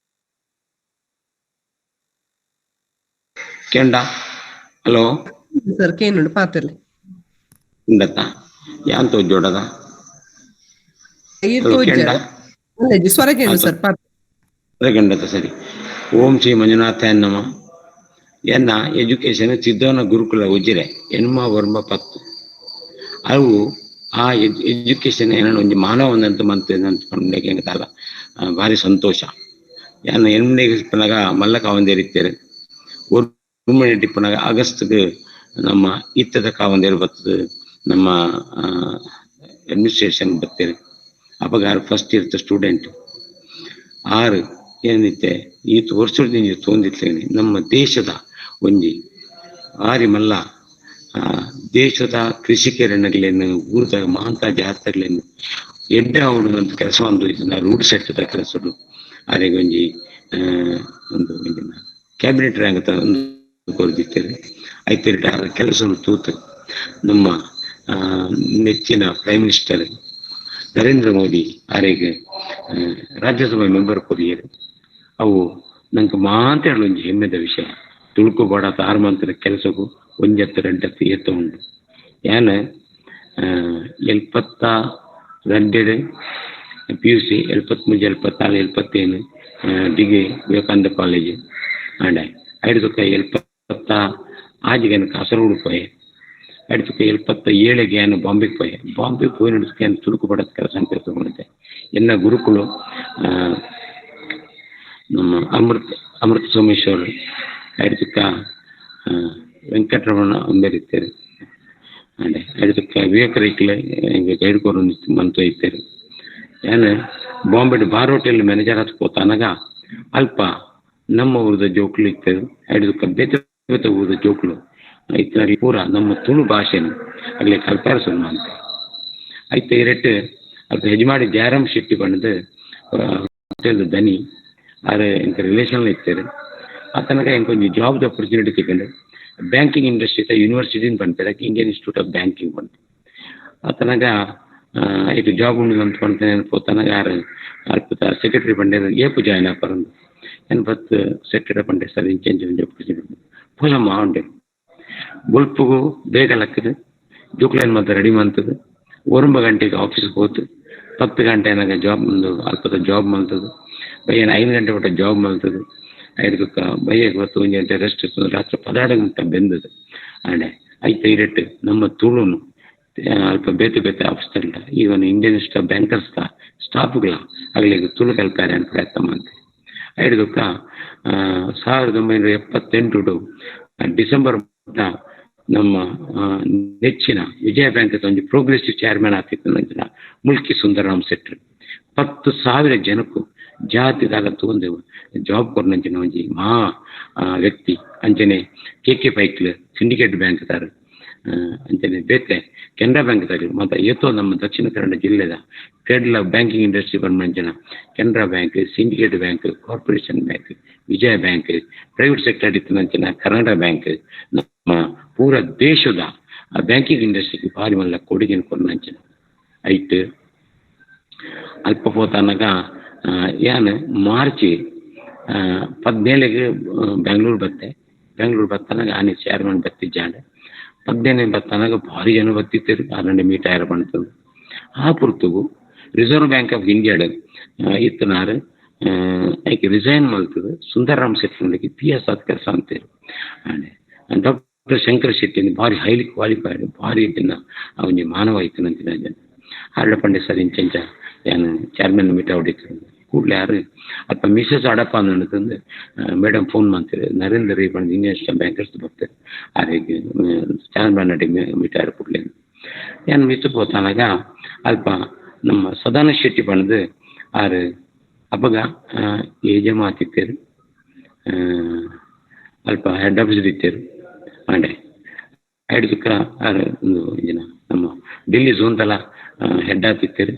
ಕೆಂಡ ಹಲೋ ಸರ್ ಕೇನುಂಡು ಪಾತೆರ್ಲೆ. ಉಂಡತ್ತ ಯಾನ್ ತೋಜೋಡದ ಈರ್ ಹಲೋ ತೋಜ್ಜರ ಕೆಂಡ ಅಲ್ಲೆಜಿ ಸ್ವರ ಕೇನು ಸರ್ ಪಾತೆ. ಕೆಂಡತ್ತ ಸರಿ. ಓಂ ಶ್ರೀ ಮಂಜುನಾಥ ನಮ. ಎನ್ನ ಎಜುಕೇಶನ್ ಸಿದ್ದವನ ಗುರುಕುಲ ಉಜಿರೆ ಎನ್ಮ ವರ್ಮ ಪತ್ತು ಅವು ಆ ಎಜುಕೇಶನ್ ಏನೋ ಒಂಜಿ ಮಾನವನಂತ ಮಂತ ಪಂಡ ಭಾರಿ ಸಂತೋಷ. ಯಾನ್ ಎನ್ಮನೆಗೆ ಇಪ್ಪನಾಗ ಮಲ್ಲ ಕಾವಂದೇರಿತ್ತೇರು ಒರ್ಮನೆ ಇಪ್ಪನಾಗ ಆಗಸ್ಟ್ಗೆ ನಮ್ಮ ಇತ್ತದ ಕಾವಂದೇರು ಬರ್ತದೆ ನಮ್ಮ ಅಡ್ಮಿನಿಸ್ಟ್ರೇಷನ್ ಬರ್ತೇವೆ. ಅವಾಗ first year student ಆರು ಏನಿತ್ತೆ ಈತ ವರ್ಷದಿಂದ ತೋಂದಿತ್ತೇನೆ ನಮ್ಮ ದೇಶದ ಒಂಜಿ ಆರಿ ಮಲ್ಲ ದೇಶದ ಕೃಷಿಕರನ್ನಗ್ಲೇನು ಊರದ ಮಹಾಂತ ಜಾತಗ್ಲೇನು ಎಡ್ಡೆ ಅವಡು ಅಂತ ಕೆಲಸ ಒಂದು ಇದನ್ನ ರೂಡ್ ಸೆಟ್ಟದ ಕೆಲಸಡು ಆರೆಗೆ ಒಂಜಿ ಒಂದು ಕ್ಯಾಬಿನೆಟ್ ರ್ಯಾಂಕ್ ಒಂದು ಕೊರ್ದಿತ್ತೇವೆ. ಐತೆರಡು ಆರ ಕೆಲಸ ತೂತು ನಮ್ಮ ನೆಚ್ಚಿನ ಪ್ರೈಮ್ ಮಿನಿಸ್ಟರ್ ನರೇಂದ್ರ ಮೋದಿ ಆರೆಗೆ ರಾಜ್ಯಸಭೆ ಮೆಂಬರ್ ಕೊರಿಯರು. ಅವು ನಂಗೆ ಮಾತಾಡಲು ಒಂಜಿ ಹೆಮ್ಮೆದ ವಿಷಯ. ತುಳ್ಕೋಬೇಡ ಆರು ಮಂತ್ರ ಕೆಲಸಕ್ಕೂ ಒಂಜತ್ತು ರೆಂಡತ್ತು ಏತ ಉಂಡು. ಯಾನ 72 PUC, 73 74 77 degree Vivekananda college ಆಂಡ ಐದುಕ್ಕ 76 ಕಾಸರಗೋಡು ಪೋಯೆ. ಐದುಕ್ಕ 77 ಯಾನು ಬಾಂಬೆಗೆ ಪೋಯೆ. ಬಾಂಬೆ ಪೋಯಿ ನಡಿಸ್ಕೆ ತುಳುಕು ಬಡದ ಕೆಲಸ ಅಂತ ತಗೊಂಡಿದ್ದೆ. ಎನ್ನ ಗುರುಕುಲು ನಮ್ಮ ಅಮೃತ ಸೋಮೇಶ್ವರ್ ಐದುಕ್ಕ ವೆಂಕಟರಮಣ ಅಂಬೇರಿತ್ತೇರು ಅಂಡೆ ಐದುಕ್ಕ ವಿವೇಕ ರೈಕ್ಲೆ ಗೈಡ್ ಕೊರು ಮಂತು ಇತ್ತೇರು. ಯಾನು ಬಾಂಬೆ bar hotel manager ಆತ್ ಪೋತಾನಾಗ ಅಲ್ಪ ನಮ್ಮ ಊರದ ಜೋಕ್ಲು ಇತ್ತೇರು ಐದುಕ್ಕ ಬೇತೆ ಬೇತೆ ಊರದ ಜೋಕ್ಲು ಇತ್ತಲ್ಲಿ ಪೂರ ನಮ್ಮ ತುಳು ಭಾಷೆನು ಅಲ್ಲಿ ಕಲ್ಪಾರ ಸುಮ್ಮ ಅಂತ ಐತೆ. ಇರಟ್ಟು ಅಲ್ಪ ಯಜಮಾಡಿ ಜಯರಾಮ್ ಶೆಟ್ಟಿ ಬಂದು ಹೋಟೆಲ್ ದನಿ ಆರೆ ಎಂಕ ರಿಲೇಷನ್ ಇತ್ತೇರು. ಆತನಕ ಎಂಕ ಒಂಜಿ ಜಾಬ್ ಆಪರ್ಚುನಿಟಿ ಸಿಕ್ಕಂಡು banking industry university ಬಂತಾರೆ Indian institute of banking ಬಂತು. ಆತನಾಗ ಇದು ಜಾಬ್ ಉಂಡು ಅಂತ ಪಂಡ್ತೇನೆ ಪೋತನಾಗ ಯಾರು ಅಲ್ಪ ಸೆಕ್ರೆಟರಿ ಬಂಡೆ ಏಪು ಜಾಯ್ನ್ ಆಪರಂದು ಏನು ಬತ್ತು ಸೆಕ್ರೆಟರಿ ಬಂಡೆ ಸರ್ ಇಂಚೆಂಚ ಒಂಜಿ ಆಪರ್ಚುನಿಟಿ ಪೋಲಮ್ಮ ಉಂಡೆ. ಬೊಲ್ಪುಗು ಬೇಗ ಲಕ್ಕದು ಜೋಕ್ಲೇನ್ ಮತ್ತೆ ರೆಡಿ ಮಂತದು 9 ಗಂಟೆಗೆ ಆಫೀಸ್ಗೆ ಹೋತು 10 ಗಂಟೆ ಏನಾಗ ಜಾಬ್ ಒಂದು ಅಲ್ಪದ ಜಾಬ್ ಮಲ್ತದು ಬಯ್ಯನ 5 ಗಂಟೆ ಒಟ್ಟ ಜಾಬ್ ಮಲ್ತದು ಐದಕ್ಕೆ ಬಯ್ಯಗೆ ಹೊತ್ತು 1 ಗಂಟೆ ರೆಸ್ಟ್ ಇರ್ತದೆ ರಾತ್ರಿ 12 ಗಂಟೆ ಬೆಂದದು ಅಂಡೆ ಐತೆ ಇರಟ್ಟು ನಮ್ಮ ತುಳುನು ಅಲ್ಪ ಬೇತೆ ಬೇತೆ ಆಫೀಸ್ದಲ್ಲ even Indian institute of bankers ಸ್ಟಾಫ್ಗಳ ಆಗಲಿ ತುಳು ಕಲ್ಪಾರೆ ಅಂತ ಪ್ರಯತ್ನ ಮಾಡ್ತೆ. ಐದಕ್ಕ 1978 ಡಿಸೆಂಬರ್ ನಮ್ಮ ನೆಚ್ಚಿನ ವಿಜಯ ಬ್ಯಾಂಕ್ ಒಂದು ಪ್ರೋಗ್ರೆಸಿವ್ ಚೇರ್ಮನ್ ಆಗ್ತಿತ್ತು ನಂತರ ಮುಲ್ಕಿ ಸುಂದರರಾಮ್ ಶೆಟ್ಟರ್ 10,000 ಜನಕ್ಕೂ ಜಾತಿದಾಗ ತಗೊಂಡು ಜಾಬ್ ಕೊಡ್ನಂಚಿನ ಒಂಜಿ ಮಹಾ ವ್ಯಕ್ತಿ. ಅಂಚನೆ ಕೆ ಕೆ ಪೈಕ್ಲು ಸಿಂಡಿಕೇಟ್ ಬ್ಯಾಂಕ್ ದಾರು ಅಂಚನೆ ಬೇತೆ ಕೆನರಾ ಬ್ಯಾಂಕ್ ದಾರು ಮತ್ತು ಏತೋ ನಮ್ಮ ದಕ್ಷಿಣ ಕನ್ನಡ ಜಿಲ್ಲೆದ ಕೇರಳ ಬ್ಯಾಂಕಿಂಗ್ ಇಂಡಸ್ಟ್ರಿ ಬಂದ Canara bank, syndicate bank, corporation bank, Vijaya bank, private sector ಇತ್ತಿನಂಚಿನ ಕರ್ನಾಟಕ bank ನಮ್ಮ ಪೂರ ದೇಶದ ಬ್ಯಾಂಕಿಂಗ್ ಇಂಡಸ್ಟ್ರಿಗೆ ಭಾರಿ ಮಲ್ಲ ಕೊಡುಗೆ ಕೊಡ್ನಂಚಿನ ಐಟ್ ಅಲ್ಪ ಪೋತನಗ ಯಾನ್ ಮಾರ್ಚ್ ಪದ್ನೇಳಿಗೆ ಬೆಂಗಳೂರು ಬತ್ತೆ. ಬೆಂಗಳೂರು ಬತ್ತನಾಗ ಆನೆ ಚೇರ್ಮನ್ ಬತ್ತಿದ್ದಾಂಡ ಪದ್ನೇನೆ ಬತ್ತನಾಗ ಭಾರಿ ಜನ ಬತ್ತಿತ್ತರು ಆನಂಡೆ ಮೀಟ್ ಆಯರ ಪಣ್ತದೆ. ಆ ಪುರ್ತುಗು ರಿಸರ್ವ್ ಬ್ಯಾಂಕ್ ಆಫ್ ಇಂಡಿಯಾಡ್ ಇತ್ತನಾರು ಐಕೆ ರಿಸೈನ್ ಮಲ್ತದೆ ಸುಂದರರಾಮ್ ಶೆಟ್ಟಿ ಪಿ ಎಸ್ ಆದ ಕೆಲಸ ಅಂತೀರು. ಡಾಕ್ಟರ್ ಶಂಕರ್ ಶೆಟ್ಟಿ ಭಾರಿ ಹೈಲಿ ಕ್ವಾಲಿಫೈಡ್ ಭಾರಿ ಇತ್ತಿನ ಅವನಿಗೆ ಮಾನವ ಇತ್ತನಂತಿನ ಜನ ಆರ್ಡ ಪಂಡೆ ಸರ್ ಇಂಚಂಚ ಏನು ಚೇರ್ಮನ್ ಮೀಟ್ ಹೊಡಿತಾರೆ ಕೂಡಲೇ ಯಾರು ಅಲ್ಪ ಮಿಸಸ್ ಅಡಪ್ಪ ಅಂತಂದು ಮೇಡಮ್ ಫೋನ್ ಮಾಡ್ತಾರೆ ನರೇಂದ್ರ ರೈ ಬಂದು ಇಂಡಿಯನ್ ಸ್ಟೇಟ್ ಬ್ಯಾಂಕರ್ಸ್ ಬರ್ತಾರೆ ಆರಿಗೆ ಚೇರ್ಮನ್ ಅಡಿ ಮೀಟ್ ಆರು ಕೂಡಲೇ ಏನು ಮಿತ್ತು ಪೋತಾನಾಗ ಅಲ್ಪ ನಮ್ಮ ಸದಾನಂದ ಶೆಟ್ಟಿ ಬಂದು ಆರು ಅಪ್ಪಗ ಏಜಮ್ ಆತಿತ್ತೇರು ಅಲ್ಪ ಹೆಡ್ ಆಫೀಸ್ ಇತ್ತೇರು ಆಂಡೆ ಐಡ್ದಕ್ಕ ಆರು ಒಂದು ಜನ ನಮ್ಮ ಡೆಲ್ಲಿ ಝೋನ್ ತಲ ಹೆಡ್ ಆತಿತ್ತೇರು.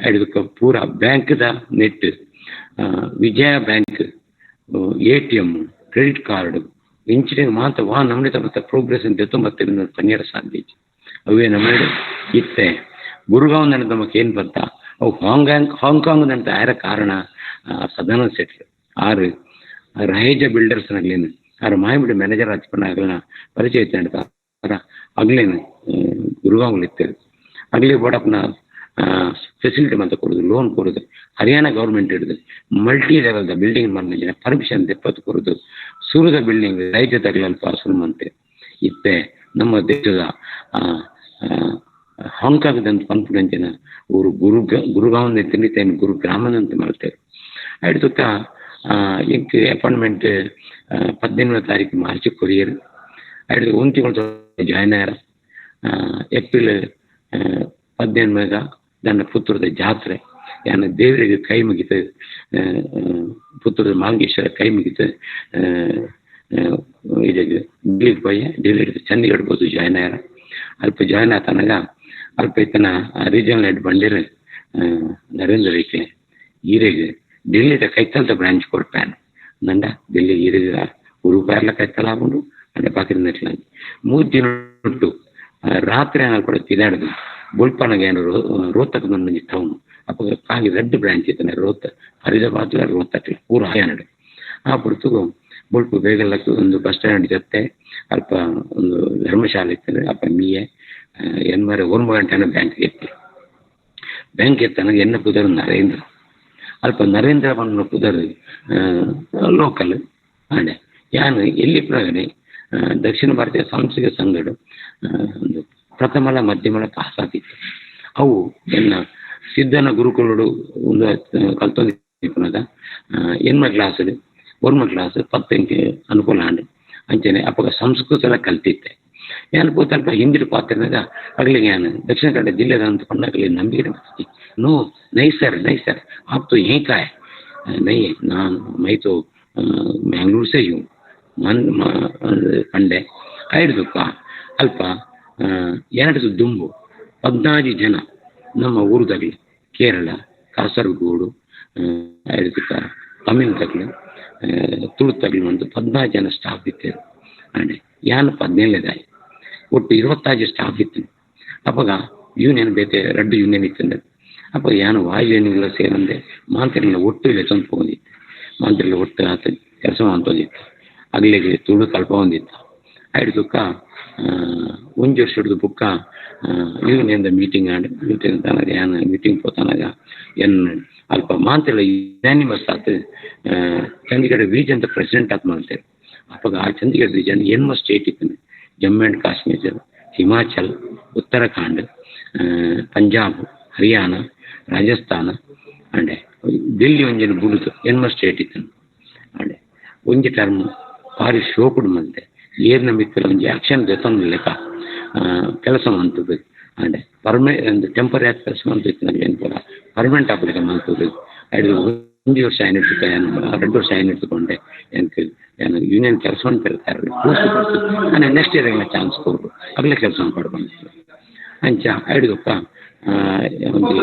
ಐಡ್ದಕ್ಕ ಪೂರ ಬ್ಯಾಂಕ್ದ net Vijaya bank ATM credit card ಇಂಚಿನ ಮಾತ ವಾ ನಮ್ಮನೆ ಮತ್ತೆ ಪ್ರೋಗ್ರೆಸ್ ಅಂತ ಮತ್ತೆ ಪನ್ನೀರ ಸಾಧ್ಯ ಅವೇ ನಮ್ಮ ಇತ್ತೆ ಗುರುಗಾಂವ್ ನಡೆದ ನಮಗೆ ಏನು ಬರ್ತಾ ಅವು ಹಾಂಗ್ಕಾಂಗ್ ಹಾಂಗ್ಕಾಂಗ್ ಅಂತ ಆರ ಕಾರಣ ಸದಾನಂದ ಶೆಟ್ಟಿ ಆರು ರಹೇಜ ಬಿಲ್ಡರ್ಸ್ ನಗ್ಲೇನು ಆರು ಮಾಯಬಿಡಿ ಮ್ಯಾನೇಜರ್ ಹಚ್ಕೊಂಡ ಆಗಲನ ಪರಿಚಯ ಇತ್ತು ಆಗ್ಲೇನು ಗುರುಗಾಂವ್ ಇತ್ತೇವೆ ಆಗಲಿ ಬೋಡಪ್ಪನ ಫೆಸಿಲಿಟಿ ಅಂತ ಕೊಡೋದು ಲೋನ್ ಕೊಡೋದು ಹರಿಯಾಣ ಗೌರ್ಮೆಂಟ್ ಹಿಡಿದು ಮಲ್ಟಿ ಲೆವೆಲ್ದ ಬಿಲ್ಡಿಂಗ್ ಮನೆ ಪರ್ಮಿಷನ್ ದೆಪ್ಪತ್ತು ಕೊಡೋದು ಸೂರ್ಯದ ಬಿಲ್ಡಿಂಗ್ ರೈತ ತಗಲಲ್ಪ ಸುರುಮಂತೆ ಇತ್ತೆ ನಮ್ಮ ದೇಶದ ಹಾಂಗ್ಕಾಂಗ್ದಂತ ಕಾನ್ಫಿಡೆನ್ಸಿನ ಊರು ಗುರುಗಾಂವ್ ತಿನ್ನಿತೇನು ಗುರು ಗ್ರಾಮದಂತ ಮಾಡ್ತೇವೆ. ಅಡ್ತಕ್ಕ ಎಂಕ್ ಅಪಾಯಿಂಟ್ಮೆಂಟ್ 18 ತಾರೀಕು ಮಾರ್ಚ್ ಕೊರಿಯರ್ ಅಡ್ದು ಒಂದು ತಿಂಗಳು ಜಾಯ್ನ್ ಆಯ್ರ ಏಪ್ರಿಲ್ 18 ನನ್ನ ಪುತ್ರದ ಜಾತ್ರೆ ಯಾನ ದೇವರಿಗೆ ಕೈ ಮುಗಿತು ಪುತ್ರದ ಮಾಂಗೇಶ್ವರ ಕೈ ಮುಗಿತು ಇದಕ್ಕೆ ಡೆಲ್ಲಿಗೆ ಪೋಯೆ. ಡೆಲ್ಲಿ ಚಂಡೀಗಢ ಬೋದು ಜಾಯ್ನ್ ಆಯ್ರ ಅಲ್ಪ ಜಾಯ್ನ್ ಆತನಾಗ ಅಲ್ಪ ಇತ್ತನ ರೀಜನಲ್ ಹೆಡ್ ಬಂದಿರ ನರೇಂದ್ರ ರೈಕೆ ಈರೆಗೆ ಡೆಲ್ಲಿದ ಕೈತಲ್ದ ಬ್ರಾಂಚ್ ಕೊಡ್ಪ್ಯಾನ್ ನಂಡ ಡೆಲ್ಲಿ ಈರೆಗೆ ಉರುಪಾಯರ್ಲ ಕೈತಲ ಹಾಕೊಂಡು ಅಂಡ ಬಾಕಿನ 3 ದಿನ ಉಂಟು ರಾತ್ರಿ ಏನಾರು ಕೂಡ ತಿದಾಡ್ದು ಬೊಲ್ಪನಾಗ ಏನು ರೋಹ್ತಕ್ ಮಂಜಿ ಟೌನ್ ಅಪ್ಪ ಕಾಗಿ ರೆಡ್ ಬ್ರಾಂಚ್ ಇತ್ತಾನೆ ರೋಹ್ತ ಫರೀದಾಬಾದ್ ರೋಹ್ತಕ್ ಪೂರ ಹರಿಯಾಣ ಆ ಪುರ್ತುಗು ಬೊಲ್ಪು ಬೇಗಲ್ಲಕ್ಕೆ ಒಂದು ಬಸ್ ಸ್ಟ್ಯಾಂಡ್ ಜೊತೆ ಅಲ್ಪ ಒಂದು ಧರ್ಮಶಾಲೆ ಇತ್ತು ಅಪ್ಪ ಮೀಯೆ ಎನ್ಮಾರೆ 1 ಗಂಟೆನ ಬ್ಯಾಂಕ್ ಎತ್ತಿ ಬ್ಯಾಂಕ್ ಎತ್ತನಾಗ ಎನ್ನ ಪುದರ್ ನರೇಂದ್ರ ಅಲ್ಪ ನರೇಂದ್ರ ಬಣ್ಣ ಪುದರ್ ಲೋಕಲ್ ಆಂಡೆ ಯಾನು ಎಲ್ಲಿ ಪ್ರಗಡೆ ದಕ್ಷಿಣ ಭಾರತೀಯ ಸಾಂಸ್ಕೃತಿಕ ಸಂಘಡು ಒಂದು ಪ್ರಥಮಲ ಮಧ್ಯಮಲ ಪಾಸ್ ಆಗಿತ್ತು. ಅವು ಎನ್ನ ಸಿದ್ಧನ ಗುರುಕುಲಡು ಒಂದು ಕಲ್ತೊಂದು ಎನ್ಮ ಕ್ಲಾಸ್ ಒರ್ಮ ಕ್ಲಾಸ್ 10 ಅನುಕೂಲ ಆಂಡೆ ಅಂಚನೆ ಅಪ್ಪಗ ಸಂಸ್ಕೃತ ಎಲ್ಲ ಕಲ್ತಿತ್ತೆ. ಯಾನು ಪೋತಲ್ಪ ಹಿಂದಿರು ಪಾತ್ರನಾಗ ಅಗ್ಲಿಗೆ ಯಾನು ದಕ್ಷಿಣ ಕನ್ನಡ ಜಿಲ್ಲೆದ ಅಂತ ಕೊಂಡಾಗಲಿ ನಂಬಿಕೆ ನೋ ನೈ ಸರ್ ನೈ ಸರ್ ಆಪ್ ತೋ ಯਹੀਂ ಕಾ ಹೈ ನೈ ನಾನು ಮೈ ತೋ ಮ್ಯಾಂಗ್ಳೂರ್ ಸೆ ಹ್ಯೂ ಮನ್ ಪಂಡೆ ಐಡ್ದುಕ್ಕ ಅಲ್ಪ ಎರಡು ದುಂಬು 14 ಜನ ನಮ್ಮ ಊರುದಾಗಲಿ ಕೇರಳ ಕಾಸರಗೋಡು ಐಡ್ದುಕ್ಕ ತಮಿಳ್ ತಗ್ಲು ತುಳು ತಗ್ಲು ಅಂತ 14 ಜನ ಸ್ಟಾಫ್ ಇತ್ತೇರು. ಅಂಡೆ ಯಾನು 17ನೇದಾಯಿ ಒಟ್ಟು 25 ಸ್ಟಾಫ್ ಇತ್ತು. ಅಪ್ಪಗ ಯೂನಿಯನ್ ಬೇತೆ 2 ಯೂನಿಯನ್ ಇತ್ತಂದ್ರೆ ಅಪ್ಪ ಯಾನು ವಾಯು ಸೇರಂದೆ ಮಾಂತ್ರಿಗಳ ಒಟ್ಟು ಇಲ್ಲ ತಂದು ಹೋಗಿತ್ತು ಮಾಂತ್ರಿಗಳ ಒಟ್ಟು ಆತ ಕೆಲಸ ಮಾಡ್ತೋದಿತ್ತು ಅಗ್ಲಿಗೆ ತುಳು ಕಲ್ಪ ಹೊಂದಿತ್ತು. ಐಡ್ದುಕ್ಕ ಒಂಜಿ ವರ್ಷ ಹಿಡಿದು ಬುಕ್ಕ ಯೂನಿಯನ್ದ ಮೀಟಿಂಗ್ ಆಡಿ ಮೀಟಿಂಗ್ ತಾನಾಗ ಯಾನು ಮೀಟಿಂಗ್ ಪೋತಾನಾಗ ಎನ್ ಅಲ್ಪ ಮಾಂತ್ರಿಗಳ ಯುನಾನಿಮಸ್ ಆತ ಚಂಡೀಗಢ ರೀಜನ್ ಅಂತ ಪ್ರೆಸಿಡೆಂಟ್ ಆತ ಮಾಡ್ತೇವೆ. ಅಪ್ಪಾಗ ಆ ಚಂಡೀಗಢ ರೀಜನ್ ಎನ್ಮ ಸ್ಟೇಟ್ ಇತ್ತು ಜಮ್ಮು ಆ್ಯಂಡ್ ಕಾಶ್ಮೀರ್ ಹಿಮಾಚಲ್ ಉತ್ತರಾಖಂಡ್ ಪಂಜಾಬ್ ಹರಿಯಾಣ ರಾಜಸ್ಥಾನ ಅಂಡೆ ಡೆಲ್ಲಿ ಒಂಜಿನ ಬುಡುದು ಎನ್ಮ ಸ್ಟೇಟ್ ಇತ್ತು. ಅಂಡೆ ಒಂಜಿ ಟರ್ಮ್ ಭಾರಿ ಶೋಕುಡು ಮಂತೆ ಏರ್ನ ಮಿಕ್ಕಲ ಒಂಜಿ ಆಕ್ಷನ್ ದೆತ್ತೊಂದು ಲೆಕ್ಕ ಕೆಲಸ ಮಂತದ್ದು ಅಂಡೆ ಒಂದು ಟೆಂಪರಿ ಆದ ಕೆಲಸ ಮಂತಿತ್ತು ನನಗೆ ಏನು ಪರ್ಮನೆಂಟ್ ಆಪಲಿಕ ಮಂತದ್ದು. ಐದು ಒಂಜಿ ವರ್ಷ ಏನಿಟ್ಟು 2 ವರ್ಷ ಏನಿಟ್ಟುಕೊಂಡೆ எனக்கு எனக்கு ಯೂನಿಯನ್ ಕೆಲಸ ಅಂತ ಪೋಸ್ಟ್ ನಾನು ನೆಕ್ಸ್ಟ್ ಇಯರ್ ಚಾನ್ಸ್ ಕೊಡ್ರು ಆಗಲೇ ಕೆಲಸ ಪಡ್ಕೊಂಡಿತ್ತು. ಅಂಚ ಐಡ್ದೊಕ್ಕ ಒಂದು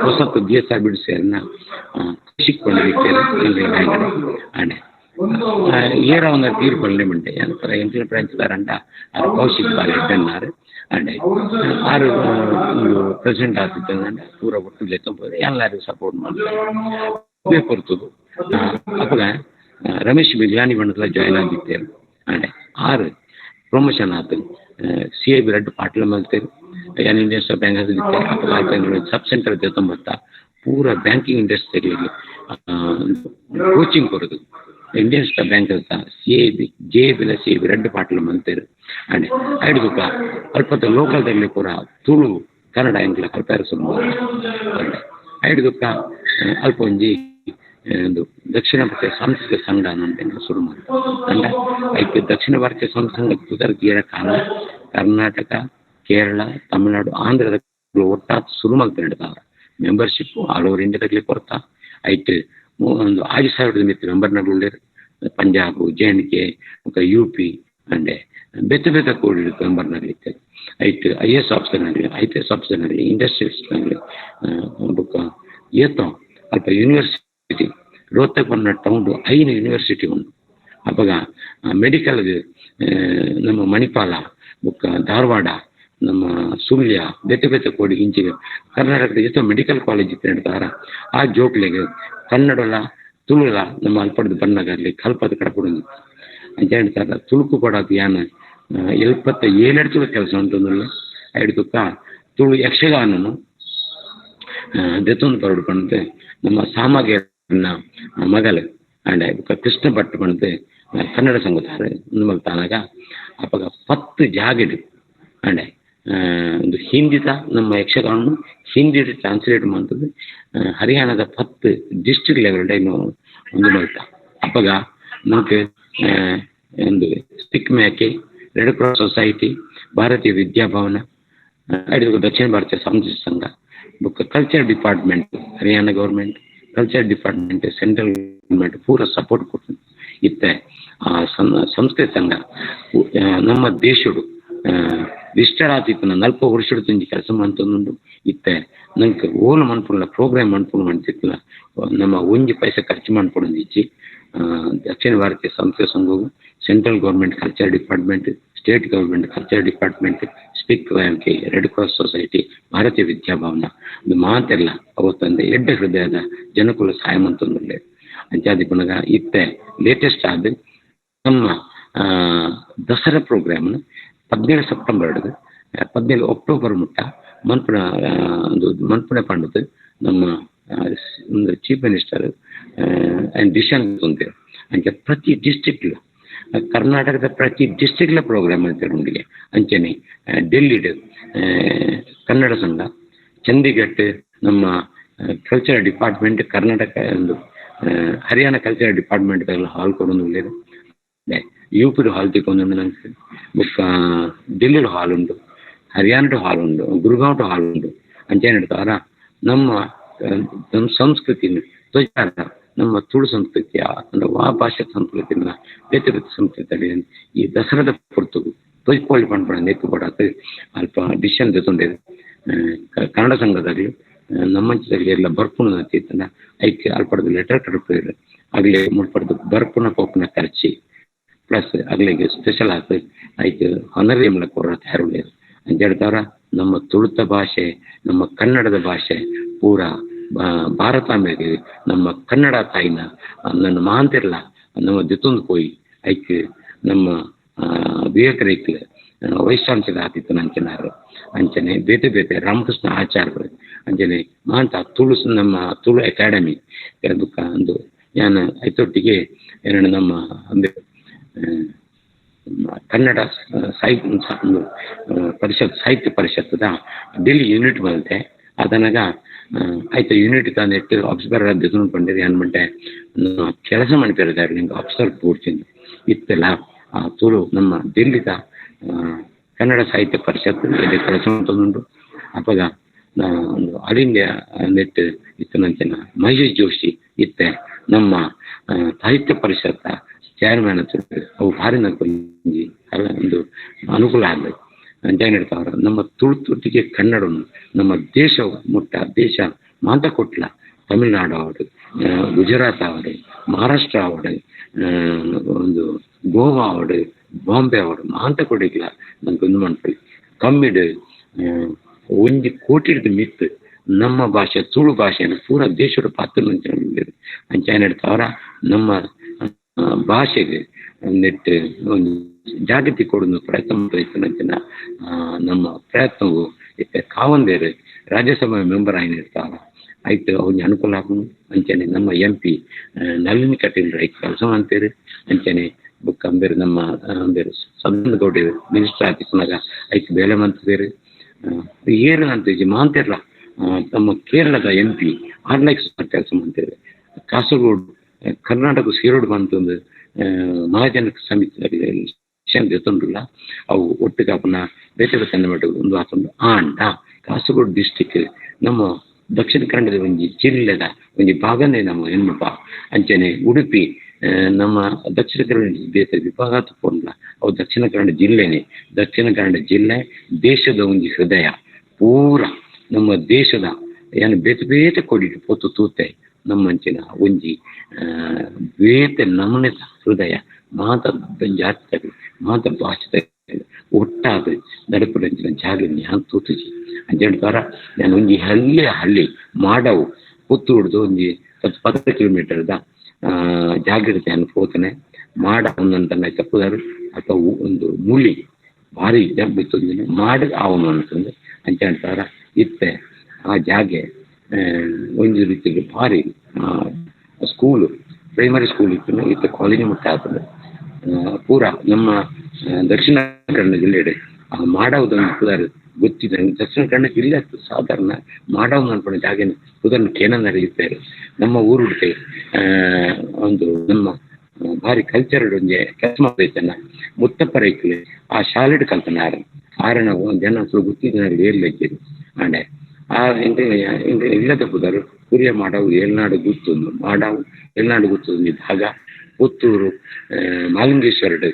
ಹೊಸತು B S R ಬಿಡಿಸಿಯನ್ನ ಸಿಕ್ಕೊಂಡಿದ್ದೇನೆ ಅಂಡೆ ಏರ ಒಂದು ತೀರ್ಪಲ್ಲೆ ಮಂಟೆ ಏನಂತಾರೆ ಎಂಟಿನ ಬ್ರಾಂಚ್ ದಾರಂಡ ಆರು ಕೌಶಿಕ್ ಬಾರಿ ಹೆಡ್ಡನ್ನಾರು ಅಂಡೆ ಆರು ಒಂದು ಪ್ರೆಸಿಡೆಂಟ್ ಆಗ್ತಿತ್ತು ಪೂರ ಒಟ್ಟು ಲೆತ್ತೊಂಬೋದು ಎಲ್ಲರಿಗೂ ಸಪೋರ್ಟ್ ಮಾಡ್ತಾರೆ. ಹೊರತದು ಅಪಗ ರಮೇಶ್ ಮಿಗ್ಲಾನಿ ಬಣ್ಣದ ಜಾಯ್ನ್ ಆಗಿದ್ದೇವೆ. ಅಂಡೆ ಆರು ಪ್ರಮೋಷನ್ ಆತು C I B ರಡ್ಡು ಪಾಟ್ಲ ಮಲ್ತೇವೆ. ಯಾನ್ ಇಂಡಿಯನ್ ಬ್ಯಾಂಕ್ ಇತ್ತೆ ಅಪಗ ಸಬ್ ಸೆಂಟರ್ ತೊಂಬತ್ತ ಪೂರ ಬ್ಯಾಂಕಿಂಗ್ ಇಂಡಸ್ಟ್ರಿಗಳಿಗೆ ಕೋಚಿಂಗ್ ಕೊರದು. Indian state bank ಅಂತ C I B J B C I B ರಡ್ಡು ಪಾಟ್ಲ ಮಲ್ತೇರು. ಅಂಡೆ ಐದು ಅಲ್ಪತ್ತ ಲೋಕಲ್ದಲ್ಲಿ ಪೂರ ತುಳು ಕನ್ನಡ ಎಂಕ್ಲ ಕಲ್ಪಾರ ಸುರು. ಅಂಡೆ ಐದು ಅಲ್ಪ ಒಂಜಿ ಒಂದು ದಕ್ಷಿಣ ಭಾರತೀಯ ಸಾಂಸ್ಕೃತಿಕ ಸಂಘ ಅಂತ ಶುರು ಮಾಡಿ. ಅಂಡ ಐಕ್ ದಕ್ಷಿಣ ಭಾರತೀಯ ಸಾಂಸ್ಕೃತಿಕ ಸಂಘ ಪುದರ್ ತೀರ ಕಾರಣ ಕರ್ನಾಟಕ, ಕೇರಳ, ತಮಿಳುನಾಡು, ಆಂಧ್ರದ ಒಟ್ಟಾತ್ ಶುರು ಮಲ್ತಿರ್ತಾರ. Membership all over ಇಂಡಿಯಾದಾಗಲಿ ಕೊರ್ತಾ ಐಟ್ ಒಂದು 5,000 ಮಿತ್ತು ಮೆಂಬರ್ನಾಗ ಉಳ್ಳೇರು. Punjab, J and K, U P ಅಂಡೆ ಬೇತೆ ಬೇತೆ ಕೋಡಿ ಮೆಂಬರ್ನಾಗ ಇತ್ತು. ಐಟ್ I A S ಆಫೀಸರ್ನಾಗಲಿ, I P S ಆಫೀಸರ್ನಾಗಲಿ, ಇಂಡಸ್ಟ್ರಿಯಲಿಸ್ಟ್ನಾಗಲಿ, ಬೊಕ್ಕ ಏತೋ ಅಲ್ಪ ಯೂನಿವರ್ಸಿಟಿ ರೋಹ್ತಕ್ ಪನ್ನ ಟೌನ್ 5 ಯೂನಿವರ್ಸಿಟಿ ಉಂಟು. ಅಪಗ ಮೆಡಿಕಲ್ ನಮ್ಮ ಮಣಿಪಾಲ, ಬೊಕ್ಕ ಧಾರವಾಡ, ನಮ್ಮ ಸುಳ್ಯ, ಬೇತೆ ಬೇತೆ ಕೋಡಿ ಇಂಚಿಗೆ ಕರ್ನಾಟಕದ ಎಷ್ಟೋ ಮೆಡಿಕಲ್ ಕಾಲೇಜ್ ಇತ್ತು ನಡ್ತಾರ. ಆ ಜೋಕ್ಲೆಗ್ ಕನ್ನಡಲ ತುಳುಲ ನಮ್ಮ ಅಲ್ಪಡ್ದು ಬಣ್ಣಗಾಗಲಿ ಕಲ್ಪದ ಕಡಪಡು ಅಂತ ಹೇಳ್ತಾರ. ತುಳುಕು ಕೊಡೋದು ಯಾನ್ 77 ತುಳು ಕೆಲಸ ಉಂಟು. ಐಡ್ದುಕ್ಕ ತುಳು ಯಕ್ಷಗಾನನು ದೆತ್ತೊಂದು ಬರಡು ಪಂಡ್ದು ನಮ್ಮ ಸಾಮಾಗ್ಯನ ಮಗಲು ಅಂಡ್ ಬೊಕ್ಕ ಕೃಷ್ಣ ಭಟ್ ಪಂಡ್ದು ಕನ್ನಡ ಸಂಘದಾರ ಮಲ್ತಾನಾಗ ಅಪಗ 10 ಜಾಗಡ್ ಅಂಡೆ ಒಂದು ಹಿಂದಿದ ನಮ್ಮ ಯಕ್ಷಗಾನನು ಹಿಂದಿ ಟ್ರಾನ್ಸ್ಲೇಟ್ ಮಾಡ್ತದೆ. ಹರಿಯಾಣದ 10 ಡಿಸ್ಟ್ರಿಕ್ಟ್ ಲೆವೆಲ್ ಇನ್ನು ಒಂದು ಮಲ್ತ. ಅಪಗ ನಮಗೆ ಒಂದು ಸಿಕ್ ಮ್ಯಾಕೆ, red cross society, ಭಾರತೀಯ ವಿದ್ಯಾಭವನ, ದಕ್ಷಿಣ ಭಾರತೀಯ ಸಾಂಸ್ಕೃತಿಕ ಸಂಘ, ಬೊಕ್ಕ culture department, Haryana government culture department, central government ಪೂರ ಸಪೋರ್ಟ್ ಕೊಟ್ಟು ಇತ್ತೆ ಆ ಸಂಸ್ಕೃತಿ ಸಂಘ ನಮ್ಮ ದೇಶಡು ವಿಸ್ತಾರಾತಿಪ್ಪನ 40 ವರ್ಷದ ತುಂಜಿ ಕೆಲಸ ಮಾಡ್ತಂದುಂಡು. ಇತ್ತೆ ನಂಗೆ ಓಲು ಮನ್ಪುಲ್ಲ ಪ್ರೋಗ್ರಾಮ್ ಮನ್ಪುಂಡು ಮಾಡ್ತಿತ್ತಲ್ಲ ನಮ್ಮ ಒಂಜಿ ಪೈಸೆ ಖರ್ಚು ಮಾಡ್ಕೊಂಡು ಇಚ್ಚಿ. ದಕ್ಷಿಣ ಭಾರತೀಯ ಸಂಸ್ಕೃತಿ ಸಂಘವು, central government culture department, state government culture department, SPIC K, red cross society, Bharatiya Vidya Bhavan ಇದು ಮಾತೆಲ್ಲ ಅವತ್ತೊಂದು ಎಡ್ಡ ಹೃದಯದ ಜನಕುಲ ಸಹಾಯ ಮಂತೊಂದುಲ್ಲೆ. ಅಂಚಾದಿ ಪುನಗ ಇತ್ತೆ ಲೇಟೆಸ್ಟ್ ಆದ ನಮ್ಮ ದಸರಾ ಪ್ರೋಗ್ರಾಮ್ನ 17 ಸೆಪ್ಟೆಂಬರ್ ಹಿಡಿದು 17 ಅಕ್ಟೋಬರ್ ಮುಟ್ಟ ಮನ್ಪುಣ ಒಂದು ಮನ್ಪುಣ ಪಂಡದು ನಮ್ಮ ಒಂದು chief minister and decision ತೊಂದರೆ. ಅಂಚೆ ಪ್ರತಿ ಡಿಸ್ಟ್ರಿಕ್ಟ್ ಕರ್ನಾಟಕದ ಪ್ರತಿ ಡಿಸ್ಟ್ರಿಕ್ಟ್ಲ ಪ್ರೋಗ್ರಾಮ್ ಅಂತ ಉಂಡಿಗೆ. ಅಂಚನೆ ಡೆಲ್ಲಿಡ್ ಕನ್ನಡ ಸಂಘ, ಚಂಡೀಗಢ ನಮ್ಮ ಕಲ್ಚರಲ್ ಡಿಪಾರ್ಟ್ಮೆಂಟ್, ಕರ್ನಾಟಕ ಒಂದು ಹರಿಯಾಣ ಕಲ್ಚರಲ್ ಡಿಪಾರ್ಟ್ಮೆಂಟ್ ಹಾಲ್ ಕೊಡೊಂದು ಉಳ್ಳೇದು. You ಪಿಡ್ ಹಾಲ್ ತಿಕ್ಕೊಂದು ನಂಗೆ ಬೊಕ್ಕ ಡೆಲ್ಲಿಡ್ ಹಾಲ್ ಉಂಟು, ಹರಿಯಾಣಡ್ ಹಾಲ್ ಉಂಟು, ಗುರುಗಾಂವ್ ಹಾಲ್ ಉಂಟು. ಅಂಚೆ ಹೇಳ್ತಾರ ನಮ್ಮ ನಮ್ಮ ಸಂಸ್ಕೃತಿನ ಧ್ವಜಾರ ನಮ್ಮ ತುಳು ಸಂಸ್ಕೃತಿಯ ಅಂದ್ರೆ ವಾ ಭಾಷೆ ಸಂಸ್ಕೃತಿನ ಬೇತೆ ಬೇತೆ ಸಂಸ್ಕೃತಿ ಈ ದಸರಾದ ಪೊರ್ತುಗು ಧ್ವಜ ಪಂಡ್ಪಣ ನೆಕ್ಕು ಬಡಾತ್ ಅಲ್ಪ ಡಿಸಿಷನ್ ತೆತ್ತೊಂಡೇರು. ಕನ್ನಡ ಸಂಘದಾಗಲಿ ನಮ್ಮಂಚದಾಗಲಿ ಎಲ್ಲ ಬರ್ಪುಣ ಅಂತಿತ್ತನ ಐಕ್ ಅಲ್ಪಡ್ದು ಲೆಟರ್ ಕಡಪು ಆಗಲಿ ಮುಲ್ಪಡ್ದು ಬರ್ಪುಣ ಪೋಪುನ ಖರ್ಚಿ ಪ್ಲಸ್ ಅಗ್ಲಿಗೆ ಸ್ಪೆಷಲ್ ಆತು ಐಕ್ ಹೊನರಿಯಂಲ ಕೊರ ತಯಾರುಳ್ಳೇರು. ಅಂತ ಹೇಳ್ತಾರ ನಮ್ಮ ತುಳುತ ಭಾಷೆ, ನಮ್ಮ ಕನ್ನಡದ ಭಾಷೆ ಪೂರ ಭಾರತ ಮೇಲೆ ನಮ್ಮ ಕನ್ನಡ ತಾಯಿನ ನನ್ನ ಮಹಾಂತಿರಲ್ಲ ನಮ್ಮ ದಿತ್ತೊಂದು ಪೋಯಿ ಐಕ್ ನಮ್ಮ ವಿವೇಕರೈಕ್ ವೈಸ್ ಚಾನ್ಸಲರ್ ಆತಿತ್ತು ನಂಚನಾರು. ಅಂಚನೆ ಬೇತೆ ಬೇತೆ ರಾಮಕೃಷ್ಣ ಆಚಾರ್ಯರು ಅಂಚನೆ ಮಹಾಂತ ತುಳು ನಮ್ಮ ತುಳು ಅಕಾಡೆಮಿ ಬುಕ್ಕ ಒಂದು ಯಾನ ಐತೊಟ್ಟಿಗೆ ಎರಡು ನಮ್ಮ ಅಂದ್ರೆ ಕನ್ನಡ ಸಾಹಿತ್ಯ ಪರಿಷತ್ ಸಾಹಿತ್ಯ ಪರಿಷತ್ತದ ಡೆಲ್ಲಿ ಯೂನಿಟ್ ಬಂತೆ. ಅದನಾಗ ಆಯ್ತು ಯೂನಿಟ್ ತಂದಿಟ್ಟು ಅಬ್ಸರ್ವರ್ ದಿನ ಪಂಡಿರಿ ಅನ್ಮಂಟೆ ಕೆಲಸ ಮಾಡ್ತಿರ್ತಾರೆ ನಿಂಗೆ ಅಬ್ಸರ್ವ್ ಪೂರ್ತಿ ಇತ್ತೆಲ್ಲ ಆ ತುಳು ನಮ್ಮ ಡೆಲ್ಲಿದ ಕನ್ನಡ ಸಾಹಿತ್ಯ ಪರಿಷತ್ ಎಲ್ಲಿ ಕೆಲಸ ಮಾಡ್ತಂದುಂಟು. ಅಪಗ ಒಂದು all India net ಇತ್ತನಂಚಿನ Mahesh Joshi ಇತ್ತೆ ನಮ್ಮ ಸಾಹಿತ್ಯ ಪರಿಷತ್ ಚೇರ್ಮನ್ ಅಂತ ಅವು ಫಾರಿನ್ ಅಲ್ಲ ಒಂದು ಅನುಕೂಲ ಆಗಲಿ ಅಂತ ಹೇಳ್ತಾವ್ರ. ನಮ್ಮ ತುಳುತೊಟ್ಟಿಗೆ ಕನ್ನಡವನ್ನು ನಮ್ಮ ದೇಶ ಮುಟ್ಟ ದೇಶ ಮಾತ ಕೊಟ್ಲ ತಮಿಳ್ನಾಡು ಆವಡು, ಗುಜರಾತ್ ಆವಡು, ಮಹಾರಾಷ್ಟ್ರ ಆವಡು, ಒಂದು ಗೋವಾ ಆವಡು, ಬಾಂಬೆ ಆವಡು ಮಾಂತ ಕೊಡಿಗ್ಲ ನಮ್ಗೆ ಒಂದು ಮನ್ಪಳಿ ಕಮ್ಮಿಡು 1 ಕೋಟಿಡ್ದು ಮಿತ್ತು ನಮ್ಮ ಭಾಷೆ ತುಳು ಭಾಷೆಯನ್ನು ಪೂರ ದೇಶದ ಪಾತ್ರ ಅಂಚ ಅವರ ನಮ್ಮ ಭಾಷೆಗೆ ನೆಟ್ಟು ಒಂದು ಜಾಗೃತಿ ಕೊಡೋದು ಪ್ರಯತ್ನ ಮಾಡ್ತಾ ನಮ್ಮ ಪ್ರಯತ್ನವು ಇತ್ತೆ ಕಾವಂದೇರು ರಾಜ್ಯಸಭಾ ಮೆಂಬರ್ ಆಗಿರ್ತಾರ ಆಯ್ತು ಅವ್ನಿಗೆ ಅನುಕೂಲ ಆಗುನು. ಅಂಚನೆ ನಮ್ಮ ಎಂ ಪಿ ನಳಿನ್ ಕಟೀಲ್ ರೈತ ಕೆಲಸ ಮಾಡ್ತೀರಿ. ಅಂಚನೆ ಬುಕ್ ಅಂಬೇರು ನಮ್ಮ ಅಂಬೇರು ಸದಾನಂದ ಗೌಡ ಮಿನಿಸ್ಟರ್ ಆತಿಪ್ಪನಾಗ ಐಕ್ ಬೇಲೆ ಮಂತದೇರು. ಏರು ಅಂತ ಮಾಂತಿರ್ಲ ನಮ್ಮ ಕೇರಳದ ಎಂ ಪಿ ಆರ್ಲೈಕ್ಸ್ ಕೆಲಸ ಮಾಡ್ತೇವೆ. ಕಾಸರಗೋಡು ಕರ್ನಾಟಕ ಸೇರೋಡು ಬಂತಂದು ಮಹಾಜನ ಸಮಿತಿ ತಂದುಲ್ಲ ಅವು ಒಟ್ಟಿಗೆ ಅಪನ ಬೇತೆ ಬೇತೆ ಒಂದು ಆತಂದು ಆಂಡ ಕಾಸರಗೋಡು ಡಿಸ್ಟಿಕ್ ನಮ್ಮ ದಕ್ಷಿಣ ಕನ್ನಡದ ಒಂಜಿ ಜಿಲ್ಲೆದ ಒಂಜಿ ಭಾಗನೇ ನಮ್ಮ ಹೆಣ್ಮಪ್ಪ. ಅಂಚನೆ ಉಡುಪಿ ನಮ್ಮ ದಕ್ಷಿಣ ಕನ್ನಡ ಬೇತೆ ವಿಭಾಗ ತಗೊಂಡ್ಲ ಅವು ದಕ್ಷಿಣ ಕನ್ನಡ ಜಿಲ್ಲೆನೇ. ದಕ್ಷಿಣ ಕನ್ನಡ ಜಿಲ್ಲೆ ದೇಶದ ಒಂಜಿ ಹೃದಯ. ಪೂರ ನಮ್ಮ ದೇಶದ ಏನು ಬೇತೆ ಬೇತೆ ಕೊಡಿಟ್ಟು ಪೊತ್ತು ತೂತೆ ನಮ್ಮಂಚಿನ ಒಂಜಿ ಬೇತೆ ನಮೂನೆದ ಹೃದಯ ಮಾತ ಜಾತಿ ಮಾತ ಭಾಷೆ ಒಟ್ಟಾದ ನಡಪುರಂಚಿನ ಜಾಗ ഞാൻ ತೂತುಜಿ. ಅಂಚ ನಾನು ಒಂಜಿ ಹಳ್ಳಿ ಹಳ್ಳಿ ಮಾಡವು ಪುತ್ತೂರ್ದು ಹಿಡ್ದು ಒಂಜಿ 10 ಕಿಲೋಮೀಟರ್ದ ಜಾಗ್ರತೆ ಅನ್ನು ಪೋತನೆ ಮಾಡ ಒಂದಂತ ತಪ್ಪುದಾರು ಅಥವಾ ಒಂದು ಮುಳಿ ಭಾರಿ ಬಿತ್ತು ಮಾಡ ಅವನು ಅಂತಂದು ಅಂಚ ಹೇಳ್ತಾರ. ಇತ್ತೆ ಆ ಜಾಗೆ ಒಂದು ರೀತಿಯಲ್ಲಿ ಭಾರಿ ಸ್ಕೂಲು ಪ್ರೈಮರಿ ಸ್ಕೂಲ್ ಇತ್ತು, ಇತ್ತೆ ಕಾಲೇಜ್ ಮುಟ್ಟ ಆಗ್ತದೆ. ಪೂರ ನಮ್ಮ ದಕ್ಷಿಣ ಕನ್ನಡ ಜಿಲ್ಲೆಡೆ ಆ ಮಾಡವುದನ್ನು ಪುದಾರು ಗೊತ್ತಿದೆ. ದಕ್ಷಿಣ ಕನ್ನಡ ಜಿಲ್ಲೆ ಸಾಧಾರಣ ಮಾಡವು ಅನ್ಕೊಂಡ ಜಾಗನ ಪುದರ್ನ ಕೇನಂದರೆ ಇರ್ತಾರೆ. ನಮ್ಮ ಊರುಡ್ತೆ ಒಂದು ನಮ್ಮ ಭಾರಿ ಕಲ್ಚರ್ ಒಂಜಿ ಕೆಲಸ ಮಾಡ್ತೈತನ ಮುತ್ತಪ್ಪ ರೈತರು ಆ ಶಾಲೆಡ್ ಕಲ್ತನ ಆರ ಆರನ ಜನ ಗೊತ್ತಿದ್ದ ಏರ್ಲೈತಿರು ಆಂಡೆ ಆ ಇಲ್ಲದ ಪುದರು ಕುರಿಯ ಮಾಡವು ಏಳ್ನಾಡು ಗುತ್ತೊಂದು ಮಾಡವು ಏಳ್ನಾಡು ಗುತ್ತೊಂದು ಭಾಗ ಪುತ್ತೂರು ಮಾಲಿಂಗೇಶ್ವರಡು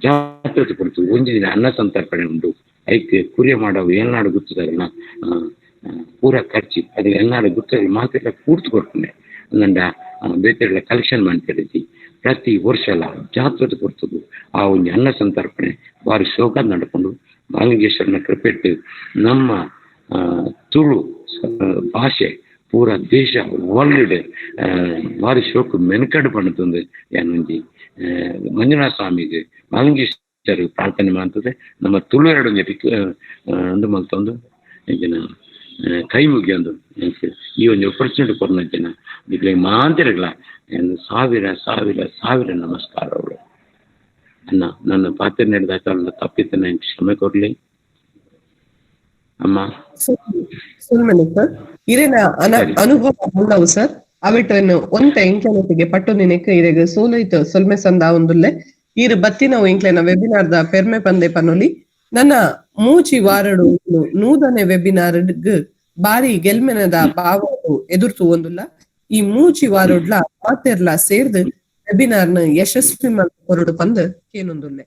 ಜಾತ್ರೆ ಕೊಡ್ತು ಒಂಜಿ ದಿನ ಅನ್ನ ಸಂತರ್ಪಣೆ ಉಂಟು. ಐಕ್ ಕುರಿಯ ಮಾಡವು ಏಳ್ನಾಡು ಗುತ್ತದಲ್ಲ ಪೂರ ಖರ್ಚು ಅದು ಏಳ್ನಾಡು ಗುತ್ತದಲ್ಲಿ ಮಾತ್ರ ಪೂರ್ತಿ ಕೊಡ್ತಾನೆ ಅಂದಂಡ ಬೇತೆಲ್ಲ ಕಲೆಕ್ಷನ್ ಮಾಡ್ತಿರ್ತಿ ಪ್ರತಿ ವರ್ಷ ಎಲ್ಲ ಜಾತ್ರೆ ಕೊಡ್ತದ್ದು ಆ ಒಂದು ಅನ್ನ ಸಂತರ್ಪಣೆ ಭಾರಿ ಶೋಕ ನಡ್ಕೊಂಡು ಮಾಲಿಂಗೇಶ್ವರನ ಕೃಪೆಟ್ಟು ನಮ್ಮ ತುಳು ಭಾಷೆ ಪೂರ ದೇಶ ವರ್ಲ್ಡ್ ಭಾರಿ ಶೋಕ ಮೆನ್ಕಡ್ ಪಣ್ಣತಂದು ಏನೊಂಜಿ ಮಂಜುನಾಥ ಸ್ವಾಮಿಗೆ ಮಾಲಿಂಗೇಶ್ವರ ಪ್ರಾರ್ಥನೆ ಮಾಡ್ತದೆ. ನಮ್ಮ ತುಳು ಎರಡು ಒಂದು ಮಲ್ತೊಂದು ಈಗಿನ ಕೈ ಮುಗಿಯೊಂದು ಈ ಒಂದು ಅಪರ್ಚುನಿಟಿ ಕೊಡ್ನ ಜನ ಇಡ್ಲಿ ಮಾಂತಿರಗಳ ಸಾವಿರ ಸಾವಿರ ಸಾವಿರ ನಮಸ್ಕಾರಗಳು. ಅಣ್ಣ ನನ್ನ ಪಾತ್ರ ನಡೆದಾಯ್ತು ತಪ್ಪಿತ್ತು, ಕ್ಷಮೆ ಕೊಡ್ಲಿ ಅಮ್ಮ. ಸರ್ ಇರೇನ ಅನುಭವ ಉಳ್ಳವು ಸರ್ ಅವಿಟನ್ನು ಒಂತ ಎಂಕ್ಲೆನೊಟ್ಟಿಗೆ ಪಟ್ಟು ನಿನೆಕ್ ಇರೆಗ್ ಸೋಲೈತು ಸೊಲ್ಮೆ ಸಂದ ಒಂದುಲ್ಲೆ ಈರು ಬತ್ತಿನವು ಎಂಕ್ಲೆನ ವೆಬಿನಾರ್ದ ಪೆರ್ಮೆ ಪಂದೆ ಪನೊಲಿ ನನ್ನ ಮೂಚಿ ವಾರಡು ನೂದನೆ ವೆಬಿನಾರ್ ಬಾರಿ ಗೆಲ್ಮೆನದ ಭಾವವು ಎದುರ್ತು ಒಂದುಲ್ಲ. ಈ ಮೂಚಿ ವಾರಡ್ಲ ಮಾತೆರ್ಲ ಸೇರ್ದು ವೆಬಿನಾರ್ನ ಯಶಸ್ವಿ ಕೊರಡು ಪಂದ್ ಕೇನೊಂದುಲ್ಲೆ.